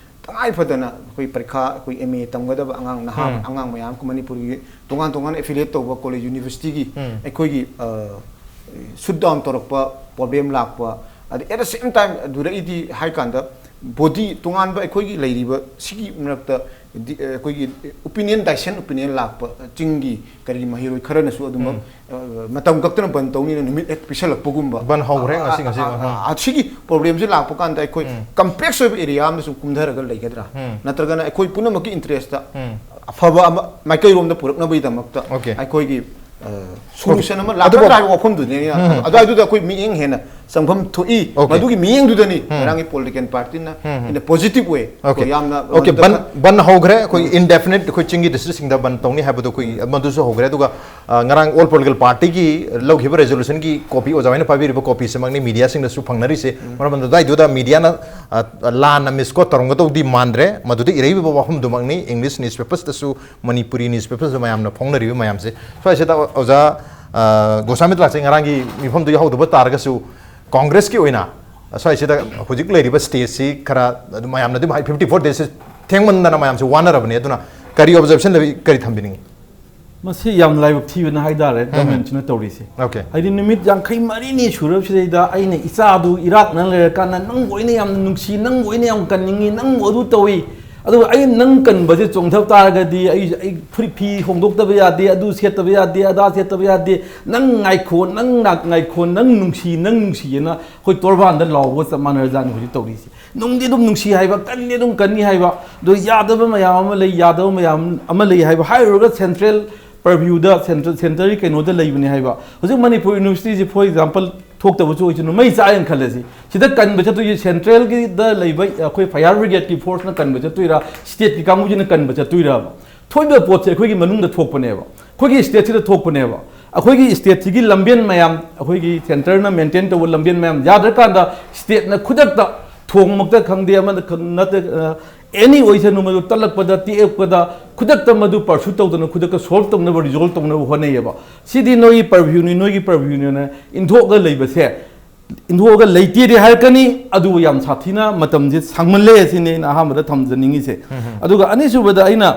ꯇꯉꯥꯏ ꯐꯗꯅ ꯑꯩꯈꯣꯏ ꯄꯔꯤꯈꯥ, ꯑꯩꯈꯣꯏ ꯑꯦꯝ ꯑꯦ ꯇꯝꯒꯗꯕ ꯑꯉꯥꯡ, ꯅꯍꯥ ꯑꯉꯥꯡ ꯃꯌꯥꯝ ꯃꯅꯤꯄꯨꯔꯒꯤ ꯇꯣꯉꯥꯟ ꯇꯣꯉꯥꯟꯅ ꯑꯦꯐꯤꯂꯤꯌꯦꯠ ꯇꯧꯕ ꯀꯣꯂꯦꯖ ꯌꯨꯅꯤꯚꯔꯁꯤꯇꯤꯒꯤ ꯑꯩꯈꯣꯏꯒꯤ ꯁꯨꯠ ꯗꯥꯎꯟ ꯇꯧꯔꯛꯄ, ꯄ꯭ꯔꯣꯕ꯭ꯂꯦꯝ ꯂꯥꯛꯄ, ꯑꯗ ꯑꯦꯠ ꯗ ꯁꯦꯝ ꯇꯥꯏꯝ ꯑꯗꯨꯗ ꯑꯩꯗꯤ ꯍꯥꯏ ꯀꯥꯟꯗ ꯕꯣꯗꯤ ꯇꯣꯉꯥꯟꯕ ꯑꯩꯈꯣꯏꯒꯤ ꯂꯩꯔꯤꯕ ꯁꯤꯒꯤ ꯃꯔꯛꯇ ꯗꯤ- ꯑꯩꯈꯣꯏꯒꯤ ꯑꯣꯄꯤꯅꯤꯌꯟ, ꯗꯥꯏꯁꯦꯟ ꯑꯣꯄꯤꯅꯤꯌꯟ ꯂꯥꯛꯄ ꯆꯤꯡꯒꯤ ꯀꯔꯤ ꯃꯍꯩꯔꯣꯏ ꯈꯔꯅꯁꯨ ꯑꯗꯨꯃꯛ ꯑ, ꯃꯇꯝ ꯀꯛꯇꯅ ꯕꯟ ꯇꯧꯅꯤꯅ ꯅꯨꯃꯤꯠ ꯍꯦꯛ ꯄꯤꯁꯜꯂꯛꯄꯒꯨꯝꯕ꯫ ꯕꯟ ꯍꯧꯈ꯭ꯔꯦ ꯉꯁꯤ, ꯉꯁꯤ, ꯑ, ꯎꯝ꯫ ꯑ, ꯑꯁꯤꯒꯤ ꯄ꯭ꯔꯣꯕ꯭ꯂꯦꯝꯁꯦ ꯂꯥꯛꯄ ꯀꯥꯟꯗ ꯑꯩꯈꯣꯏ ꯀꯝꯄ꯭ꯂꯦꯛꯁ ꯑꯣꯏꯕ ꯑꯦꯔꯤꯌꯥ ꯑꯃꯗ ꯁꯨꯝ ꯀꯨꯝꯊꯔꯒ ꯂꯩꯒꯗ꯭ꯔꯥ? ꯅꯠꯇ꯭ꯔꯒꯅ ꯑꯩꯈꯣꯏ ꯄꯨꯝꯅꯃꯛꯀꯤ ꯏꯟꯇꯔꯦꯁꯇ ꯑꯐꯕ ꯑꯃ ꯃꯥꯏꯀꯩꯔꯣꯝꯗ ꯄꯨꯔꯛꯅꯕꯒꯤꯗꯃꯛꯇ Okay. ꯑꯩꯈꯣꯏꯒꯤ ꯁꯣꯂꯨꯁꯟ ꯑꯃ ꯑꯗꯨꯕꯨ ꯂꯥꯛꯀꯗ꯭ꯔꯥ ꯍꯥꯏꯕ ꯋꯥꯐꯝꯗꯨꯅꯤ ꯑꯩꯅ ꯑꯗꯨꯋꯥꯏꯗꯨꯗ ꯑꯩꯈꯣꯏ ꯃꯤꯠꯌꯦꯡ ꯍꯦꯟꯅ ꯆꯪꯐꯝ ꯊꯣꯛꯏ꯫ Okay. ꯃꯗꯨꯒꯤ ꯃꯤꯠꯌꯦꯡꯗꯨꯗꯅꯤ ꯉꯔꯥꯡꯒꯤ ꯄꯣꯂꯤꯇꯤꯀꯦꯜ ꯄꯥꯔꯇꯤꯅ ꯎꯝ. ꯏꯟ ꯄꯣꯖꯤꯇꯤꯚ ꯋꯦ Okay. ꯌꯥꯝꯅ Okay, ꯃꯗꯨꯗ ꯕꯟ ꯈ- ꯕꯟ ꯍꯧꯈ꯭ꯔꯦ꯫ ꯑꯩꯈꯣꯏ ꯏꯟꯗꯦꯐꯤꯅꯤꯠ ꯑꯩꯈꯣꯏ ꯆꯤꯡꯒꯤ ꯗꯤꯁꯇ꯭ꯔꯤꯛꯁꯤꯡꯗ ꯕꯟ ꯇꯧꯅꯤ ꯍꯥꯏꯕꯗꯣ ꯑꯩꯈꯣꯏ ꯃꯗꯨꯁꯨ ꯍꯧꯈ꯭ꯔꯦ꯫ ꯑꯗꯨꯒ ꯑ, ꯉꯔꯥꯡ ꯑꯣꯜ ꯄꯣꯂꯤꯇꯤꯀꯦꯜ ꯄꯥꯔꯇꯤꯒꯤ ꯂꯧꯈꯤꯕ ꯔꯦꯖꯣꯂꯨꯁꯟꯒꯤ ꯀꯣꯄꯤ, ꯑꯣꯖꯥ ꯍꯣꯏꯅ ꯄꯥꯏꯕꯤꯔꯤꯕ ꯀꯣꯄꯤꯁꯤꯃꯛꯅꯤ ꯃꯤꯗꯤꯌꯥꯁꯤꯡꯗꯁꯨ ꯐꯪꯅꯔꯤꯁꯦ꯫ ꯃꯔꯝ ꯑꯗꯨꯅ ꯑꯗꯨꯋꯥꯏꯗꯨꯗ ꯃꯤꯗꯤꯌꯥꯅ ꯑ, ꯂꯥꯟꯅ ꯃꯤꯁꯀꯣꯠ ꯇꯧꯔꯝꯒꯗꯧꯗꯤ ꯃꯥꯟꯗ꯭ꯔꯦ꯫ ꯃꯗꯨꯗ ꯏꯔꯛꯏꯕ ꯋꯥꯐꯝꯗꯨꯃꯛꯅꯤ꯫ ꯏꯪꯂꯤꯁ ꯅ꯭ꯌꯨꯁꯄꯦꯄꯔꯁꯇꯁꯨ, ꯃꯅꯤꯄꯨꯔꯤ ꯅ꯭ꯌꯨꯁꯄꯦꯄꯔꯁꯇ ꯃꯌꯥꯝꯅ ꯐꯣꯡꯅꯔꯤꯕ ꯃꯌꯥꯝꯁꯦ꯫ ꯁ꯭ꯋꯥꯏꯁꯤꯗ ꯑꯣꯖꯥ ꯑ, ꯒꯣꯁꯥꯃꯤ ꯇꯂꯥꯛꯁꯦ ꯉꯔꯥꯡꯒꯤ ꯃꯤꯐꯝꯗꯨ ꯌꯥꯎꯍꯧꯗꯕ ꯇꯥꯔꯒꯁꯨ ꯀꯣꯡꯒ꯭ꯔꯦꯁꯀꯤ ꯑꯣꯏꯅ ꯁ꯭ꯋꯥꯏꯁꯤꯗ ꯍꯧꯖꯤꯛ ꯂꯩꯔꯤꯕ ꯁ꯭ꯇꯦꯖꯁꯤ ꯈꯔ ꯑꯗꯨꯝ ꯃꯌꯥꯝꯅ ꯑꯗꯨꯝ ꯍꯥꯏ, ꯐꯤꯐꯇꯤ ꯐꯣꯔ ꯗꯦꯖꯁꯤ ꯊꯦꯡꯃꯟꯗꯅ ꯃꯌꯥꯝꯁꯤ ꯋꯥꯅꯔꯕꯅꯤ꯫ ꯑꯗꯨꯅ ꯀꯔꯤ ꯑꯣꯕꯖꯔꯕꯦꯁꯟ ꯂꯩ, ꯀꯔꯤ ꯊꯝꯕꯤꯅꯤꯡꯉꯤ? ꯃꯁꯤ ꯌꯥꯝ ꯂꯥꯏꯕꯛ ꯊꯤꯕꯅ ꯍꯥꯏꯇꯥꯔꯦ ꯒꯚꯔꯟꯃꯦꯟꯠꯁꯤꯅ ꯇꯧꯔꯤꯁꯦ꯫ Okay. ꯍꯥꯏꯗꯤ ꯅꯨꯃꯤꯠ ꯌꯥꯡꯈꯩ ꯃꯔꯤꯅꯤ ꯁꯨꯔꯕꯁꯤꯗꯩꯗ ꯑꯩꯅ ꯏꯆꯥꯗꯨ ꯏꯔꯥꯛꯅ ꯂꯩꯔꯀꯥꯟꯗ ꯅꯪꯕꯨ ꯑꯩꯅ ꯌꯥꯝꯅ ꯅꯨꯡꯁꯤ, ꯅꯪꯕꯨ ꯑꯩꯅ ꯌꯥꯝ ꯀꯟꯅꯤꯡꯉꯤ, ꯅꯪꯕꯨ ꯑꯗꯨ ꯇꯧꯏ, ꯑꯗꯨꯒ ꯑꯩ ꯅꯪ ꯀꯟꯕꯁꯦ ꯆꯣꯡꯊꯕ ꯇꯥꯔꯒꯗꯤ ꯑꯩ ꯑꯩ ꯐꯨꯔꯤꯠ ꯐꯤ ꯍꯣꯡꯗꯣꯛꯇꯕ ꯌꯥꯗꯦ, ꯑꯗꯨ ꯁꯦꯠꯇꯕ ꯌꯥꯗꯦ, ꯑꯗꯥ ꯁꯦꯠꯇꯕ ꯌꯥꯗꯦ, ꯅꯪ ꯉꯥꯏꯈꯣ, ꯅꯪ ꯅꯥꯛ ꯉꯥꯏꯈꯣ, ꯅꯪ ꯅꯨꯡꯁꯤ, ꯅꯪ ꯅꯨꯡꯁꯤꯌꯦꯅ ꯑꯩꯈꯣꯏ ꯇꯣꯔꯕꯥꯟꯗ ꯂꯥꯎꯕꯒ ꯆꯞ ꯃꯥꯟꯅꯔꯖꯥꯠꯅꯤ ꯍꯧꯖꯤꯛ ꯇꯧꯔꯤꯁꯦ꯫ ꯅꯨꯡꯗꯤ ꯑꯗꯨꯝ ꯅꯨꯡꯁꯤ ꯍꯥꯏꯕ, ꯀꯟꯗꯤ ꯑꯗꯨꯝ ꯀꯟꯅꯤ ꯍꯥꯏꯕ, ꯑꯗꯣ ꯌꯥꯗꯕ ꯃꯌꯥꯝ ꯑꯃ ꯂꯩ, ꯌꯥꯗꯕ ꯃꯌꯥꯝ ꯑꯃ ꯂꯩ ꯍꯥꯏꯕ ꯍꯥꯏꯔꯨꯔꯒ central purview ꯗ, central, centre ꯒꯤ ꯀꯩꯅꯣꯗ ꯂꯩꯕꯅꯤ ꯍꯥꯏꯕ꯫ ꯍꯧꯖꯤꯛ ꯃꯅꯤꯄꯨꯔ university ꯁꯤ, for example, ꯊꯣꯛꯇꯕꯁꯨ ꯑꯣꯏꯁꯅꯨ, ꯃꯩ ꯆꯥꯛꯑꯦꯅ ꯈꯜꯂꯁꯤ, ꯁꯤꯗ ꯀꯟꯕ ꯆꯠꯇꯣꯏꯁꯦ central ꯒꯤꯗ ꯂꯩꯕ ꯑꯩꯈꯣꯏ fire brigade ꯀꯤ force ꯅ ꯀꯟꯕ ꯆꯠꯇꯣꯏꯔꯥ, state ꯀꯤ ꯀꯥꯡꯕꯨꯁꯤꯅ ꯀꯟꯕ ꯆꯠꯇꯣꯏꯔꯕ? ꯊꯣꯛꯏꯕ ꯄꯣꯠꯁꯦ ꯑꯩꯈꯣꯏꯒꯤ ꯃꯅꯨꯡꯗ ꯊꯣꯛꯄꯅꯦꯕ, ꯑꯩꯈꯣꯏꯒꯤ state ꯁꯤꯗ ꯊꯣꯛꯄꯅꯦꯕ꯫ ꯑꯩꯈꯣꯏꯒꯤ state ꯁꯤꯒꯤ ꯂꯝꯕꯦꯟ ꯃꯌꯥꯝ, ꯑꯩꯈꯣꯏꯒꯤ centre ꯅ maintain ꯇꯧꯕ ꯂꯝꯕꯦꯟ ꯃꯌꯥꯝ ꯌꯥꯗ꯭ꯔꯀꯥꯟꯗ state ꯅ ꯈꯨꯗꯛꯇ ꯊꯣꯡꯃꯛꯇ ꯈꯪꯗꯦ, ꯑꯃꯗ ꯈꯪ-, ꯅꯠꯇꯦ, ꯑ, any ꯑꯣꯏꯁꯅꯨ, ꯃꯗꯨ ꯇꯠꯂꯛꯄꯗ, ꯇꯦꯛꯂꯛꯄꯗ ꯈꯨꯗꯛꯇ ꯃꯗꯨ pursue ꯇꯧꯗꯅ, ꯈꯨꯗꯛꯇ solve ꯇꯧꯅꯕ, resolve ꯇꯧꯅꯕ ꯍꯣꯠꯅꯩꯌꯦꯕ꯫ ꯁꯤꯗꯤ ꯅꯣꯏꯒꯤ purview ꯅꯤ, ꯅꯣꯏꯒꯤ purview ꯅꯤꯅ ꯏꯟꯊꯣꯛꯑꯒ ꯂꯩꯕꯁꯦ, ꯏꯟꯊꯣꯛꯑꯒ ꯂꯩꯇꯦꯗꯤ ꯍꯥꯏꯔꯛꯀꯅꯤ, ꯑꯗꯨꯕꯨ ꯌꯥꯝ ꯁꯥꯊꯤꯅ ꯃꯇꯝꯁꯦ ꯁꯥꯡꯃꯜꯂꯦ, ꯁꯤꯅꯤ ꯑꯩꯅ ꯑꯍꯥꯟꯕꯗ ꯊꯝꯖꯅꯤꯡꯉꯤꯁꯦ꯫ ꯑꯗꯨꯒ ꯑꯅꯤꯁꯨꯕꯗ ꯑꯩꯅ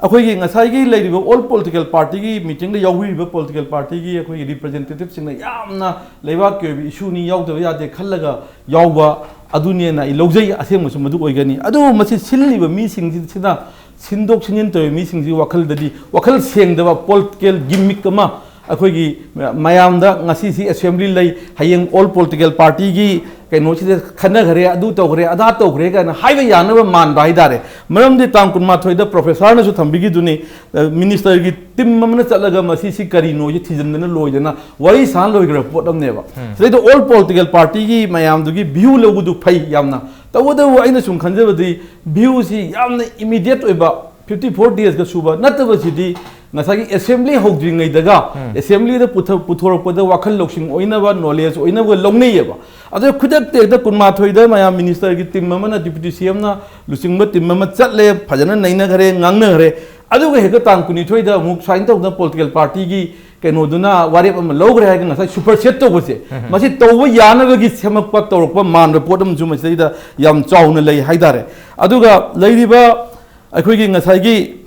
ꯑꯩꯈꯣꯏꯒꯤ ꯉꯁꯥꯏꯒꯤ ꯂꯩꯔꯤꯕ all political party ꯒꯤ meeting ꯗ ꯌꯥꯎꯕꯤꯔꯤꯕ political party ꯒꯤ ꯑꯩꯈꯣꯏꯒꯤ representative ꯁꯤꯡꯅ ꯌꯥꯝꯅ ꯂꯩꯕꯥꯛꯀꯤ ꯑꯣꯏꯕ issue ꯅꯤ, ꯌꯥꯎꯗꯕ ꯌꯥꯗꯦ ꯈꯜꯂꯒ ꯌꯥꯎꯕ ꯑꯗꯨꯅꯦꯅ ꯑꯩ ꯂꯧꯖꯩ꯫ ꯑꯁꯦꯡꯕꯁꯨ ꯃꯗꯨ ꯑꯣꯏꯒꯅꯤ꯫ ꯑꯗꯨꯕꯨ ꯃꯁꯤ ꯁꯤꯜꯂꯤꯕ ꯃꯤꯁꯤꯡꯁꯤꯅ ꯁꯤꯟꯗꯣꯛ ꯁꯤꯟꯖꯤꯟ ꯇꯧꯔꯤꯕ ꯃꯤꯁꯤꯡꯁꯤ ꯋꯥꯈꯜꯗꯗꯤ ꯋꯥꯈꯜ ꯁꯦꯡꯗꯕ political gimmick ꯑꯃ ꯑꯩꯈꯣꯏꯒꯤ ꯃꯌꯥꯝꯗ ꯉꯁꯤꯁꯤ assembly ꯂꯩ, ꯍꯌꯦꯡ all political party ꯒꯤ ꯀꯩꯅꯣꯁꯤꯗ ꯈꯟꯅꯈ꯭ꯔꯦ, ꯑꯗꯨ ꯇꯧꯈ꯭ꯔꯦ, ꯑꯗꯥ ꯇꯧꯈ꯭ꯔꯦ ꯀꯥꯏꯅ ꯍꯥꯏꯕ ꯌꯥꯅꯕ ꯃꯥꯟꯕ ꯍꯥꯏꯇꯥꯔꯦ꯫ ꯃꯔꯝꯗꯤ ꯇꯥꯡ ꯀꯨꯟꯃꯥꯊꯣꯏꯗ professor ꯅꯁꯨ ꯊꯝꯕꯤꯈꯤꯗꯨꯅꯤ, ꯑ, minister ꯒꯤ team ꯑꯃꯅ ꯆꯠꯂꯒ ꯃꯁꯤꯁꯤ ꯀꯔꯤꯅꯣꯁꯤ ꯊꯤꯖꯤꯟꯗꯅ ꯂꯣꯏꯗꯅ ꯋꯥꯔꯤ ꯁꯥ ꯂꯣꯏꯈ꯭ꯔꯕ ꯄꯣꯠ ꯑꯃꯅꯦꯕ꯫ ꯁꯤꯗꯩꯗ all political party ꯒꯤ ꯃꯌꯥꯝꯗꯨꯒꯤ view ꯂꯧꯕꯗꯨ ꯐꯩ ꯌꯥꯝꯅ, ꯇꯧꯕꯇꯕꯨ ꯑꯩꯅ ꯁꯨꯝ ꯈꯟꯖꯕꯗꯤ view ꯁꯤ ꯌꯥꯝꯅ immediate ꯑꯣꯏꯕ fifty four days ꯀ ꯁꯨꯕ ꯅꯠꯇꯕꯁꯤꯗꯤ ꯉꯁꯥꯏꯒꯤ assembly ꯍꯧꯗ꯭ꯔꯤꯉꯩꯗꯒ assembly ꯗ ꯄꯨꯊ-, ꯄꯨꯊꯣꯔꯛꯄꯗ ꯋꯥꯈꯜ ꯂꯧꯁꯤꯡ ꯑꯣꯏꯅꯕ, knowledge ꯑꯣꯏꯅꯕ ꯂꯧꯅꯩꯌꯦꯕ꯫ ꯑꯗꯣ ꯈꯨꯗꯛꯇ ꯍꯦꯛꯇ ꯀꯨꯟꯃꯥꯊꯣꯏꯗ ꯃꯌꯥꯝ minister ꯒꯤ team ꯑꯃꯅ, deputy C M ꯅ ꯂꯨꯆꯤꯡꯕ team ꯑꯃ ꯆꯠꯂꯦ, ꯐꯖꯅ ꯅꯩꯅꯈ꯭ꯔꯦ, ꯉꯥꯡꯅꯈ꯭ꯔꯦ, ꯑꯗꯨꯒ ꯍꯦꯛꯇ ꯇꯥꯡ ꯀꯨꯟꯅꯤꯊꯣꯏꯗ ꯑꯃꯨꯛ ꯁꯨꯃꯥꯏꯅ ꯇꯧꯗꯅ political party ꯒꯤ ꯀꯩꯅꯣꯗꯨꯅ ꯋꯥꯔꯦꯞ ꯑꯃ ꯂꯧꯈ꯭ꯔꯦ ꯍꯥꯏꯔꯒ ꯉꯁꯥꯏ supersede ꯇꯧꯕꯁꯦ, ꯃꯁꯤ ꯇꯧꯕ ꯌꯥꯅꯕꯒꯤ ꯁꯦꯝꯃꯛꯄ, ꯇꯧꯔꯛꯄ ꯃꯥꯟꯕ ꯄꯣꯠ ꯑꯃꯁꯨ ꯃꯁꯤꯗꯩꯗ ꯌꯥꯝ ꯆꯥꯎꯅ ꯂꯩ ꯍꯥꯏꯇꯥꯔꯦ꯫ ꯑꯗꯨꯒ ꯂꯩꯔꯤꯕ ꯑꯩꯈꯣꯏꯒꯤ ꯉꯁꯥꯏꯒꯤ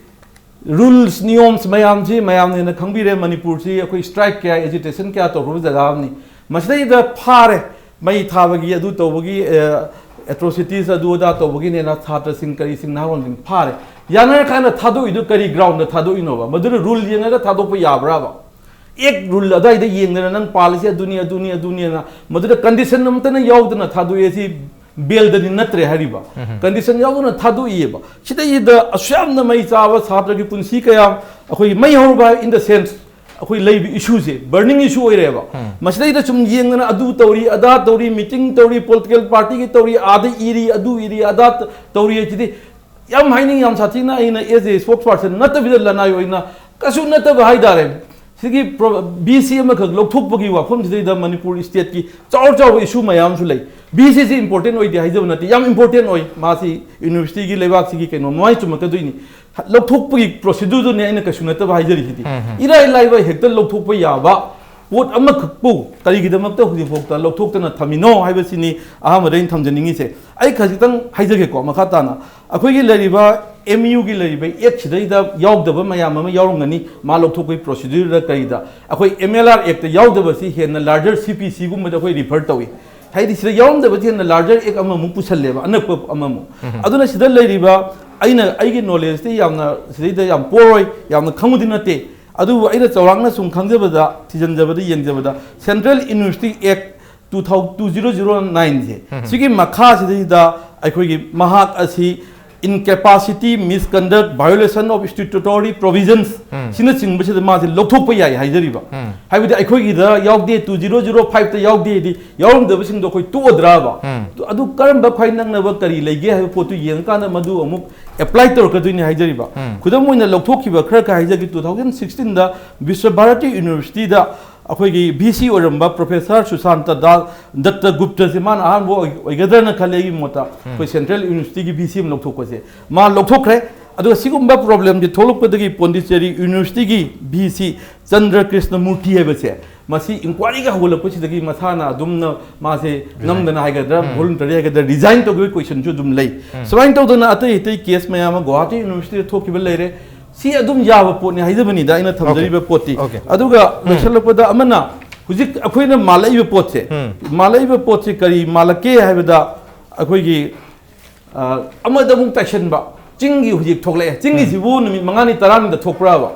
rules, ꯅꯤꯌꯣꯝꯁ ꯃꯌꯥꯝꯁꯤ ꯃꯌꯥꯝꯅ ꯍꯦꯟꯅ ꯈꯪꯕꯤꯔꯦ꯫ ꯃꯅꯤꯄꯨꯔꯁꯤ ꯑꯩꯈꯣꯏ strike ꯀꯌꯥ, agitation ꯀꯌꯥ ꯇꯧꯈ꯭ꯔꯕ ꯖꯒꯥ ꯑꯃꯅꯤ꯫ ꯃꯁꯤꯗꯩꯗ ꯐꯥꯔꯦ, ꯃꯩ ꯊꯥꯕꯒꯤ, ꯑꯗꯨ ꯇꯧꯕꯒꯤ, ꯑꯦ, ꯑꯦꯇ꯭ꯔꯣꯁꯤꯇꯤꯁ ꯑꯗꯨ ꯑꯗꯥ ꯇꯧꯕꯒꯤꯅꯦꯅ ꯁꯥꯇ꯭ꯔꯁꯤꯡ ꯀꯔꯤꯁꯤꯡ ꯅꯍꯥꯔꯣꯟꯁꯤꯡ ꯐꯥꯔꯦ꯫ ꯌꯥꯅꯔꯀꯥꯟꯗ ꯊꯥꯗꯣꯛꯏꯗꯨ ꯀꯔꯤ ꯒ꯭ꯔꯥꯎꯟꯗ ꯊꯥꯗꯣꯛꯏꯅꯣꯕ? ꯃꯗꯨꯗ ꯔꯨꯜ ꯌꯦꯡꯉꯒ ꯊꯥꯗꯣꯛꯄ ꯌꯥꯕ꯭ꯔꯥꯕ? ꯑꯦꯛ ꯔꯨꯜ ꯑꯗꯥꯏꯗ ꯌꯦꯡꯗꯅ ꯅꯪ ꯄꯥꯜꯂꯤꯁꯦ ꯑꯗꯨꯅꯤ, ꯑꯗꯨꯅꯤ, ꯑꯗꯨꯅꯤꯅ ꯃꯗꯨꯗ ꯀꯟꯗꯤꯁꯟ ꯑꯃꯠꯇꯅ ꯌꯥꯎꯗꯅ ꯊꯥꯗꯣꯛꯑꯦ ꯁꯤ ꯕꯦꯜꯗꯅꯤ ꯅꯠꯇ꯭ꯔꯦ ꯍꯥꯏꯔꯤꯕ꯫ ꯀꯟꯗꯤꯁꯟ ꯌꯥꯎꯗꯅ ꯊꯥꯗꯣꯛꯏꯑꯕ꯫ ꯁꯤꯗꯩꯗ ꯑꯁꯨꯛ ꯌꯥꯝꯅ ꯃꯩ ꯆꯥꯕ ꯁꯥꯇ꯭ꯔꯒꯤ ꯄꯨꯟꯁꯤ ꯀꯌꯥ ꯑꯩꯈꯣꯏꯒꯤ ꯃꯩ ꯍꯧꯔꯕ ꯍꯥꯏ, in the sense, ꯑꯩꯈꯣꯏ ꯂꯩꯕ ꯏꯁꯨꯁꯦ, ꯕꯔꯅꯤꯡ ꯏꯁꯨ ꯑꯣꯏꯔꯦꯕ꯫ ꯃꯁꯤꯗꯩꯗ ꯁꯨꯝ ꯌꯦꯡꯗꯅ ꯑꯗꯨ ꯇꯧꯔꯤ, ꯑꯗꯥ ꯇꯧꯔꯤ, ꯃꯤꯇꯤꯡ ꯇꯧꯔꯤ, ꯄꯣꯂꯤꯇꯤꯀꯦꯜ ꯄꯥꯔꯇꯤꯒꯤ ꯇꯧꯔꯤ, ꯑꯥꯗ ꯏꯔꯤ, ꯑꯗꯨ ꯏꯔꯤ, ꯑꯗꯥ ꯇ-, ꯇꯧꯔꯤ ꯍꯥꯏꯁꯤꯗꯤ ꯌꯥꯝ ꯍꯥꯏꯅꯤꯡ, ꯌꯥꯝ ꯁꯥꯊꯤꯅ ꯑꯩꯅ as a spokesperson ꯅꯠꯇꯕꯤꯗ ꯂꯅꯥꯏ ꯑꯣꯏꯅ ꯀꯩꯁꯨ ꯅꯠꯇꯕ ꯍꯥꯏꯇꯥꯔꯦ꯫ ꯁꯤꯒꯤ ꯕꯤ ꯁꯤ ꯑꯃꯈꯛ ꯂꯧꯊꯣꯛꯄꯒꯤ ꯋꯥꯐꯝꯁꯤꯗꯩꯗ ꯃꯅꯤꯄꯨꯔ ꯁ꯭ꯇꯦꯠꯀꯤ ꯆꯥꯎ ꯆꯥꯎꯕ ꯏꯁꯨ ꯃꯌꯥꯝ ꯑꯃꯁꯨ ꯂꯩ꯫ ꯕꯤ ꯁꯤꯁꯤ ꯏꯝꯄꯣꯔꯇꯦꯟ ꯑꯣꯏꯗꯦ ꯍꯥꯏꯖꯕ ꯅꯠꯇꯦ, ꯌꯥꯝ ꯏꯝꯄꯣꯔꯇꯦꯟ ꯑꯣꯏ꯫ ꯃꯥꯁꯤ ꯌꯨꯅꯤꯚꯔꯁꯤꯇꯤꯒꯤ, ꯂꯩꯕꯥꯛꯁꯤꯒꯤ ꯀꯩꯅꯣ ꯃꯃꯥꯏ ꯆꯨꯝꯃꯛꯀꯗꯣꯏꯅꯤ꯫ ꯂꯧꯊꯣꯛꯄꯒꯤ ꯄ꯭ꯔꯣꯁꯤꯗꯨꯔꯗꯨꯅꯦ ꯑꯩꯅ ꯀꯩꯁꯨ ꯅꯠꯇꯕ ꯍꯥꯏꯖꯔꯤꯁꯤꯗꯤ꯫ ꯏꯔꯥꯏ ꯂꯥꯏꯕ ꯍꯦꯛꯇ ꯂꯧꯊꯣꯛꯄ ꯌꯥꯕ ꯄꯣꯠ ꯑꯃꯈꯛꯄꯨ ꯀꯔꯤꯒꯤꯗꯃꯛꯇ ꯍꯧꯖꯤꯛꯐꯥꯎꯗ ꯂꯧꯊꯣꯛꯇꯅ ꯊꯝꯃꯤꯅꯣ ꯍꯥꯏꯕꯁꯤꯅꯤ ꯑꯍꯥꯟꯕꯗ ꯑꯩꯅ ꯊꯝꯖꯅꯤꯡꯉꯤꯁꯦ꯫ ꯑꯩ ꯈꯖꯤꯛꯇꯪ ꯍꯥꯏꯖꯒꯦꯀꯣ, ꯃꯈꯥ ꯇꯥꯅ꯫ ꯑꯩꯈꯣꯏꯒꯤ ꯂꯩꯔꯤꯕ ꯑꯦꯝ ꯌꯨꯒꯤ ꯂꯩꯔꯤꯕ ꯑꯦꯛꯁꯤꯗꯩꯗ ꯌꯥꯎꯗꯕ ꯃꯌꯥꯝ ꯑꯃ ꯌꯥꯎꯔꯝꯒꯅꯤ, ꯃꯥ ꯂꯧꯊꯣꯛꯄꯒꯤ ꯄ꯭ꯔꯣꯁꯤꯗ꯭ꯌꯨꯔꯗ ꯀꯔꯤꯗ꯫ ꯑꯩꯈꯣꯏ ꯑꯦꯝ ꯑꯦꯜ ꯑꯥꯔ ꯑꯦꯛꯇ ꯌꯥꯎꯗꯕꯁꯤ ꯍꯦꯟꯅ ꯂꯥꯔꯖꯔ ꯁꯤ ꯄꯤ ꯁꯤꯒꯨꯝꯕꯗ ꯑꯩꯈꯣꯏ ꯔꯤꯐꯔ ꯇꯧꯏ꯫ ꯍꯥꯏꯗꯤ ꯁꯤꯗ ꯌꯥꯎꯔꯝꯗꯕꯁꯤ ꯍꯦꯟꯅ ꯂꯥꯔꯖꯔ ꯑꯦꯛ ꯑꯃꯃꯨꯛ ꯄꯨꯁꯜꯂꯦꯕ, ꯑꯅꯛꯄ ꯑꯃꯃꯨꯛ꯫ ꯑꯗꯨꯅ ꯁꯤꯗ ꯂꯩꯔꯤꯕ, ꯑꯩꯅ ꯑꯩꯒꯤ ꯅꯣꯂꯦꯖꯇꯤ ꯌꯥꯝꯅ ꯁꯤꯗꯩꯗ ꯌꯥꯝ ꯄꯣꯔꯣꯏ, ꯌꯥꯝꯅ ꯈꯪꯕꯗꯤ ꯅꯠꯇꯦ꯫ ꯑꯗꯨꯕꯨ ꯑꯩꯅ ꯆꯥꯎꯔꯥꯛꯅ ꯁꯨꯝ ꯈꯪꯖꯕꯗ, ꯊꯤꯖꯤꯟꯖꯕꯗ, ꯌꯦꯡꯖꯕꯗ, ꯁꯦꯟꯇ꯭ꯔꯦꯜ ꯌꯨꯅꯤꯚꯔꯁꯤꯇꯤ ꯑꯦꯛ ꯇꯨ ꯊꯥꯎ-, ꯇꯨ ꯖꯤꯔꯣ ꯖꯤꯔꯣ ꯅꯥꯏꯟꯁꯦ, ꯁꯤꯒꯤ ꯃꯈꯥꯁꯤꯗꯩꯗ ꯑꯩꯈꯣꯏꯒꯤ ꯃꯍꯥꯛ ꯑꯁꯤ incapacity, misconduct, violation of statutory provisions ꯁꯤꯅꯆꯤꯡꯕꯁꯤꯗ ꯃꯥꯁꯦ ꯂꯧꯊꯣꯛꯄ ꯌꯥꯏ ꯍꯥꯏꯖꯔꯤꯕ꯫ ꯍꯥꯏꯕꯗꯤ ꯑꯩꯈꯣꯏꯒꯤꯗ ꯌꯥꯎꯗꯦ, ꯇꯨ ꯖꯤꯔꯣ ꯖꯤꯔꯣ ꯐꯥꯏꯚꯇ ꯌꯥꯎꯗꯦꯗꯤ ꯌꯥꯎꯔꯝꯗꯕꯁꯤꯡꯗꯣ ꯑꯩꯈꯣꯏ ꯇꯣꯛꯑꯗ꯭ꯔꯕ? ꯑꯗꯨ ꯀꯔꯝꯕ ꯈ꯭ꯋꯥꯏ ꯅꯛꯅꯕ ꯀꯔꯤ ꯂꯩꯒꯦ ꯍꯥꯏꯕ ꯄꯣꯠꯇꯨ ꯌꯦꯡꯉꯀꯥꯟꯗ ꯃꯗꯨ ꯑꯃꯨꯛ ꯑꯦꯄ꯭ꯂꯥꯏ ꯇꯧꯔꯛꯀꯗꯣꯏꯅꯤ ꯍꯥꯏꯖꯔꯤꯕ꯫ ꯈꯨꯗꯝ ꯑꯣꯏꯅ ꯂꯧꯊꯣꯛꯈꯤꯕ ꯈꯔ ꯈꯔ ꯍꯥꯏꯖꯒꯦ꯫ ꯇꯨ ꯊꯥꯎꯖꯟ ꯁꯤꯛꯁꯇꯤꯟꯗ ꯕꯤꯁ꯭ꯋ ꯚꯥꯔꯇꯤ ꯌꯨꯅꯤꯚꯔꯁꯤꯇꯤꯗ ꯑꯩꯈꯣꯏꯒꯤ ꯚꯤ ꯁꯤ ꯑꯣꯏꯔꯝꯕ ꯄ꯭ꯔꯣꯐꯦꯁꯔ ꯁꯨꯁꯥꯟꯇ ꯗꯥ ꯗꯠꯇ ꯒꯨꯞꯇꯁꯦ ꯃꯥꯅ ꯑꯍꯥꯟꯕ ꯑꯣꯏ-, ꯑꯣꯏꯒꯗ꯭ꯔꯅ ꯈꯜꯂꯦ ꯑꯩꯒꯤ ꯃꯣꯠꯇ꯫ ꯑꯩꯈꯣꯏ ꯁꯦꯟꯇ꯭ꯔꯦꯜ ꯌꯨꯅꯤꯚꯔꯁꯤꯇꯤꯒꯤ ꯚꯤ ꯁꯤ ꯑꯃ ꯂꯧꯊꯣꯛꯄꯁꯦ꯫ ꯃꯥ ꯂꯧꯊꯣꯛꯈ꯭ꯔꯦ꯫ ꯑꯗꯨꯒ ꯁꯤꯒꯨꯝꯕ ꯄ꯭ꯔꯣꯕ꯭ꯂꯦꯝꯁꯦ ꯊꯣꯛꯂꯛꯄꯗꯒꯤ ꯄꯣꯟꯗꯤꯆꯦꯔꯤ ꯌꯨꯅꯤꯚꯔꯁꯤꯇꯤꯒꯤ ꯚꯤ ꯁꯤ ꯆꯟꯗ꯭ꯔ ꯀ꯭ꯔꯤꯁꯅ ꯃꯨꯔꯇꯤ ꯍꯥꯏꯕꯁꯦ, ꯃꯁꯤ ꯏꯟꯀ꯭ꯋꯥꯏꯔꯤꯒ ꯍꯧꯒꯠꯂꯛꯄꯁꯤꯗꯒꯤ ꯃꯁꯥꯅ ꯑꯗꯨꯝꯅ ꯃꯥꯁꯦ ꯅꯝꯗꯅ ꯍꯥꯏꯒꯗ꯭ꯔꯥ, ꯎꯝ꯫ ꯚꯣꯂꯨꯟꯇꯔꯤ ꯍꯥꯏꯒꯗ꯭ꯔꯥ, ꯔꯤꯖꯥꯏꯟ ꯇꯧꯈꯤꯕꯒꯤ ꯀꯣꯏꯁꯟꯁꯨ ꯑꯗꯨꯝ ꯂꯩ꯫ ꯎꯝ꯫ ꯁꯨꯃꯥꯏꯅ ꯇꯧꯗꯅ ꯑꯇꯩ ꯑꯇꯩ ꯀꯦꯁ ꯃꯌꯥꯝ ꯑꯃ ꯒꯨꯋꯥꯍꯥꯇꯤ ꯌꯨꯅꯤꯚꯔꯁꯤꯇꯤꯗ ꯊꯣꯛꯈꯤꯕ ꯂꯩꯔꯦ꯫ ꯁꯤ ꯑꯗꯨꯝ ꯌꯥꯕ ꯄꯣꯠꯅꯤ ꯍꯥꯏꯖꯕꯅꯤꯗ ꯑꯩꯅ ꯊꯝꯖꯔꯤꯕ ꯑꯣꯀꯦ꯫ ꯄꯣꯠꯇꯤ꯫ ꯑꯣꯀꯦ꯫ ꯑꯗꯨꯒ ꯎꯝ꯫ ꯂꯣꯏꯁꯤꯜꯂꯛꯄꯗ ꯑꯃꯅ ꯍꯧꯖꯤꯛ ꯑꯩꯈꯣꯏꯅ ꯃꯥꯜꯂꯛꯏꯕ ꯄꯣꯠꯁꯦ, ꯎꯝ꯫ ꯃꯥꯜꯂꯛꯏꯕ ꯄꯣꯠꯁꯦ ꯀꯔꯤ ꯃꯥꯜꯂꯛꯀꯦ ꯍꯥꯏꯕꯗ, ꯑꯩꯈꯣꯏꯒꯤ ꯑ, ꯑꯃꯗ ꯑꯃꯨꯛ ꯇꯥꯏꯁꯟꯕ꯫ ꯆꯤꯡꯒꯤ ꯍꯧꯖꯤꯛ ꯊꯣꯛꯂꯛꯑꯦ, ꯆꯤꯡꯒꯤꯁꯤꯕꯨ ꯅꯨꯃꯤꯠ ꯃꯉꯥꯅꯤ ꯇꯔꯥꯅꯤꯗ ꯊꯣꯛꯄ꯭ꯔꯕ?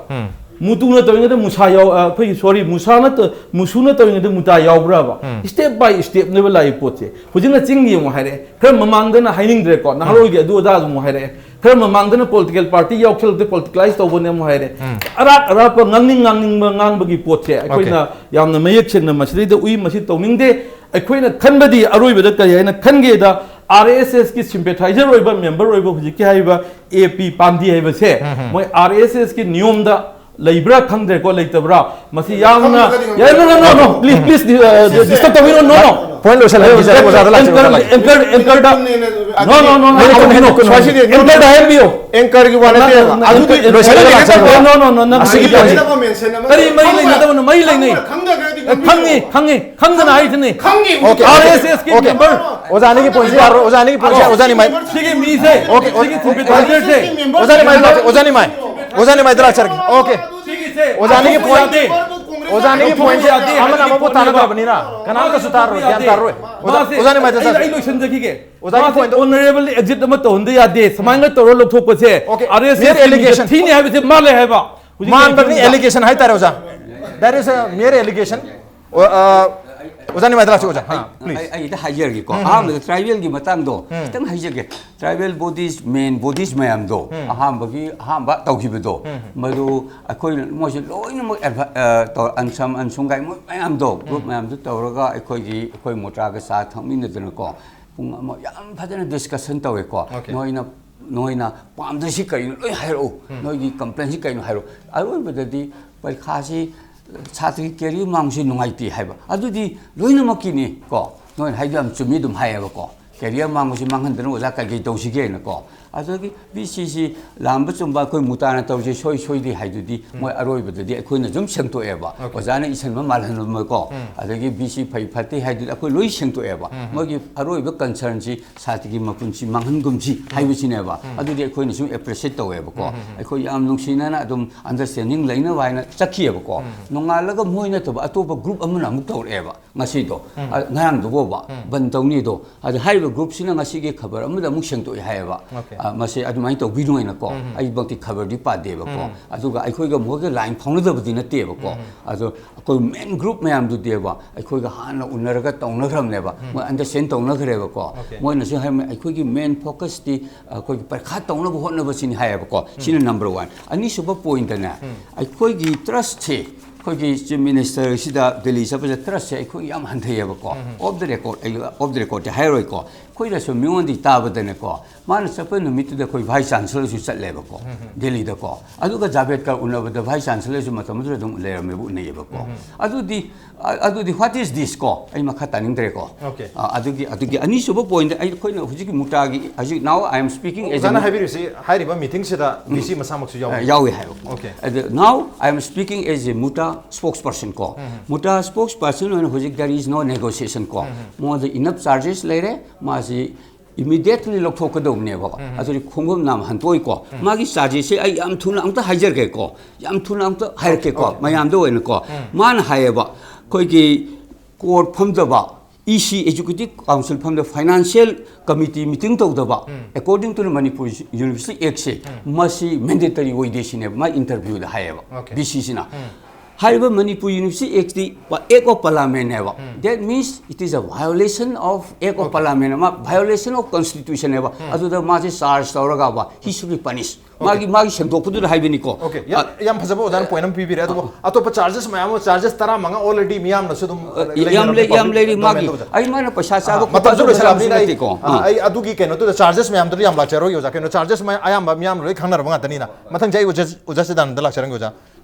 ꯃꯨꯇꯨꯅ ꯇꯧꯔꯤꯉꯩꯗ ꯃꯨꯁꯥ ꯌꯥꯎ ꯑ, ꯑꯩꯈꯣꯏꯒꯤ, ꯁꯣꯔꯤ, ꯃꯨꯁꯥꯅ ꯇ- ꯃꯨꯁꯨꯅ ꯇꯧꯔꯤꯉꯩꯗ ꯃꯨꯇꯥ ꯌꯥꯎꯕ꯭ꯔꯕ? Step by stepꯅꯦꯕ ꯂꯥꯛꯏ ꯄꯣꯠꯁꯦ꯫ ꯍꯧꯖꯤꯛꯅ ꯆꯤꯡꯒꯤ ꯑꯃꯨꯛ ꯍꯥꯏꯔꯛꯑꯦ, ꯈꯔ ꯃꯃꯥꯡꯗꯅ ꯍꯥꯏꯅꯤꯡꯗ꯭ꯔꯦꯀꯣ, ꯅꯍꯥꯔꯣꯜꯒꯤ ꯑꯗꯨ ꯑꯗꯥ ꯑꯃꯨꯛ ꯍꯥꯏꯔꯛꯑꯦ, ꯈꯔ ꯃꯃꯥꯡꯗꯅ political party ꯌꯥꯎꯁꯜꯂꯛꯇꯦ, politicalize ꯇꯧꯕꯅꯦ ꯑꯃꯨꯛ ꯍꯥꯏꯔꯦ꯫ ꯑꯔꯥꯛ ꯑꯔꯥꯛꯄ ꯉꯥꯡꯅꯤꯡ ꯉꯥꯡꯅꯤꯡꯕ ꯉꯥꯡꯕꯒꯤ ꯄꯣꯠꯁꯦ ꯑꯩꯈꯣꯏꯅ ꯌꯥꯝꯅ ꯃꯌꯦꯛ ꯁꯦꯡꯅ ꯃꯁꯤꯗꯩꯗ ꯎꯏ, ꯃꯁꯤ ꯇꯧꯅꯤꯡꯗꯦ꯫ ꯑꯩꯈꯣꯏꯅ ꯈꯟꯕꯗꯤ ꯑꯔꯣꯏꯕꯗ ꯀꯔꯤ ꯍꯥꯏꯅ ꯈꯟꯒꯦꯗ, RSSꯀꯤ sympathizer ꯑꯣꯏꯕ, member ꯑꯣꯏꯕ ꯍꯧꯖꯤꯛꯀꯤ ꯍꯥꯏꯔꯤꯕ AP ꯄꯥꯟꯗꯤ ꯍꯥꯏꯕꯁꯦ, ꯃꯣꯏ RSSꯀꯤ ꯅꯤꯌꯣꯝꯗ ꯂꯩꯕ꯭ꯔꯥ ꯈꯪꯗ꯭ꯔꯦꯀꯣ, ꯂꯩꯇꯕ꯭ꯔꯥ? ꯃꯁꯤ ꯌꯥꯝꯅ ꯌꯥꯏ, no, no, no, no, please, please, uh, disturb ꯇꯧꯕꯤꯔꯣ, no, no. Point ꯂꯣꯏꯁꯤꯜꯍꯟꯈꯤꯁꯦ, ꯑꯣꯖꯥꯗ ꯂꯥꯛꯆꯔꯣ, ꯑꯣꯖꯥ ꯂꯥꯛꯆꯔꯣ꯫ Anchor, anchorꯗ, no, no, no, no, minute ꯀꯨꯟ, ꯃꯤꯅꯤꯠ ꯀꯨꯟ꯫ Anchorꯗ ꯍꯥꯏꯍꯟꯕꯤꯌꯨ꯫ Anchorꯒꯤ ꯋꯥ ꯅꯠꯇꯦꯕ꯫ ꯑꯗꯨꯗꯤ ꯂꯣꯏꯁꯤꯜꯂꯒ ꯂꯥꯛꯆꯔꯣ꯫ No, no, no, no, no, ꯑꯁꯤꯒꯤ ꯈꯪꯗꯦ꯫ Pointꯁꯦ ꯀꯔꯤ ꯃꯔꯤ ꯂꯩꯅꯗꯕꯅꯣ? ꯃꯔꯤ ꯂꯩꯅꯩ꯫ ꯈꯪꯗ꯭ꯔꯒꯗꯤ ꯈꯪꯉꯤ, ꯈꯪꯉꯤ, ꯈꯪꯗꯅ ꯍꯥꯏꯁꯤꯅꯤ꯫ ꯈꯪꯉꯤ꯫ Okay, okay, RSSꯀꯤ okay. Member꯫ ꯑꯣꯖꯥ ꯑꯅꯤꯒꯤ pointꯁꯦ ꯌꯥꯔꯣꯏ, ꯑꯣꯖꯥ ꯑꯅꯤꯒꯤ pointꯁꯦ, ꯑꯣꯖꯥ ꯑꯅꯤ ꯃꯥꯏ꯫ ꯁꯤꯒꯤ ꯃꯤꯁꯦ, okay, okay, ꯁꯤꯒꯤ sympathizerꯁꯦ꯫ ꯑꯣꯖꯥ ꯑꯅꯤ ꯃꯥꯏ ꯂꯥꯛꯆꯔꯣ, ꯑꯣꯖꯥ ꯑꯅꯤ ꯃꯥꯏ꯫ ꯑꯣꯖꯥ ꯑꯅꯤ ꯃꯥꯏꯗ ꯂꯥꯛꯆꯔꯒꯦ꯫ Okay꯫ ꯁꯤꯒꯤꯁꯦ ꯑꯣꯖꯥ ꯑꯅꯤꯒꯤ point, ꯌꯥꯗꯦ꯫ ꯑꯣꯖꯥ ꯑꯅꯤꯒꯤ point ꯌꯥꯗꯦ꯫ ꯑꯃꯅ ꯑꯃꯕꯨ ꯇꯥꯟꯅꯗ꯭ꯔꯕꯅꯤꯅ ꯀꯅꯥꯝꯇꯁꯨ ꯇꯥꯔꯔꯣꯏ, ꯒ꯭ꯌꯥꯟ ꯇꯥꯔꯔꯣꯏ꯫ ꯑꯣꯖꯥ, ꯃꯥꯁꯦ, ꯑꯣꯖꯥ ꯑꯅꯤ ꯃꯥꯏꯗ ꯑꯩ, ꯆꯠꯁꯤ꯫ ꯑꯩ ꯂꯣꯏꯁꯤꯟꯖꯈꯤꯒꯦ꯫ ꯑꯣꯖꯥꯒꯤ ꯃꯥꯁꯦ point꯫ Honourable exit ꯑꯃ ꯇꯧꯍꯟꯗ ꯌꯥꯗꯦ꯫ ꯁꯨꯃꯥꯏꯅ ꯇꯧꯔ ꯂꯧꯊꯣꯛꯄꯁꯦ, ꯑꯣꯀꯦ꯫ RSS mere allegation꯫ ꯊꯤꯅꯤ ꯍꯥꯏꯕꯁꯦ ꯃꯥꯜꯂꯦ ꯍꯥꯏꯕ꯫ ꯍꯧꯖꯤꯛꯀꯤ ꯃꯥꯟꯕꯅꯤ, ꯐꯤꯕꯝꯗ꯫ Allegation ꯍꯥꯏꯇꯥꯔꯦ, ꯑꯣꯖꯥ꯫ That is a mere allegation꯫ ꯑꯣ, ꯑ, ꯑꯣꯖꯥ ꯅꯤꯃꯥꯏꯗ ꯂꯥꯛꯁꯤ, ꯑꯣꯖꯥ꯫ ꯍꯥ, please꯫ ꯑꯩ, ꯑꯩ ꯍꯦꯛꯇ ꯍꯥꯏꯖꯔꯒꯦꯀꯣ꯫ ꯎꯝ, ꯎꯝ꯫ ꯑꯍꯥꯟꯕꯗ tribalꯒꯤ ꯃꯇꯥꯡꯗꯣ ꯎꯝ꯫ ꯈꯤꯇꯪ ꯍꯥꯏꯖꯒꯦ꯫ Tribal bodies, main bodies ꯃꯌꯥꯝꯗꯣ, ꯎꯝ꯫ ꯑꯍꯥꯟꯕꯒꯤ, ꯑꯍꯥꯟꯕ ꯇꯧꯈꯤꯕꯗꯣ, ꯎꯝ꯫ ꯃꯗꯨ ꯑꯩꯈꯣꯏꯅ ꯃꯣꯏꯁꯦ ꯂꯣꯏꯅꯃꯛ ꯑꯦꯗꯚ-, ꯑ, ꯇꯧ-, unsung, unsung ꯀꯥꯏ ꯃꯣꯏ ꯃꯌꯥꯝꯗꯣ, group ꯎꯝ꯫ ꯃꯌꯥꯝꯗꯣ ꯇꯧꯔꯒ ꯑꯩꯈꯣꯏꯒꯤ, ꯑꯩꯈꯣꯏ ꯃꯣꯇꯥꯒ ꯆꯥ ꯊꯛꯃꯤꯟꯅꯗꯅꯀꯣ, ꯄꯨꯡ ꯑꯃ ꯌꯥꯝ ꯐꯖꯅ discussion ꯇꯧꯋꯦꯀꯣ꯫ ꯑꯣꯀꯦ꯫ ꯅꯣꯏꯅ, ꯅꯣꯏꯅ ꯄꯥꯝꯗ꯭ꯔꯤꯁꯤ ꯀꯔꯤꯅꯣ? ꯂꯣꯏ ꯍꯥꯏꯔꯛꯎ꯫ ꯎꯝ꯫ ꯅꯣꯏꯒꯤ complainꯁꯤ ꯀꯔꯤꯅꯣ ꯍꯥꯏꯔꯛꯎ꯫ ꯑꯔꯣꯏꯕꯗꯗꯤ ꯄꯔꯤꯈꯥꯁꯤ ꯁꯥꯇ꯭ꯔꯒꯤ career ꯃꯥꯡꯕꯁꯤ ꯅꯨꯡꯉꯥꯏꯇꯦ ꯍꯥꯏꯕ꯫ ꯑꯗꯨꯗꯤ ꯂꯣꯏꯅꯃꯛꯀꯤꯅꯤ ꯀꯣ꯫ ꯅꯣꯏꯅ ꯍꯥꯏꯗꯣ ꯌꯥꯝ ꯆꯨꯝꯃꯤ ꯑꯗꯨꯝ ꯍꯥꯏꯌꯦꯕꯀꯣ꯫ Career ꯃꯥꯡꯕꯁꯤ ꯃꯥꯡꯍꯟꯗꯅ ꯑꯣꯖꯥ ꯀꯩꯀꯩ ꯇꯧꯁꯤꯒꯦꯅꯀꯣ꯫ ꯑꯗꯒꯤ ꯕꯤ ꯁꯤꯁꯤ ꯂꯥꯟꯕ ꯆꯨꯝꯕ ꯑꯩꯈꯣꯏ ꯃꯨꯇꯥꯅ ꯇꯧꯔꯤꯁꯦ ꯁꯣꯏ ꯁꯣꯏꯗꯦ ꯍꯥꯏꯗꯨꯗꯤ ꯃꯣꯏ ꯑꯔꯣꯏꯕꯗ ꯑꯗꯨꯗꯤ ꯑꯩꯈꯣꯏꯅ ꯁꯨꯝ ꯁꯦꯡꯗꯣꯛꯑꯦꯕ꯫ ꯑꯣꯖꯥꯅ ꯏꯁꯟꯕ ꯃꯥꯜꯍꯟꯕꯀꯣ꯫ ꯑꯗꯒꯤ ꯕꯤ ꯁꯤ ꯐꯩ ꯐꯠꯇꯦ ꯍꯥꯏꯗꯨꯗꯤ ꯑꯩꯈꯣꯏ ꯂꯣꯏ ꯁꯦꯡꯗꯣꯛꯑꯦꯕ꯫ ꯃꯣꯏꯒꯤ ꯑꯔꯣꯏꯕ ꯀꯟꯁꯔꯟꯁꯤ ꯁꯥꯇ꯭ꯔꯒꯤ ꯃꯄꯨꯟꯁꯤ ꯃꯥꯡꯍꯟꯒꯨꯝꯁꯤ ꯍꯥꯏꯕꯁꯤꯅꯦꯕ꯫ ꯑꯗꯨꯗꯤ ꯑꯩꯈꯣꯏꯅ ꯁꯨꯝ ꯑꯦꯄ꯭ꯔꯤꯁꯤꯌꯦꯠ ꯇꯧꯋꯦꯕꯀꯣ꯫ ꯑꯩꯈꯣꯏ ꯌꯥꯝ ꯅꯨꯡꯁꯤꯅꯅ ꯑꯗꯨꯝ ꯑꯟꯗꯔꯁ꯭ꯇꯦꯟꯗꯤꯡ ꯂꯩꯅꯕ ꯍꯥꯏꯅ ꯆꯠꯈꯤꯑꯕꯀꯣ꯫ ꯅꯣꯡꯉꯥꯜꯂꯒ ꯃꯣꯏ ꯅꯠꯇꯕ ꯑꯇꯣꯞꯄ ꯒ꯭ꯔꯨꯞ ꯑꯃꯅ ꯑꯃꯨꯛ ꯇꯧꯔꯛꯑꯦꯕ꯫ ꯉꯁꯤꯗꯣ, ꯑ, ꯉꯔꯥꯡꯗꯨꯕꯣꯕ ꯕꯟ ꯇꯧꯅꯤꯗꯣ꯫ ꯑꯗ ꯍꯥꯏꯔꯤꯕ ꯒ꯭ꯔꯨꯞꯁꯤꯅ ꯉꯁꯤꯒꯤ ꯈꯕꯔ ꯑꯃꯗ ꯑꯃꯨꯛ ꯁꯦꯡꯗꯣꯛꯑꯦ ꯍꯥꯏꯌꯦꯕ꯫ ꯑ, ꯃꯁꯤ ꯑꯗꯨꯃꯥꯏꯅ ꯇꯧꯕꯤꯅꯨ ꯍꯥꯏꯅꯀꯣ꯫ ꯑꯩꯃꯛꯇꯤ ꯈꯕꯔꯗꯤ ꯄꯥꯗꯦꯕꯀꯣ꯫ ꯑꯗꯨꯒ ꯑꯩꯈꯣꯏꯒ ꯃꯣꯏꯒ ꯂꯥꯏꯟ ꯐꯥꯎꯅꯗꯕꯗꯤ ꯅꯠꯇꯦꯕꯀꯣ꯫ ꯑꯗꯣ ꯑꯩꯈꯣꯏ ꯃꯦꯟ ꯒ꯭ꯔꯨꯞ ꯃꯌꯥꯝꯗꯨꯗꯤꯕ ꯑꯩꯈꯣꯏꯒ ꯍꯥꯟꯅ ꯎꯅꯔꯒ ꯇꯧꯅꯈ꯭ꯔꯕꯅꯦꯕ꯫ ꯃꯣꯏ ꯑꯟꯗꯔꯁ꯭ꯇꯦꯟ ꯇꯧꯅꯈ꯭ꯔꯦꯕꯀꯣ꯫ ꯃꯣꯏꯅꯁꯨ ꯍꯥꯏ, ꯑꯩꯈꯣꯏꯒꯤ ꯃꯦꯟ ꯐꯣꯀꯁꯇꯤ ꯑꯩꯈꯣꯏꯒꯤ ꯄꯔꯤꯈꯥ ꯇꯧꯅꯕ ꯍꯣꯠꯅꯕꯁꯤꯅꯤ ꯍꯥꯏꯌꯦꯕꯀꯣ꯫ ꯁꯤꯅ ꯅꯝꯕꯔ ꯋꯥꯟ꯫ ꯑꯅꯤꯁꯨꯕ ꯄꯣꯏꯟꯠꯇꯅꯦ, ꯑꯩꯈꯣꯏꯒꯤ ꯇ꯭ꯔꯁꯁꯦ, ꯑꯩꯈꯣꯏꯒꯤ ꯆꯤꯐ ꯃꯤꯅꯤꯁꯇꯔꯁꯤꯗ ꯗꯦꯜꯂꯤ ꯆꯠꯄꯁꯦ ꯇ꯭ꯔꯁꯁꯦ ꯑꯩꯈꯣꯏ ꯌꯥꯝ ꯍꯟꯊꯩꯌꯦꯕꯀꯣ꯫ ꯑꯣꯐ ꯗ ꯔꯦꯀꯣꯔꯗ, ꯑꯩ ꯑꯣꯐ ꯗ ꯔꯦꯀꯣꯔꯗꯇꯤ ꯍꯥꯏꯔꯣꯏꯀꯣ꯫ ꯑꯩꯈꯣꯏꯅꯁꯨ ꯃꯤꯉꯣꯟꯗꯒꯤ ꯇꯥꯕꯗꯅꯦꯀꯣ, ꯃꯥꯅ ꯆꯠꯄ ꯅꯨꯃꯤꯠꯇꯨꯗ ꯑꯩꯈꯣꯏ ꯚꯥꯏꯁ ꯆꯥꯟꯁꯦꯂꯔꯁꯨ ꯆꯠꯂꯦꯕꯀꯣ, ꯗꯦꯜꯂꯤꯗꯀꯣ꯫ ꯑꯗꯨꯒ ꯖꯥꯚꯦꯗꯀꯔ ꯎꯅꯕꯗ ꯚꯥꯏꯁ ꯆꯥꯟꯁꯦꯂꯔꯁꯨ ꯃꯇꯝꯗꯨꯗ ꯑꯗꯨꯝ ꯂꯩꯔꯝꯃꯦꯕ, ꯎꯅꯩꯌꯦꯕꯀꯣ꯫ ꯑꯗꯨꯗꯤ, ꯑ-, ꯑꯗꯨꯗꯤ what is this ꯀꯣ? ꯑꯩ ꯃꯈꯥ ꯇꯥꯅꯤꯡꯗ꯭ꯔꯦꯀꯣ꯫ ꯑꯣꯀꯦ꯫ ꯑ, ꯑꯗꯨꯒꯤ, ꯑꯗꯨꯒꯤ ꯑꯅꯤꯁꯨꯕ ꯄꯣꯏꯟꯠ, ꯑꯩꯈꯣꯏꯅ ꯍꯧꯖꯤꯛꯀꯤ ꯃꯨꯇꯥꯒꯤ, ꯍꯧꯖꯤꯛ now I am speaking as a ꯑꯣꯖꯥꯅ ꯍꯥꯏꯕꯤꯔꯤꯁꯤ ꯍꯥꯏꯔꯤꯕ ꯃꯤꯇꯤꯡꯁꯤꯗ ꯕꯤ ꯁꯤ ꯃꯁꯥꯃꯛꯁꯨ ꯌꯥꯎꯏ꯫ ꯑ, ꯌꯥꯎꯏ ꯍꯥꯏꯕ꯫ ꯑꯣꯀꯦ꯫ ꯑꯗ now I am speaking as a ꯃꯨꯇꯥ spokesperson ꯀꯣ꯫ ꯃꯨꯇꯥ spokesperson ꯑꯣꯏꯅ ꯍꯧꯖꯤꯛ there is no negotiation ꯀꯣ꯫ ꯃꯉꯣꯟꯗ enough charges ꯂꯩꯔꯦ, ꯃꯥꯁꯤ immediately ꯂꯧꯊꯣꯛꯀꯗꯧꯕꯅꯦꯕ꯫ ꯑꯗꯨꯗꯤ ꯈꯣꯡꯕꯝ ꯅꯥꯝ ꯍꯟꯇꯣꯛꯏꯀꯣ꯫ ꯃꯥꯒꯤ chargesꯁꯦ ꯑꯩ ꯌꯥꯝ ꯊꯨꯅ ꯑꯝꯇ ꯍꯥꯏꯖꯔꯒꯦꯀꯣ, ꯌꯥꯝ ꯊꯨꯅ ꯑꯝꯇ ꯍꯥꯏꯔꯛꯀꯦꯀꯣ, ꯑꯣꯀꯦ꯫ ꯃꯌꯥꯝꯗ ꯑꯣꯏꯅꯀꯣ꯫ ꯃꯥꯅ ꯍꯥꯏꯌꯦꯕ, ꯑꯩꯈꯣꯏꯒꯤ ꯀꯣꯔꯠ ꯐꯝꯗꯕ, ꯏ ꯁꯤ, executive council ꯐꯝꯗꯕ, financial committee meeting ꯇꯧꯗꯕ, according to the Manipur University Actꯁꯦ, ꯃꯁꯤ mandatory ꯑꯣꯏꯗꯦ ꯁꯤꯅꯦꯕ ꯃꯥ ꯏꯟꯇꯔꯚ꯭ꯌꯨꯗ ꯍꯥꯏꯌꯦꯕ, ꯑꯣꯀꯦ꯫ ꯕꯤ ꯁꯤꯁꯤꯅ꯫ ꯍꯥꯏꯔꯤꯕ ꯃꯅꯤꯄꯨꯔ ꯌꯨꯅꯤꯚꯔꯁꯤꯇꯤ ꯑꯦꯛꯇꯤ ꯄ-, Act of Parliamentꯅꯦꯕ꯫ That means it is a violation of Act of Parliament, ꯑꯃ violation of constitutionꯅꯦꯕ꯫ ꯑꯗꯨꯗ ꯃꯥꯁꯦ charge ꯇꯧꯔꯒꯕ, he should be punished꯫ ꯃꯥꯒꯤ, ꯃꯥꯒꯤ ꯁꯦꯡꯗꯣꯛꯄꯗꯨꯗ ꯍꯥꯏꯕꯅꯤꯀꯣ꯫ ꯑꯣꯀꯦ, ꯌꯥꯝ, ꯑ, ꯌꯥꯝ ꯐꯖꯕ ꯑꯣꯖꯥꯅ ꯄꯣꯏꯟꯠ ꯑꯃ ꯄꯤꯕꯤꯔꯦ꯫ ꯑꯗꯨꯕꯨ ꯑ, ꯑꯇꯣꯞꯄ ꯆꯥꯔꯖꯦꯁ ꯃꯌꯥꯝ ꯑꯃ, ꯆꯥꯔꯖꯦꯁ ꯇꯔꯥꯃꯉꯥ already ꯃꯤꯌꯥꯝꯅꯁꯨ ꯑꯗꯨꯝ ꯑ, ꯌꯥꯝ ꯂꯩꯅꯔꯕꯅꯤꯀꯣ꯫ ꯂꯩ, ꯌꯥꯝ ꯂꯩꯔꯤ꯫ ꯃꯥꯒꯤ, ꯗꯣꯀꯨꯃꯦꯟ ꯇꯧꯕꯗ꯫ ꯑꯩ ꯃꯥꯅ ꯄꯩꯁꯥ ꯆꯥꯕ ꯑ, ꯈꯣꯠꯄ ꯃꯇꯝꯁꯨ ꯑꯗꯨꯒꯨꯝꯕ ꯂꯣꯏꯁꯤꯜꯂꯛꯑꯕꯅꯤꯅ ꯆꯥꯔꯖꯦꯁ ꯑꯩ, ꯅꯠꯇꯦꯀꯣ꯫ ꯑ, ꯑ꯫ ꯑꯩ ꯑꯗꯨꯒꯤ ꯀꯩꯅꯣꯗꯨꯗ ꯆꯥꯔꯖꯦꯁ ꯃꯌꯥꯝꯗꯨꯗ ꯌꯥꯝ ꯂꯥꯛꯆꯔꯣꯏꯒꯦ ꯑꯣꯖꯥ꯫ ꯀꯩꯅꯣ, ꯆꯥꯔꯖꯦꯁ ꯃꯌꯥꯝ ꯑꯌꯥꯝꯕ ꯃꯤꯌꯥꯝꯅ ꯂꯣꯏ ꯈꯪꯅꯔꯕ ꯉꯥꯛꯇꯅꯤꯅ꯫ ꯃꯊꯪ ꯆꯍꯤ ꯑꯣꯖꯥ, ꯑꯣꯖꯥ ꯁꯤꯗꯥꯅꯟꯗ ꯂꯥꯛꯆꯔꯝꯒꯦ ꯑꯣꯖꯥ꯫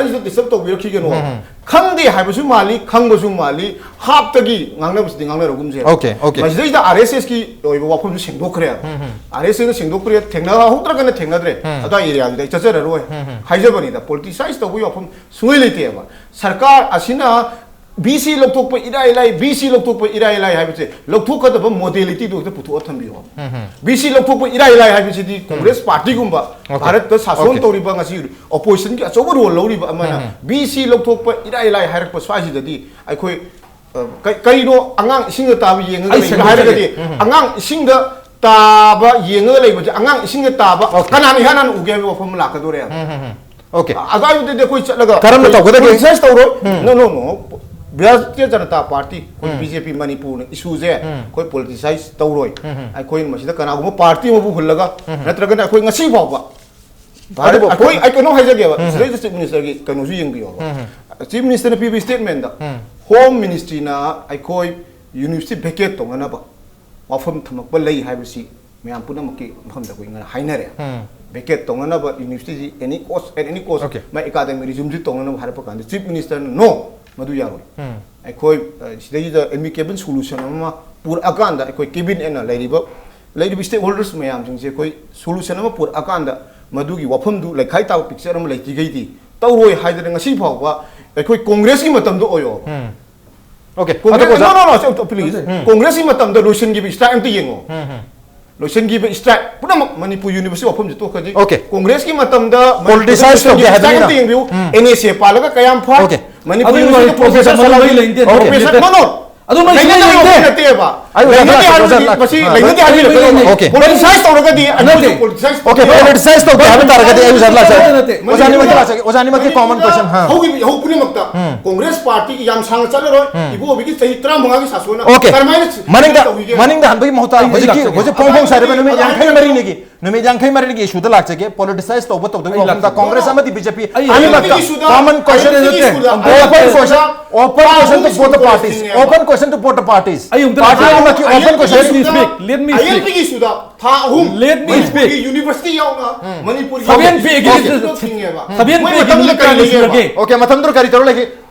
ꯚꯥꯏꯔꯦꯟꯁꯇꯣ ꯗꯤꯁꯇꯔꯕ ꯇꯧꯕꯤꯔꯛꯈꯤꯒꯅꯣ꯫ ꯈꯪꯗꯦ ꯍꯥꯏꯕꯁꯨ ꯃꯥꯜꯂꯤ, ꯈꯪꯕꯁꯨ ꯃꯥꯜꯂꯤ, ꯍꯥꯞꯇꯒꯤ ꯉꯥꯡꯅꯕꯁꯤꯗꯤ ꯉꯥꯡꯅꯔꯒꯨꯝꯁꯦ꯫ Okay, okay. ꯃꯁꯤꯗꯩꯗ ꯑꯥꯔ ꯑꯦꯁ ꯑꯦꯁꯀꯤ ꯑꯣꯏꯕ ꯋꯥꯐꯝꯁꯨ ꯁꯦꯡꯗꯣꯛꯈ꯭ꯔꯦꯕ꯫ ꯑꯥꯔ ꯑꯦꯁ ꯑꯦꯁꯅ ꯁꯦꯡꯗꯣꯛꯈ꯭ꯔꯦ, ꯊꯦꯡꯅꯍꯧꯗ꯭ꯔꯒꯅ ꯊꯦꯡꯅꯗ꯭ꯔꯦ꯫ ꯑꯗꯨꯋꯥꯏ ꯑꯦꯔꯤꯌꯥꯗꯨꯗ ꯑꯩ ꯆꯠꯆꯔꯔꯣꯏ ꯍꯥꯏꯖꯕꯅꯤꯗ꯫ ꯄꯣꯂꯤꯇꯤꯁꯥꯏꯁ ꯇꯧꯕꯒꯤ ꯋꯥꯐꯝ ꯁꯨꯡꯂꯩ ꯂꯩꯇꯦꯕ꯫ ꯁꯔꯀꯥꯔ ꯑꯁꯤꯅ ꯕꯤ ꯁꯤ ꯂꯧꯊꯣꯛꯄ ꯏꯔꯥꯏ ꯂꯥꯏ, ꯕꯤ ꯁꯤ ꯂꯧꯊꯣꯛꯄ ꯏꯔꯥꯏ ꯂꯥꯏ ꯍꯥꯏꯕꯁꯦ ꯂꯧꯊꯣꯛꯀꯗꯕ ꯃꯣꯗꯦꯂꯤꯇꯤꯗꯨ ꯍꯦꯛꯇ ꯄꯨꯊꯣꯛꯑ ꯊꯝꯕꯤꯌꯣ꯫ ꯕꯤ ꯁꯤ ꯂꯧꯊꯣꯛꯄ ꯏꯔꯥꯏ ꯂꯥꯏ ꯍꯥꯏꯕꯁꯤꯗꯤ ꯀꯣꯡꯒ꯭ꯔꯦꯁ ꯄꯥꯔꯇꯤꯒꯨꯝꯕ, Okay. ꯚꯥꯔꯠꯇ ꯁꯥꯁꯣꯟ Okay. ꯇꯧꯔꯤꯕ, ꯉꯁꯤ ꯑꯣꯄꯣꯖꯤꯁꯟꯒꯤ ꯑꯆꯧꯕ ꯔꯣꯜ ꯂꯧꯔꯤꯕ ꯑꯃꯅ ꯕꯤ ꯁꯤ ꯂꯧꯊꯣꯛꯄ ꯏꯔꯥꯏ ꯂꯥꯏ ꯍꯥꯏꯔꯛꯄ ꯁ꯭ꯋꯥꯏꯁꯤꯗꯗꯤ ꯑꯩꯈꯣꯏ, ꯑ, ꯀ-, ꯀꯔꯤꯅꯣ, ꯑꯉꯥꯡ ꯏꯁꯤꯡꯗ ꯇꯥꯕ ꯌꯦꯡꯉꯒ ꯑꯩ ꯂꯩꯕ꯭ꯔꯥ ꯁꯦꯡꯗꯣꯛꯆꯒꯦ꯫ ꯍꯥꯏꯔꯒꯗꯤ, ꯑꯉꯥꯡ ꯏꯁꯤꯡꯗ ꯇꯥꯕ ꯌꯦꯡꯉꯒ ꯂꯩꯕꯁꯦ ꯑꯉꯥꯡ ꯏꯁꯤꯡꯗ ꯇꯥꯕ ꯀꯅꯥꯅ ꯏꯍꯥꯟ ꯍꯥꯟꯅ ꯎꯒꯦ ꯍꯥꯏꯕ ꯋꯥꯐꯝ ꯑꯃ ꯂꯥꯛꯀꯗꯣꯔꯦ꯫ Okay. ꯑꯗꯨꯋꯥꯏꯗꯨꯗꯗꯤ ꯑꯩꯈꯣꯏ ꯆꯠꯂꯒ ꯀꯔꯝꯅ ꯇꯧꯒꯗꯒꯦ? Politicize ꯇꯧꯔꯣꯏ꯫ No, no, no. Bharatiya Janata party, ꯑꯩꯈꯣꯏ ꯕꯤ ꯖꯦ ꯄꯤ ꯃꯅꯤꯄꯨꯔꯅ ꯏꯁꯨꯁꯦ ꯑꯩꯈꯣꯏ politicize ꯇꯧꯔꯣꯏ꯫ ꯑꯩꯈꯣꯏꯅ ꯃꯁꯤꯗ ꯀꯅꯥꯒꯨꯝꯕ ꯄꯥꯔꯇꯤ ꯑꯃꯕꯨ ꯍꯨꯜꯂꯒ ꯅꯠꯇ꯭ꯔꯒꯅ ꯑꯩꯈꯣꯏ ꯉꯁꯤ ꯐꯥꯎꯕ ꯚꯥꯔꯠ, ꯑꯗꯨꯕꯨ ꯑꯩꯈꯣꯏ ꯑꯩ ꯀꯩꯅꯣ ꯍꯥꯏꯖꯒꯦꯕ, ꯁꯤꯗꯩꯗ ꯆꯤꯐ ꯃꯤꯅꯤꯁꯇꯔꯒꯤ ꯀꯩꯅꯣꯁꯨ ꯌꯦꯡꯕꯤꯌꯣꯕ꯫ ꯆꯤꯐ ꯃꯤꯅꯤꯁꯇꯔꯅ ꯄꯤꯕ statement ꯗ ꯍꯣꯝ ꯃꯤꯅꯤꯁꯇ꯭ꯔꯤꯅ ꯑꯩꯈꯣꯏ ꯌꯨꯅꯤꯚꯔꯁꯤꯇꯤ vacate ꯇꯧꯅꯅꯕ ꯋꯥꯐꯝ ꯊꯝꯃꯛꯄ ꯂꯩ ꯍꯥꯏꯕꯁꯤ ꯃꯌꯥꯝ ꯄꯨꯝꯅꯃꯛꯀꯤ ꯃꯐꯝꯗ ꯑꯩꯈꯣꯏ ꯉ- ꯍꯥꯏꯅꯔꯦ꯫ Vacate ꯇꯧꯅꯅꯕ ꯌꯨꯅꯤꯚꯔꯁꯤꯇꯤꯁꯤ any cost, at any cost, Okay. My academic resume ꯁꯤ ꯇꯧꯅꯅꯕ ꯍꯥꯏꯔꯛꯄ ꯀꯥꯟꯗ ꯆꯤꯐ ꯃꯤꯅꯤꯁꯇꯔꯅ no, ꯃꯗꯨ ꯌꯥꯔꯣꯏ꯫ ꯑꯩꯈꯣꯏ ꯑ, ꯁꯤꯗꯩꯁꯤꯗ amicable solution ꯑꯃ ꯄꯨꯔꯛꯑꯀꯥꯟꯗ ꯑꯩꯈꯣꯏ ꯀꯦꯕꯤꯅꯦꯠꯅ ꯂꯩꯔꯤꯕ ꯂꯩꯔꯤꯕ stakeholders ꯃꯌꯥꯝꯁꯤꯡꯁꯦ ꯑꯩꯈꯣꯏ solution ꯑꯃ ꯄꯨꯔꯛꯑꯀꯥꯟꯗ ꯃꯗꯨꯒꯤ ꯋꯥꯐꯝꯗꯨ ꯂꯩꯈꯥꯏ ꯇꯥꯕ picture ꯑꯃ ꯂꯩꯇ꯭ꯔꯤꯈꯩꯗꯤ ꯇꯧꯔꯣꯏ ꯍꯥꯏꯗꯅ ꯉꯁꯤ ꯐꯥꯎꯕ ꯑꯩꯈꯣꯏ ꯀꯣꯡꯒ꯭ꯔꯦꯁꯀꯤ ꯃꯇꯝꯗ ꯑꯣꯏꯌꯣ꯫ Okay. ꯀꯣꯡꯒ꯭ꯔꯦꯁ ꯑꯗꯨ ꯑꯣꯖꯥ- no, no, no, please. ꯀꯣꯡꯒ꯭ꯔꯦꯁꯀꯤ ꯃꯇꯝꯗ ꯂꯣꯏꯁꯤꯟꯈꯤꯕ strike ꯑꯝꯇ ꯌꯦꯡꯉꯣ꯫ ꯂꯣꯏꯁꯤꯟꯈꯤꯕ strike ꯄꯨꯝꯅꯃꯛ ꯃꯅꯤꯄꯨꯔ ꯌꯨꯅꯤꯚꯔꯁꯤꯇꯤ ꯋꯥꯐꯝꯁꯦ ꯇꯣꯛꯈ꯭ꯔꯁꯤ꯫ Okay. ꯀꯣꯡꯒ꯭ꯔꯦꯁꯀꯤ ꯃꯇꯝꯗ Politicize ꯇꯧꯒꯦ strike ꯍꯥꯏꯕꯅꯤꯅ꯫ ꯑꯝꯇ ꯌꯦꯡꯕꯤꯌꯨ꯫ N S A ꯄꯥꯜꯂꯒ ꯀꯌꯥꯝ ꯐꯥ? Okay. ꯃꯅꯤꯄꯨꯔ ꯑꯗꯨꯒꯤ ꯌꯨꯅꯤꯚꯔꯁꯤꯇꯤ ꯋꯥꯔꯤ professor professor ꯃꯅꯨꯡ ꯁꯂꯥꯎ- ꯂꯩ ꯅꯠꯇꯦ꯫ professor, no, no. ꯑꯗꯨ ꯃꯣꯏ ꯂꯩꯅꯗꯕ ꯂꯩꯅꯗꯦ꯫ ꯋꯥꯐꯝ ꯅꯠꯇꯦꯕ꯫ ꯑꯩ ꯑꯣꯖꯥ ꯂꯩꯅꯗꯦ ꯂꯥꯛꯀꯦ, ꯍꯥꯏꯕꯗꯤ ꯑꯣꯖꯥ ꯂꯥꯛꯀꯦ꯫ ꯃꯁꯤ ꯂꯩꯅꯗꯦ ꯍꯥꯏꯕꯗꯤ Okay. Politicize ꯇꯧꯔꯒꯗꯤ ꯑꯅꯤꯃꯛꯁꯨ ꯅꯠꯇꯦ꯫ Politicize Okay, politicize ꯇꯧꯒꯦ ꯍꯥꯏꯕ ꯇꯥꯔꯒꯗꯤ ꯑꯩ ꯑꯣꯖꯥ ꯂꯥꯛꯆꯒꯦ꯫ ꯅꯠꯇꯦ, ꯅꯠꯇꯦ꯫ ꯑꯣꯖꯥ ꯑꯅꯤꯃꯛꯀꯤ ꯂꯥꯛꯆꯒꯦ, ꯑꯣꯖꯥ ꯑꯅꯤꯃꯛꯀꯤ common question, ꯍꯥ꯫ ꯍꯧꯈꯤꯕ ꯍꯧ ꯄꯨꯝꯅꯃꯛꯇ ꯀꯣꯡꯒ꯭ꯔꯦꯁ ꯄꯥꯔꯇꯤꯒꯤ ꯌꯥꯝ ꯁꯥꯡꯅ ꯆꯠꯂꯔꯣꯏ꯫ ꯏꯕꯣꯕꯤꯒꯤ ꯆꯍꯤ ꯇꯔꯥꯃꯉꯥꯒꯤ ꯁꯥꯁꯣꯟꯅ Okay. ꯀꯔꯝꯍꯥꯏꯅ ꯃꯅꯤꯡꯗ ꯇꯧꯈꯤꯒꯦ? ꯃꯅꯤꯡꯗ ꯍꯟꯕꯒꯤ ꯃꯍꯨꯠꯇ ꯑꯩ ꯍꯧꯖꯤꯛꯀꯤ ꯂꯥꯛꯆꯒꯦ꯫ ꯍꯧꯖꯤꯛ ꯐꯣꯡ ꯐꯣꯡ ꯁꯥꯔꯤꯕ ꯅꯨꯃꯤꯠ ꯌꯥꯡꯈꯩ ꯃꯔꯤꯅꯤꯒꯤ ꯅꯨꯃꯤꯠ ꯌꯥꯡꯈꯩ ꯃꯔꯤꯅꯤꯒꯤ issue ꯗ ꯂꯥꯛꯆꯒꯦ꯫ Politicize ꯇꯧꯕ ꯇꯧꯗꯕꯒꯤ ꯑꯩ ꯋꯥꯐꯝꯗ ꯂꯥꯛꯆꯒꯦ꯫ ꯀꯣꯡꯒ꯭ꯔꯦꯁ ꯑꯃꯗꯤ ꯕꯤ ꯖꯦ ꯄꯤ ꯑꯩ ꯑꯅꯤꯃꯛꯇ ꯑꯌꯨꯛꯇꯒꯤ issue ꯗ, common question, ꯑꯌꯨꯛꯇꯒꯤ issue ꯗ, open question, ꯑꯌꯨꯛꯇꯒꯤ open issue the, question to both the parties. Congress Open question to both the parties. ꯑꯩ ꯑꯃꯨꯛꯇ Party ꯂꯥꯛꯆꯒꯦ꯫ ꯑꯅꯤꯃꯛꯀꯤ open question. Let me speak, let me speak. ꯑꯌꯨꯛꯇꯒꯤ issue ꯗ ꯊꯥ ꯑꯍꯨꯝ Let me speak. ꯌꯨꯅꯤꯚꯔꯁꯤꯇꯤ ꯌꯥꯎꯅ ꯃꯅꯤꯄꯨꯔꯒꯤ ꯁꯕꯦꯟ ꯄꯦꯒꯤ ꯌꯨꯅꯤꯚꯔꯁꯤꯇꯤ ꯂꯣꯏ ꯊꯤꯡꯉꯦꯕ꯫ ꯁꯕꯦꯟ ꯃꯣꯏ ꯄꯦꯒꯤ ꯃꯇꯝꯗꯨꯗ ꯅꯨꯃꯤꯠ ꯀꯔꯤ ꯀꯌꯥꯅꯤ ꯂꯩꯒꯦꯕ? ꯁꯨꯔꯒꯦ? Okay, ꯃꯇꯝꯗꯨꯗ ꯀꯔꯤ ꯇꯧꯔ ꯂꯩꯒꯦ?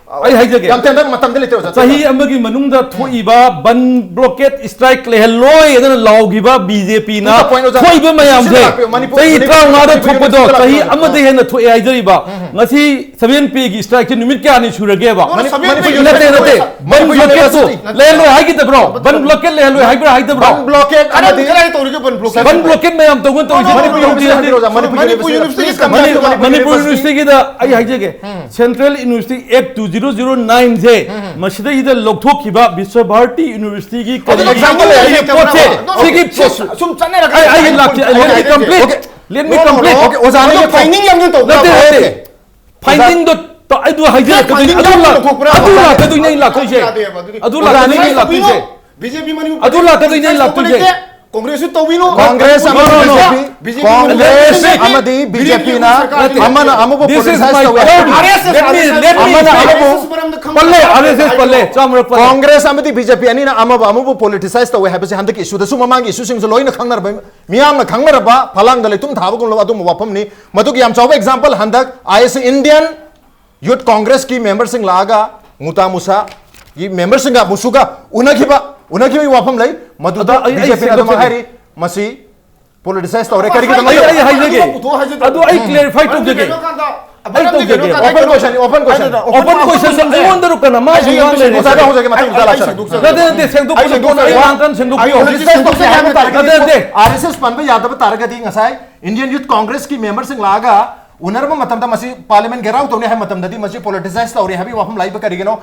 ꯑꯩ ꯍꯥꯏꯖꯒꯦ꯫ ꯌꯥꯝ ꯇꯦꯟꯇꯛ ꯃꯇꯝꯗ ꯂꯩꯇ꯭ꯔꯦ ꯑꯣꯖꯥ꯫ ꯆꯍꯤ ꯑꯃꯒꯤ ꯃꯅꯨꯡꯗ ꯊꯣꯛꯏꯕ ꯕꯟ blockade strike ꯂꯩꯍꯜꯂꯣꯏ ꯑꯗꯨꯅ ꯂꯥꯎꯈꯤꯕ ꯕꯤ ꯖꯦ ꯄꯤꯅ To the point, ꯑꯣꯖꯥ꯫ ꯊꯣꯛꯏꯕ ꯃꯌꯥꯝꯁꯦ ꯁꯤꯗ ꯂꯥꯛꯄꯤꯌꯨ, ꯃꯅꯤꯄꯨꯔ, ꯆꯍꯤ ꯃꯅꯤꯄꯨꯔ, ꯇꯔꯥꯃꯉꯥꯗ ꯃꯅꯤꯄꯨꯔ ꯊꯣꯛꯄꯗꯣ ꯁꯤꯗ ꯆꯍꯤ ꯂꯥꯛꯄꯤꯌꯨ꯫ ꯑꯃꯗ ꯍꯦꯟꯅ ꯊꯣꯛꯑꯦ ꯍꯥꯏꯖꯔꯤꯕ꯫ ꯉꯁꯤ ꯁꯚꯦꯟ ꯄꯦꯒꯤ ꯁ꯭ꯇ꯭ꯔꯥꯏꯛꯁꯦ ꯅꯨꯃꯤꯠ ꯀꯌꯥꯅꯤ ꯁꯨꯔꯒꯦꯕ? ꯅꯣ, ꯅꯣ, ꯁꯚꯦꯟ ꯄꯦꯒꯤ ꯅꯠꯇꯦ, ꯅꯠꯇꯦ꯫ ꯕꯟ ꯕ꯭ꯂꯣꯀꯦꯠꯇꯣ ꯂꯩꯍꯜꯂꯣꯏ ꯍꯥꯏꯈꯤꯗꯕ꯭ꯔꯣ? ꯕꯟ ꯕ꯭ꯂꯣꯀꯦꯠ ꯂꯩꯍꯜꯂꯣꯏ ꯍꯥꯏꯕ꯭ꯔꯥ ꯍꯥꯏꯗꯕ꯭ꯔꯣ? ꯕꯟ ꯕ꯭ꯂꯣꯀꯦꯠ ꯑꯃꯗꯤ ꯀꯗꯥꯏ ꯇꯧꯔꯤꯒꯦ ꯕꯟ ꯕ꯭ꯂꯣꯀꯦꯠ? ꯕꯟ ꯕ꯭ꯂꯣꯀꯦꯠ ꯃꯌꯥꯝ ꯇꯧꯒꯅ ꯇꯧꯔꯤꯁꯦ ꯕꯟ ꯕ꯭ꯂꯣꯀꯦꯠ ꯍꯥꯏꯕꯤꯔꯣ, ꯑꯣꯖꯥ, ꯃꯅꯤꯄꯨꯔ ꯃꯅꯤꯄꯨꯔ ꯌꯨꯅꯤꯚꯔꯁꯤꯇꯤ ꯌꯨꯅꯤꯚꯔꯁꯤꯇꯤꯒꯤ ꯀꯝꯄ꯭ꯂꯦꯟ ꯃꯅꯤꯄꯨꯔ ꯌꯨꯅꯤꯚꯔꯁꯤꯇꯤꯒꯤꯗ ꯑꯩ ꯍꯥꯏꯖꯒꯦ, ꯁꯦꯟꯇ꯭ꯔꯦꯜ ꯌꯨꯅꯤꯚꯔꯁꯤꯇꯤ ꯑꯦꯛ ꯇꯨ ꯖꯤꯔꯣ ꯖꯤꯔꯣ ꯅꯥꯏꯟꯁꯦ ꯃꯁꯤꯗꯩꯗ ꯂꯧꯊꯣꯛꯈꯤꯕ ꯕꯤꯁ꯭ꯋ ꯚꯥꯔꯇꯤ ꯌꯨꯅꯤꯚꯔꯁꯤꯇꯤꯒꯤ ꯑꯗꯨ ꯀꯔꯤꯒꯤ example ꯂꯩ, ꯄꯣꯠꯁꯦ, example ꯂꯩ꯫ ꯁꯤꯒꯤ ꯁꯨꯝ, ꯄꯣꯠꯁꯦ ꯁꯨꯝ ꯆꯠꯅꯔꯒ ꯑꯩ, ꯑꯩ ꯂꯥꯛꯆ-, let me complete. Let me complete. ꯑꯣꯖꯥꯅ ꯐꯥꯏꯅꯤꯡ ꯌꯥꯝꯅ ꯇꯧꯕ ꯅꯠꯇꯦ, ꯅꯠꯇꯦ꯫ ꯐꯥꯏꯟꯗꯤꯡꯗꯣ ꯇ-, ꯑꯗꯨ ꯍꯥꯏꯖꯔꯛꯀꯗꯣꯏꯅꯤ꯫ ꯐꯥꯏꯟꯗꯤꯡ ꯑꯗꯨ ꯌꯥꯝꯅ ꯂꯥꯛ-, ꯂꯧꯊꯣꯛꯄ꯭ꯔꯥ? ꯑꯗꯨ ꯂꯥꯛꯀꯗꯣꯏꯅꯤ ꯑꯩ ꯂꯥꯛꯇꯣꯏꯁꯦ꯫ ꯌꯥꯗꯦꯕ ꯑꯗꯨꯗꯤ꯫ ꯑꯗꯨ ꯂꯥꯛꯀꯗꯣꯏꯅꯤ ꯑꯩ ꯂꯥꯛꯇꯣꯏꯁꯦ꯫ ꯕꯤꯖꯦꯄꯤ ꯃꯅꯤꯄꯨꯔ ꯑꯗꯨ ꯂꯥꯛꯀꯗꯣꯏꯅꯤ ꯑꯩ ꯂꯥꯛꯇꯣꯏꯁꯦ꯫ ꯂꯩꯇꯦ꯫ ꯀꯣꯡꯒ꯭ꯔꯦꯁꯁꯨ ꯇꯧꯕꯤꯅꯨ꯫ ꯀꯣꯡꯒ꯭ꯔꯦꯁ ꯑꯃꯗꯤ ꯅꯣ, ꯅꯣ, ꯅꯣ꯫ ꯕꯤꯖꯦꯄꯤ ꯕꯤꯖꯦꯄꯤ ꯃꯅꯤꯄꯨꯔ ꯀꯣꯡꯒ꯭ꯔꯦꯁ ꯂꯩꯇꯦ꯫ ꯑꯃꯗꯤ ꯕꯤꯖꯦꯄꯤꯅ ꯕꯤꯖꯦꯄꯤ ꯁꯔꯀꯥꯔ ꯂꯩꯇꯦ꯫ ꯑꯃꯅ ꯑꯃꯕꯨ This is politicize my ꯇꯧꯋꯦ third ꯍꯥꯏꯕꯗꯤ ꯌꯨꯅꯤꯠ꯫ ꯑꯥꯔ ꯑꯦꯁ ꯑꯦꯁ, ꯑꯃꯅ ꯑꯥꯔ ꯑꯦꯁ ꯑꯦꯁ, ꯑꯃꯕꯨ ꯑꯥꯔ ꯑꯦꯁ ꯑꯦꯁ ꯃꯔꯝꯗ ꯈꯪꯕ ꯄꯜꯂꯦ, ꯑꯥꯔ ꯑꯦꯁ ꯑꯦꯁ ꯄꯜꯂꯦ, ꯆꯥꯝꯃꯔꯛ ꯄꯜꯂꯦ꯫ ꯀꯣꯡꯒ꯭ꯔꯦꯁ ꯑꯃꯗꯤ ꯕꯤꯖꯦꯄꯤ ꯑꯅꯤꯅ ꯑꯃꯕꯨ ꯑꯃꯕꯨ politicize ꯇꯧꯋꯦ ꯍꯥꯏꯕꯁꯤ ꯍꯟꯗꯛꯀꯤ ꯏꯁꯨꯗꯁꯨ ꯃꯃꯥꯡꯒꯤ ꯏꯁꯨꯁꯤꯡꯁꯨ ꯂꯣꯏꯅ ꯈꯪꯅꯔꯕ, ꯃꯤꯌꯥꯝꯅ ꯈꯪꯅꯔꯕ ꯐꯂꯥꯡꯗ ꯂꯩꯇꯨꯝ ꯊꯥꯕꯒꯨꯝꯂꯕ ꯑꯗꯨꯒꯨꯝꯕ ꯋꯥꯐꯝꯅꯤ꯫ ꯃꯗꯨꯒꯤ ꯌꯥꯝ ꯆꯥꯎꯕ example ꯍꯟꯗꯛ ꯑꯥꯏ ꯑꯦꯁ ꯏꯟꯗꯤꯌꯟ ꯌꯨꯠ ꯀꯣꯡꯒ꯭ꯔꯦꯁꯀꯤ ꯃꯦꯝꯕꯔꯁꯤꯡ ꯂꯥꯛꯑꯒ ꯃꯨꯇꯥ ꯃꯨꯁꯥꯒꯤ ꯃꯦꯝꯕꯔꯁꯤꯡꯒ ꯃꯨꯁꯨꯒ ꯎꯅꯈꯤꯕ, ꯎꯅꯈꯤꯕꯒꯤ ꯋꯥꯐꯝ ꯂꯩ꯫ ꯃꯗꯨꯗ ꯑꯗꯣ ꯑꯩ, ꯑꯩ ꯕꯤꯖꯦꯄꯤꯅ ꯑꯗꯨꯃꯛ ꯁꯦꯡꯗꯣꯛꯆꯒꯦ꯫ ꯍꯥꯏꯔꯤ, ꯃꯁꯤ politicize ꯇꯧꯔꯦ꯫ ꯀꯔꯤꯒꯤꯗꯃꯛ ꯑꯩ, ꯑꯩ ꯍꯥꯏꯖꯒꯦ꯫ ꯑꯗꯨ ꯄꯨꯊꯣꯛꯑꯣ ꯍꯥꯏꯖꯒꯦ꯫ ꯑꯗꯨ ꯑꯩ clarify ꯃꯔꯝꯗꯤ ꯇꯧꯖꯒꯦ꯫ ꯀꯩꯅꯣ ꯀꯥꯟꯗ, ꯑꯩ ꯃꯔꯝꯗꯤ ꯇꯧꯖꯒꯦ꯫ ꯀꯩꯅꯣ ꯀꯥꯟꯗ Open question, open question꯫ ꯑꯗꯨꯗ open ꯑꯩꯉꯣꯟꯗꯔꯨ ꯀꯅꯥ ꯃꯥ ꯑꯩ ꯁꯨꯝ ꯉꯥꯡ ꯂꯩꯔꯦ꯫ ꯑꯣꯖꯥꯗ ꯍꯧꯖꯒꯦ, ꯃꯇꯥꯡ ꯑꯩ, ꯑꯣꯖꯥ ꯑꯩ ꯂꯥꯛꯆꯔꯒꯦ꯫ ꯁꯦꯡꯗꯣꯛꯆꯒꯦ꯫ ꯅꯠꯇꯦ, ꯅꯠꯇꯦ, ꯁꯦꯡꯗꯣꯛꯄꯗꯣ ꯑꯩ ꯀꯣꯟꯅ ꯑꯩ ꯁꯦꯡꯗꯣꯛꯆꯒꯦ꯫ ꯉꯥꯡꯀꯥꯟꯗ ꯁꯦꯡꯗꯣꯛꯄꯤꯌꯣ꯫ ꯑꯩ ꯍꯧꯖꯤꯛ ꯍꯧꯖꯤꯛ ꯁꯦꯡꯗꯣꯛꯆꯒꯦ ꯍꯥꯏꯕ ꯅꯠꯇꯦ, ꯇꯥꯔꯒꯗꯤ ꯅꯠꯇꯦ, ꯅꯠꯇꯦ꯫ ꯑꯥꯔ ꯑꯦꯁ ꯑꯦꯁ ꯄꯟꯕ ꯌꯥꯗꯕ ꯇꯥꯔꯒꯗꯤ ꯉꯁꯥꯏ Indian Youth Congressꯀꯤ memberꯁꯤꯡ ꯂꯥꯛꯑꯒ ꯎꯅꯔꯕ ꯃꯇꯝꯗ ꯃꯁꯤ parliament gherav ꯇꯧꯅꯤ ꯍꯥꯏꯕ ꯃꯇꯝꯗꯗꯤ ꯃꯁꯤ politicize ꯇꯧꯔꯦ ꯍꯥꯏꯕꯒꯤ ꯋꯥꯐꯝ ꯂꯥꯛꯏꯕ ꯀꯔꯤꯒꯤꯅꯣ?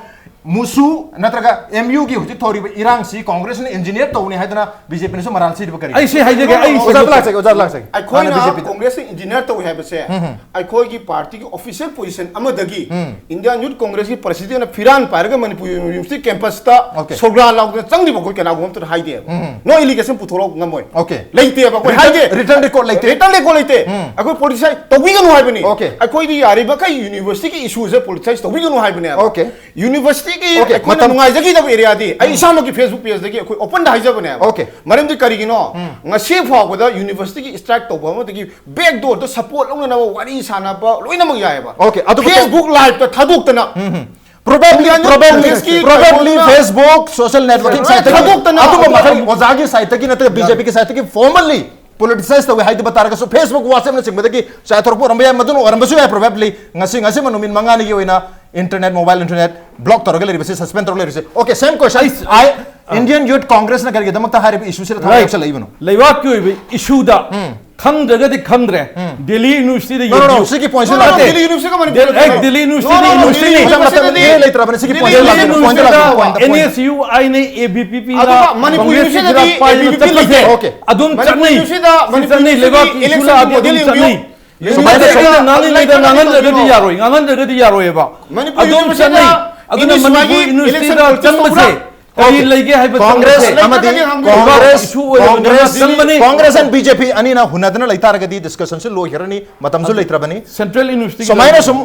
ꯃꯨꯁꯨ ꯅꯠꯇ꯭ꯔꯒ ꯑꯦꯝ ꯌꯨꯒꯤ ꯍꯧꯖꯤꯛ ꯊꯣꯛꯂꯤꯕ ꯏꯔꯥꯡꯁꯤ ꯀꯣꯡꯒ꯭ꯔꯦꯁꯅ engineer ꯇꯧꯕꯅꯤ ꯍꯥꯏꯗꯅ ꯕꯤꯖꯦꯄꯤꯅꯁꯨ ꯃꯔꯥꯜ ꯁꯤꯔꯤꯕ ꯀꯔꯤꯒꯤꯅꯣ? ꯑꯩ ꯁꯤ ꯍꯥꯏꯖꯒꯦ, ꯑꯩ ꯑꯣꯖꯥꯗ ꯁꯦꯡꯗꯣꯛꯆꯒꯦ꯫ ꯂꯥꯛꯆꯒꯦ, ꯑꯣꯖꯥꯗ ꯂꯥꯛꯆꯒꯦ꯫ ꯑꯩꯈꯣꯏꯅ ꯍꯥꯟꯅ ꯕꯤꯖꯦꯄꯤꯗ꯫ ꯀꯣꯡꯒ꯭ꯔꯦꯁꯅ engineer ꯇꯧꯏ ꯍꯥꯏꯕꯁꯦ ꯑꯩꯈꯣꯏꯒꯤ partyꯒꯤ official position ꯑꯃꯗꯒꯤ Indian Youth Congressꯀꯤ presidentꯅ ꯐꯤꯔꯥꯟ ꯄꯥꯏꯔꯒ ꯃꯅꯤꯄꯨꯔ university campusꯇ Okay. ꯁꯣꯒ꯭ꯔꯥ ꯂꯥꯎꯗꯅ ꯆꯪꯗ꯭ꯔꯤꯕ ꯑꯩꯈꯣꯏ ꯀꯅꯥꯒꯨꯝꯕ ꯑꯝꯇꯅ ꯍꯥꯏꯗꯦꯕ꯫ No allegation ꯄꯨꯊꯣꯔꯛꯄ ꯉꯝꯃꯣꯏ꯫ Okay. ꯂꯩꯇꯦꯕ ꯑꯩꯈꯣꯏ written, ꯍꯥꯏꯗꯦ꯫ Written record ꯂꯩꯇꯦ꯫ Written record ꯂꯩꯇꯦ꯫ ꯑꯩꯈꯣꯏ politicize ꯇꯧꯕꯤꯒꯅꯨ ꯍꯥꯏꯕꯅꯤ꯫ Okay. ꯑꯩꯈꯣꯏꯗꯤ ꯌꯥꯔꯤꯕꯈꯩ universityꯒꯤ issueꯁꯦ politicize ꯇꯧꯕꯤꯒꯅꯨ ꯍꯥꯏꯕꯅꯦꯕ꯫ Okay. Universityꯒꯤ Okay, ꯑꯩꯈꯣꯏꯅ ꯃꯇꯝ ꯅꯨꯡꯉꯥꯏꯖꯈꯤꯗꯕ areaꯗꯤ ꯑꯩ ꯏꯁꯥꯃꯛꯀꯤ Facebook pageꯇꯒꯤ ꯑꯩꯈꯣꯏ openꯗ ꯍꯥꯏꯖꯕꯅꯦꯕ꯫ Okay. ꯃꯔꯝꯗꯤ ꯀꯔꯤꯒꯤꯅꯣ? ꯉꯁꯤ ꯐꯥꯎꯕꯗ universityꯒꯤ strike ꯇꯧꯕ ꯑꯃꯗꯒꯤ back doorꯗ support ꯂꯧꯅꯅꯕ ꯋꯥꯔꯤ ꯁꯥꯟꯅꯕ ꯂꯣꯏꯅꯃꯛ ꯌꯥꯏꯑꯕ꯫ Okay, ꯑꯗꯨꯒ Facebook liveꯇ ꯊꯥꯗꯣꯛꯇꯅ Probably, Indian probably, Congressꯀꯤ probably ꯀꯩꯅꯣꯅ Facebook, social networking ꯂꯣꯏ siteꯇꯒꯤ ꯊꯥꯗꯣꯛꯇꯅ ꯑꯗꯨꯝꯕ ꯃꯈꯜ ꯑꯣꯖꯥꯒꯤ siteꯇꯒꯤ ꯅꯠꯇ꯭ꯔꯒ ꯕꯤꯖꯦꯄꯤꯒꯤ siteꯇꯒꯤ formally ꯄꯣꯂꯤꯇꯤꯁꯥꯏꯁ ꯇꯧꯋꯦ ꯍꯥꯏꯗꯕ ꯇꯥꯔꯒꯁꯨ, Facebook, WhatsApp ꯅꯆꯤꯡꯕꯗꯒꯤ ꯆꯥꯏꯊꯣꯔꯛꯄ ꯑꯣꯏꯔꯝꯕ ꯌꯥꯏ, ꯃꯗꯨꯅ ꯑꯣꯏꯔꯝꯕꯁꯨ ꯌꯥꯏ꯫ Probably ꯉꯁꯤ, ꯉꯁꯤꯃ ꯅꯨꯃꯤꯠ ꯃꯉꯥꯅꯤꯒꯤ ꯑꯣꯏꯅ internet, mobile internet block ꯇꯧꯔꯒ ꯂꯩꯔꯤꯕꯁꯤ, suspend ꯇꯧꯔꯒ ꯂꯩꯔꯤꯕꯁꯤ꯫ Okay, same question. ꯑꯩ, I, Indian Youth Congress ꯅ ꯀꯔꯤꯒꯤꯗꯃꯛꯇ ꯍꯥꯏꯔꯤꯕ issue ꯁꯤꯗ ꯊꯋꯥꯏ Right. ꯌꯥꯎꯁꯜꯂꯛꯏꯕꯅꯣ? ꯂꯩꯕꯥꯛꯀꯤ ꯑꯣꯏꯕ issue ꯗ ꯎꯝ. ꯈꯪꯗ꯭ꯔꯒꯗꯤ ꯈꯪꯗ꯭ꯔꯦ꯫ ꯎꯝ꯫ Delhi University ꯗ No, no, no, ꯌꯦꯡꯕꯤꯌꯨ꯫ ꯁꯤꯒꯤ point ꯁꯤ No, no, ꯂꯥꯛꯇꯦ꯫ Delhi University ꯒ ꯃꯅꯤꯄꯨꯔ ꯑꯦ, ꯂꯩꯇꯦ꯫ Delhi University ꯗꯤ No, no, no, university ꯅꯤ꯫ Delhi University ꯗꯤ ꯃꯇꯝ ꯂꯩꯇ꯭ꯔꯕꯅꯦ꯫ ꯁꯤꯒꯤ Delhi point ꯁꯤ University ꯂꯥꯛꯇꯦ, ꯗꯤ point ꯁꯤ ꯂꯥꯛꯇꯦ, point ꯗꯤ ꯂꯩꯇꯦ꯫ Point, point꯫ ꯑꯗꯨꯒ ꯃꯅꯤꯄꯨꯔ University ꯗꯤ ꯄꯥꯏꯅ ꯆꯠꯄꯁꯦ꯫ Okay. ꯑꯗꯨꯝ ꯃꯅꯤꯄꯨꯔ ꯆꯠꯅꯩ꯫ University ꯗ, ꯁꯤ ꯃꯅꯤꯄꯨꯔ ꯆꯠꯅꯩ꯫ University ꯂꯩꯕꯥꯛꯀꯤ issue election ꯂꯥꯛꯑꯗꯤ model ꯑꯗꯨꯝ ꯌꯦꯡꯕꯤꯌꯨ꯫ ꯆꯠꯅꯩ꯫ University ꯁꯨꯃꯥꯏꯅ ꯗ ꯑꯩꯅ ꯉꯥꯡꯂꯤꯉꯩꯗ ꯉꯥꯡꯍꯟꯗ꯭ꯔꯒꯗꯤ ꯌꯥꯔꯣꯏ, ꯉꯥꯡꯍꯟꯗ꯭ꯔꯒꯗꯤ ꯌꯥꯔꯣꯏꯑꯕ꯫ ꯃꯅꯤꯄꯨꯔ ꯑꯗꯨꯝ University ꯆꯠꯅꯩ꯫ ꯗ ꯑꯗꯨꯅ English ꯃꯅꯤꯄꯨꯔ ꯃꯥꯒꯤ University election ꯗ protest ꯆꯪꯕꯁꯦ ꯇꯧꯕ꯭ꯔꯥ? ꯀꯔꯤ Okay. ꯂꯩꯒꯦ ꯍꯥꯏꯕ Congress ꯆꯪꯕꯁꯦ ꯑꯃꯗꯤ ꯂꯩꯕꯥꯛꯀꯤ Congress, issue ꯑꯣꯏꯔꯕꯅꯤꯅ Congress, ꯆꯪꯕꯅꯤ꯫ Congress and B J P ꯑꯅꯤꯅ ꯍꯨꯟꯅꯗꯅ ꯂꯩꯇꯥꯔꯒꯗꯤ discussion ꯁꯤ ꯂꯣꯏꯈ꯭ꯔꯅꯤ, ꯃꯇꯝꯁꯨ ꯂꯩꯇ꯭ꯔꯕꯅꯤ꯫ Central University ꯒꯤ ꯁꯨꯃꯥꯏꯅ ꯂꯩꯕ ꯁꯨꯝ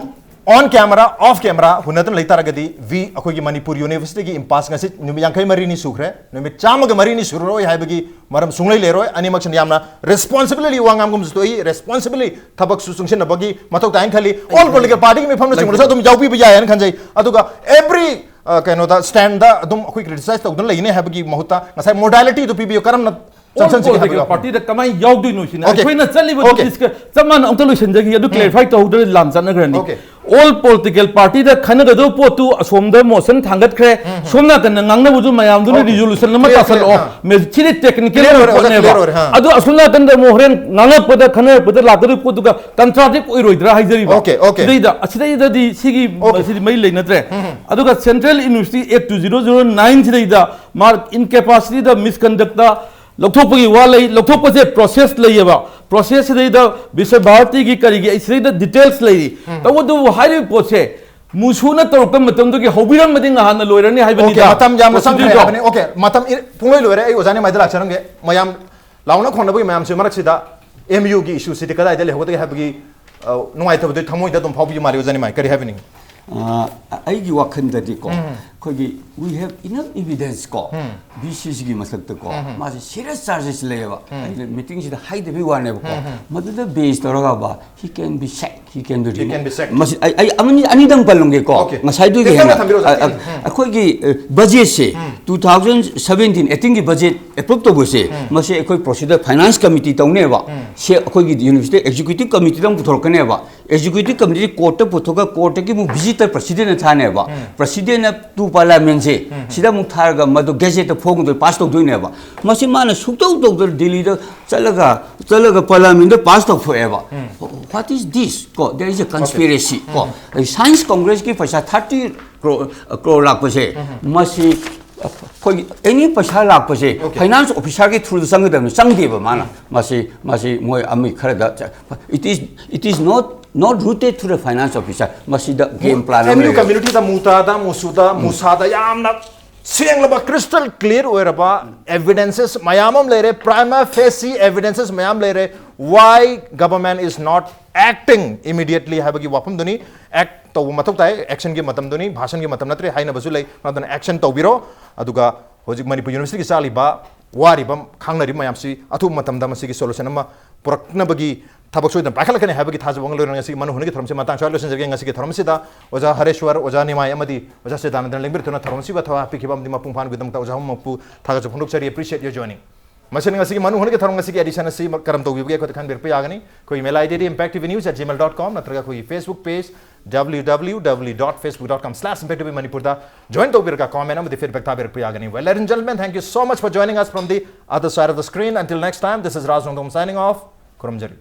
on camera, off camera ꯍꯨꯟꯅꯗꯨꯅ ꯂꯩꯇꯥꯔꯒꯗꯤ, ꯚꯤ, ꯑꯩꯈꯣꯏꯒꯤ ꯃꯅꯤꯄꯨꯔ University ꯒꯤ impasse ꯉꯁꯤ ꯅꯨꯃꯤꯠ ꯌꯥꯡꯈꯩ ꯃꯔꯤꯅꯤ ꯁꯨꯈ꯭ꯔꯦ, ꯅꯨꯃꯤꯠ ꯆꯥꯝꯃꯒ ꯃꯔꯤꯅꯤ ꯁꯨꯔꯔꯣꯏ ꯍꯥꯏꯕꯒꯤ ꯃꯔꯝ ꯁꯨꯡꯂꯩ ꯂꯩꯔꯣꯏ꯫ ꯑꯅꯤꯃꯛꯁꯤꯅ ꯌꯥꯝꯅ responsibly ꯋꯥ ꯉꯥꯡꯒꯨꯝꯁꯨ ꯊꯣꯛꯏ, responsibly ꯊꯕꯛꯁꯨ ꯆꯨꯡꯁꯤꯟꯅꯕꯒꯤ ꯃꯊꯧ ꯇꯥꯏꯅ ꯈꯜꯂꯤ꯫ All political party ꯒꯤ ꯃꯤꯐꯝꯅ ꯆꯤꯡꯕꯗꯁꯨ ꯑꯗꯨꯝ ꯌꯥꯎꯕꯤꯕ ꯌꯥꯏ ꯍꯥꯏꯅ ꯈꯟꯖꯩ꯫ ꯑꯗꯨꯒ every, ꯑ, ꯀꯩꯅꯣꯗ, stand ꯗ ꯑꯗꯨꯝ ꯑꯩꯈꯣꯏ criticize ꯇꯧꯗꯨꯅ ꯂꯩꯒꯅꯤ ꯍꯥꯏꯕꯒꯤ ꯃꯍꯨꯠꯇ ꯉꯁꯥꯏ modality ꯗꯨ ꯄꯤꯕꯤꯌꯨ, ꯀꯔꯝꯅ All ꯆꯪꯁꯟꯁꯤꯒꯦ political ꯍꯥꯏꯕꯗꯣ꯫ Party ꯗ ꯀꯃꯥꯏꯅ ꯌꯥꯎꯗꯣꯏꯅꯣ ꯁꯤꯅ Okay. ꯑꯩꯈꯣꯏꯅ ꯆꯠꯂꯤꯕ Okay. Notice ꯀ ꯆꯞ ꯃꯥꯟꯅ ꯑꯝꯇ ꯂꯣꯏꯁꯤꯟꯖꯈꯤ꯫ ꯑꯗꯨ ꯎꯝ꯫ Clarify ꯇꯧꯍꯧꯗ꯭ꯔꯗꯤ ꯂꯥꯟ ꯆꯠꯅꯈ꯭ꯔꯅꯤ꯫ Okay. All political party ꯗ ꯈꯟꯅꯒꯗꯧꯕ ꯄꯣꯠꯇꯨ ꯑꯁꯣꯝꯗ motion ꯊꯥꯡꯒꯠꯈ꯭ꯔꯦ, ꯎꯝ, ꯎꯝ꯫ ꯁꯣꯝ ꯅꯥꯀꯟꯗ ꯉꯥꯡꯅꯕꯗꯨ ꯃꯌꯥꯝꯗꯨꯅ Okay. Resolution ꯑꯃ Clear, clear, ꯇꯥꯁꯜꯂꯛꯑꯣ꯫ ꯑꯥ꯫ ꯃꯦ-, ꯁꯤꯗꯤ technical Clear ꯑꯣꯏꯔꯦ, ꯑꯣꯖꯥ, ꯄꯣꯠꯅꯦꯕ꯫ Clear ꯑꯣꯏꯔꯦ, ꯑꯥ꯫ ꯑꯗꯨ ꯑꯁꯣꯝ ꯅꯥꯀꯟꯗ ꯑꯃꯨꯛ ꯍꯣꯔꯦꯟ ꯉꯥꯡꯉꯛꯄꯗ, ꯈꯟꯅꯔꯛꯄꯗ ꯂꯥꯛꯀꯗꯧꯕ ꯄꯣꯠꯇꯨꯒ contradict ꯑꯣꯏꯔꯣꯏꯗ꯭ꯔꯥ ꯍꯥꯏꯖꯔꯤꯕ꯫ Okay, okay꯫ ꯁꯤꯗꯩꯗ, ꯑꯁꯤꯗꯩꯗꯗꯤ ꯁꯤꯒꯤ, Okay꯫ ꯁꯤꯗꯤ ꯃꯔꯤ ꯂꯩꯅꯗ꯭ꯔꯦ꯫ ꯎꯝ, ꯎꯝ꯫ ꯑꯗꯨꯒ Central University Act two zero zero nine ꯁꯤꯗꯩꯗ ꯃꯥ incapacity ꯗ, misconduct ꯇ ꯂꯧꯊꯣꯛꯄꯒꯤ ꯋꯥ ꯂꯩ, ꯂꯧꯊꯣꯛꯄꯁꯦ process ꯂꯩꯌꯦꯕ꯫ Process ꯁꯤꯗꯩꯗ ꯕꯤꯁ꯭ꯋ ꯚꯥꯔꯇꯤꯒꯤ ꯀꯔꯤꯒꯤ ꯑꯩ ꯁꯤꯗꯩꯗ details ꯂꯩꯔꯤ꯫ ꯎꯝ꯫ ꯇꯧꯕꯇꯕꯨ ꯍꯥꯏꯔꯤꯕ ꯄꯣꯠꯁꯦ ꯃꯨꯁꯨꯅ ꯇꯧꯔꯛꯄ ꯃꯇꯝꯗꯨꯒꯤ ꯍꯧꯕꯤꯔꯝꯃꯗꯤ ꯉꯍꯥꯟꯅ ꯂꯣꯏꯔꯅꯤ ꯍꯥꯏꯕꯅꯤꯗ꯫ Okay, ꯃꯇꯝ ꯌꯥꯝꯅ ꯆꯪꯈ꯭ꯔꯦ Procedure ꯗꯣ꯫ ꯍꯥꯏꯕꯅꯤ꯫ Okay, ꯃꯇꯝ ꯏ-, ꯄꯨꯡꯂꯣꯏ ꯂꯣꯏꯔꯦ꯫ ꯑꯩ ꯑꯣꯖꯥ ꯅꯤꯃꯥꯏꯗ ꯂꯥꯛꯆꯔꯝꯒꯦ꯫ ꯃꯌꯥꯝ ꯂꯥꯎꯅ ꯈꯣꯡꯅꯕꯒꯤ ꯃꯌꯥꯝꯁꯤ ꯃꯔꯛꯁꯤꯗ M U ꯒꯤ issue ꯁꯤꯗꯤ ꯀꯗꯥꯏꯗ ꯂꯩꯍꯧꯒꯗꯒꯦ ꯍꯥꯏꯕꯒꯤ, ꯑ, ꯅꯨꯡꯉꯥꯏꯇꯕꯗꯨ ꯊꯃꯣꯏꯗ ꯑꯗꯨꯝ ꯐꯥꯎꯕꯤꯕ ꯃꯥꯜꯂꯤ꯫ ꯑꯣꯖꯥ ꯅꯤꯃꯥꯏ, ꯀꯔꯤ ꯍꯥꯏꯕꯤꯅꯤꯡꯉꯤ? ꯑ, ꯑꯩꯒꯤ ꯋꯥꯈꯜꯗꯗꯤꯀꯣ, ꯎꯝ꯫ ꯑꯩꯈꯣꯏꯒꯤ we have enough evidence ꯀꯣ, ꯕꯤ ꯁꯤ ꯁꯤꯒꯤ ꯃꯊꯛꯇ ꯀꯣ, ꯃꯥꯁꯦ serious charges ꯂꯩꯌꯦꯕ꯫ ꯑꯩꯅ meeting ꯁꯤꯗ ꯍꯥꯏꯗꯕꯩ ꯋꯥꯅꯦꯕꯀꯣ꯫ ꯃꯗꯨꯗ base ꯇꯧꯔꯒ ꯕ, he can be sacked, he can be He can be removed. Sacked. ꯃꯁꯤ ꯑꯩ ꯑꯩ ꯑꯃꯅꯤ ꯑꯅꯤꯗꯪ ꯄꯜꯂꯝꯒꯦꯀꯣ꯫ Okay. ꯉꯁꯥꯏꯗꯨꯒꯤ ꯇꯦꯟꯇꯛꯅ ꯍꯦꯟꯅ ꯊꯝꯕꯤꯔꯣ, ꯑꯣꯖꯥ꯫ ꯑ- ꯑ- ꯑꯩꯈꯣꯏꯒꯤ ꯕꯖꯦꯠꯁꯦ two thousand seventeen eighteenꯒꯤ budget approve ꯇꯧꯕꯁꯦ, ꯃꯁꯤ ꯑꯩꯈꯣꯏ procedure finance committee ꯇꯧꯅꯦꯕ꯫ ꯁꯦ ꯑꯩꯈꯣꯏꯒꯤ university executive committeeꯗ ꯑꯃꯨꯛ ꯄꯨꯊꯣꯔꯛꯀꯅꯦꯕ꯫ Executive committee courtꯇ ꯄꯨꯊꯣꯛꯑꯒ courtꯇꯒꯤ ꯑꯃꯨꯛ visit presidentꯅ ꯊꯥꯅꯦꯕ꯫ Presidentꯅ to parliamentꯁꯦ ꯁꯤꯗ ꯑꯃꯨꯛ ꯊꯥꯔꯒ ꯃꯗꯨ gazetteꯇ ꯐꯣꯡꯗꯣꯏ, pass ꯇꯧꯗꯣꯏꯅꯦꯕ꯫ ꯃꯁꯤ ꯃꯥꯅ ꯁꯨꯛꯇꯧ ꯇꯧꯗꯅ ꯗꯤꯜꯂꯤꯗ ꯆꯠꯂꯒ ꯆꯠꯂꯒ parliamentꯗ pass ꯇꯧꯊꯣꯛꯑꯦꯕ꯫ What is this? ꯀꯣ, there is a conspiracy ꯀꯣ꯫ Science Congressꯀꯤ ꯄꯩꯁꯥ thirty crore, crore ꯂꯥꯛꯄꯁꯦ, ꯃꯁꯤ ꯑꯩꯈꯣꯏꯒꯤ any ꯄꯩꯁꯥ ꯂꯥꯛꯄꯁꯦ Okay. Finance officerꯒꯤ throughꯗ ꯆꯪꯒꯗꯕꯅꯤ, ꯆꯪꯗꯦꯕ ꯃꯥꯅ꯫ ꯃꯁꯤ ꯃꯁꯤ ꯃꯣꯏ ꯑꯃꯤ ꯈꯔꯗ ꯆ- it is it is not not rooted to the finance officer꯫ ꯃꯁꯤꯗ game plan ꯑꯃ ꯑꯦꯝ ꯌꯨ ꯂꯩꯔꯦ꯫ ꯀꯝꯃ꯭ꯌꯨꯅꯤꯇꯤꯗ ꯃꯨꯇꯥꯗ, ꯃꯨꯁꯨꯗ, ꯃꯨꯁꯥꯗ ꯌꯥꯝꯅ ꯁꯦꯡꯂꯕ, crystal clear ꯑꯣꯏꯔꯕ evidences ꯃꯌꯥꯝ ꯑꯃ ꯂꯩꯔꯦ, prima facie evidences ꯃꯌꯥꯝ ꯂꯩꯔꯦ꯫ Why government is not acting immediately ꯍꯥꯏꯕꯒꯤ ꯋꯥꯐꯝꯗꯨꯅꯤ꯫ Act ꯇꯧꯕ ꯃꯊꯧ ꯇꯥꯏ꯫ Actionꯒꯤ ꯃꯇꯝꯗꯨꯅꯤ, ꯚꯥꯁꯟꯒꯤ ꯃꯇꯝ ꯅꯠꯇ꯭ꯔꯦ ꯍꯥꯏꯅꯕꯁꯨ ꯂꯩ꯫ ꯑꯗꯨꯅ action ꯇꯧꯕꯤꯔꯣ꯫ ꯑꯗꯨꯒ ꯍꯧꯖꯤꯛ ꯃꯅꯤꯄꯨꯔ ꯌꯨꯅꯤꯚꯔꯁꯤꯇꯤꯒꯤ ꯆꯥꯂꯤꯕ, ꯋꯥꯔꯤꯕ, ꯈꯥꯡꯅꯔꯤꯕ ꯃꯌꯥꯝꯁꯤ ꯑꯊꯨꯕ ꯃꯇꯝꯗ ꯃꯁꯤꯒꯤ solution ꯑꯃ ꯄꯨꯔꯛꯅꯕꯒꯤ ꯊꯕꯛ ꯁꯣꯏꯗꯅ ꯄꯥꯏꯈꯠꯂꯛꯀꯅꯤ ꯍꯥꯏꯕꯒꯤ ꯊꯥꯖꯕ ꯑꯃꯒ ꯂꯣꯏꯅꯅ ꯉꯁꯤꯒꯤ ꯃꯅꯨ ꯍꯨꯟꯒꯤ ꯊꯧꯔꯝꯁꯤ ꯃꯇꯥꯡ ꯁ꯭ꯋꯥꯏꯗ ꯂꯣꯏꯁꯤꯟꯖꯔꯒꯦ꯫ ꯉꯁꯤꯒꯤ ꯊꯧꯔꯝꯁꯤꯗ ꯑꯣꯖꯥ ꯍꯔꯦꯁ꯭ꯋꯔ, ꯑꯣꯖꯥ ꯅꯤꯃꯥꯏ ꯑꯃꯗꯤ ꯑꯣꯖꯥ ꯁꯤꯗꯥꯅꯟꯗꯅ ꯂꯦꯡꯕꯤꯔꯛꯇꯨꯅ ꯊꯧꯔꯝꯁꯤꯕꯨ ꯊꯧ ꯍꯥꯞꯄꯤꯈꯤꯕ ꯑꯃꯗꯤ ꯃꯄꯨꯡ ꯐꯥꯍꯟꯕꯒꯤꯗꯃꯛꯇ ꯑꯣꯖꯥ ꯑꯍꯨꯝꯃꯛꯄꯨ ꯊꯥꯒꯠꯆꯕ ꯐꯣꯡꯗꯣꯛꯆꯔꯤ꯫ Appreciate your joining꯫ ꯃꯁꯤꯅ ꯉꯁꯤꯒꯤ ꯃꯅꯨ ꯍꯨꯟꯒꯤ ꯊꯧꯔꯝ ꯉꯁꯤꯒꯤ edition ꯑꯁꯤ ꯀꯔꯝ ꯇꯧꯕꯤꯕꯒꯦ ꯑꯩꯈꯣꯏꯗ ꯈꯟꯕꯤꯔꯛꯄ ꯌꯥꯒꯅꯤ꯫ ꯑꯩꯈꯣꯏꯒꯤ email ID D impact T V news at gmail dot com ꯅꯠꯇ꯭ꯔꯒ ꯑꯩꯈꯣꯏꯒꯤ Facebook page W W W dot facebook dot com slash impact T V ꯃꯅꯤꯄꯨꯔꯗ join ꯇꯧꯕꯤꯔꯒ comment ꯑꯃꯗꯤ feedback ꯊꯥꯕꯤꯔꯛꯄ ꯌꯥꯒꯅꯤ꯫ Well, ladies and gentlemen, thank you so much for joining us from the other side of the screen. Until next time, this is Raj Rongdong signing off. ꯈꯨꯔꯨꯝꯖꯔꯤ꯫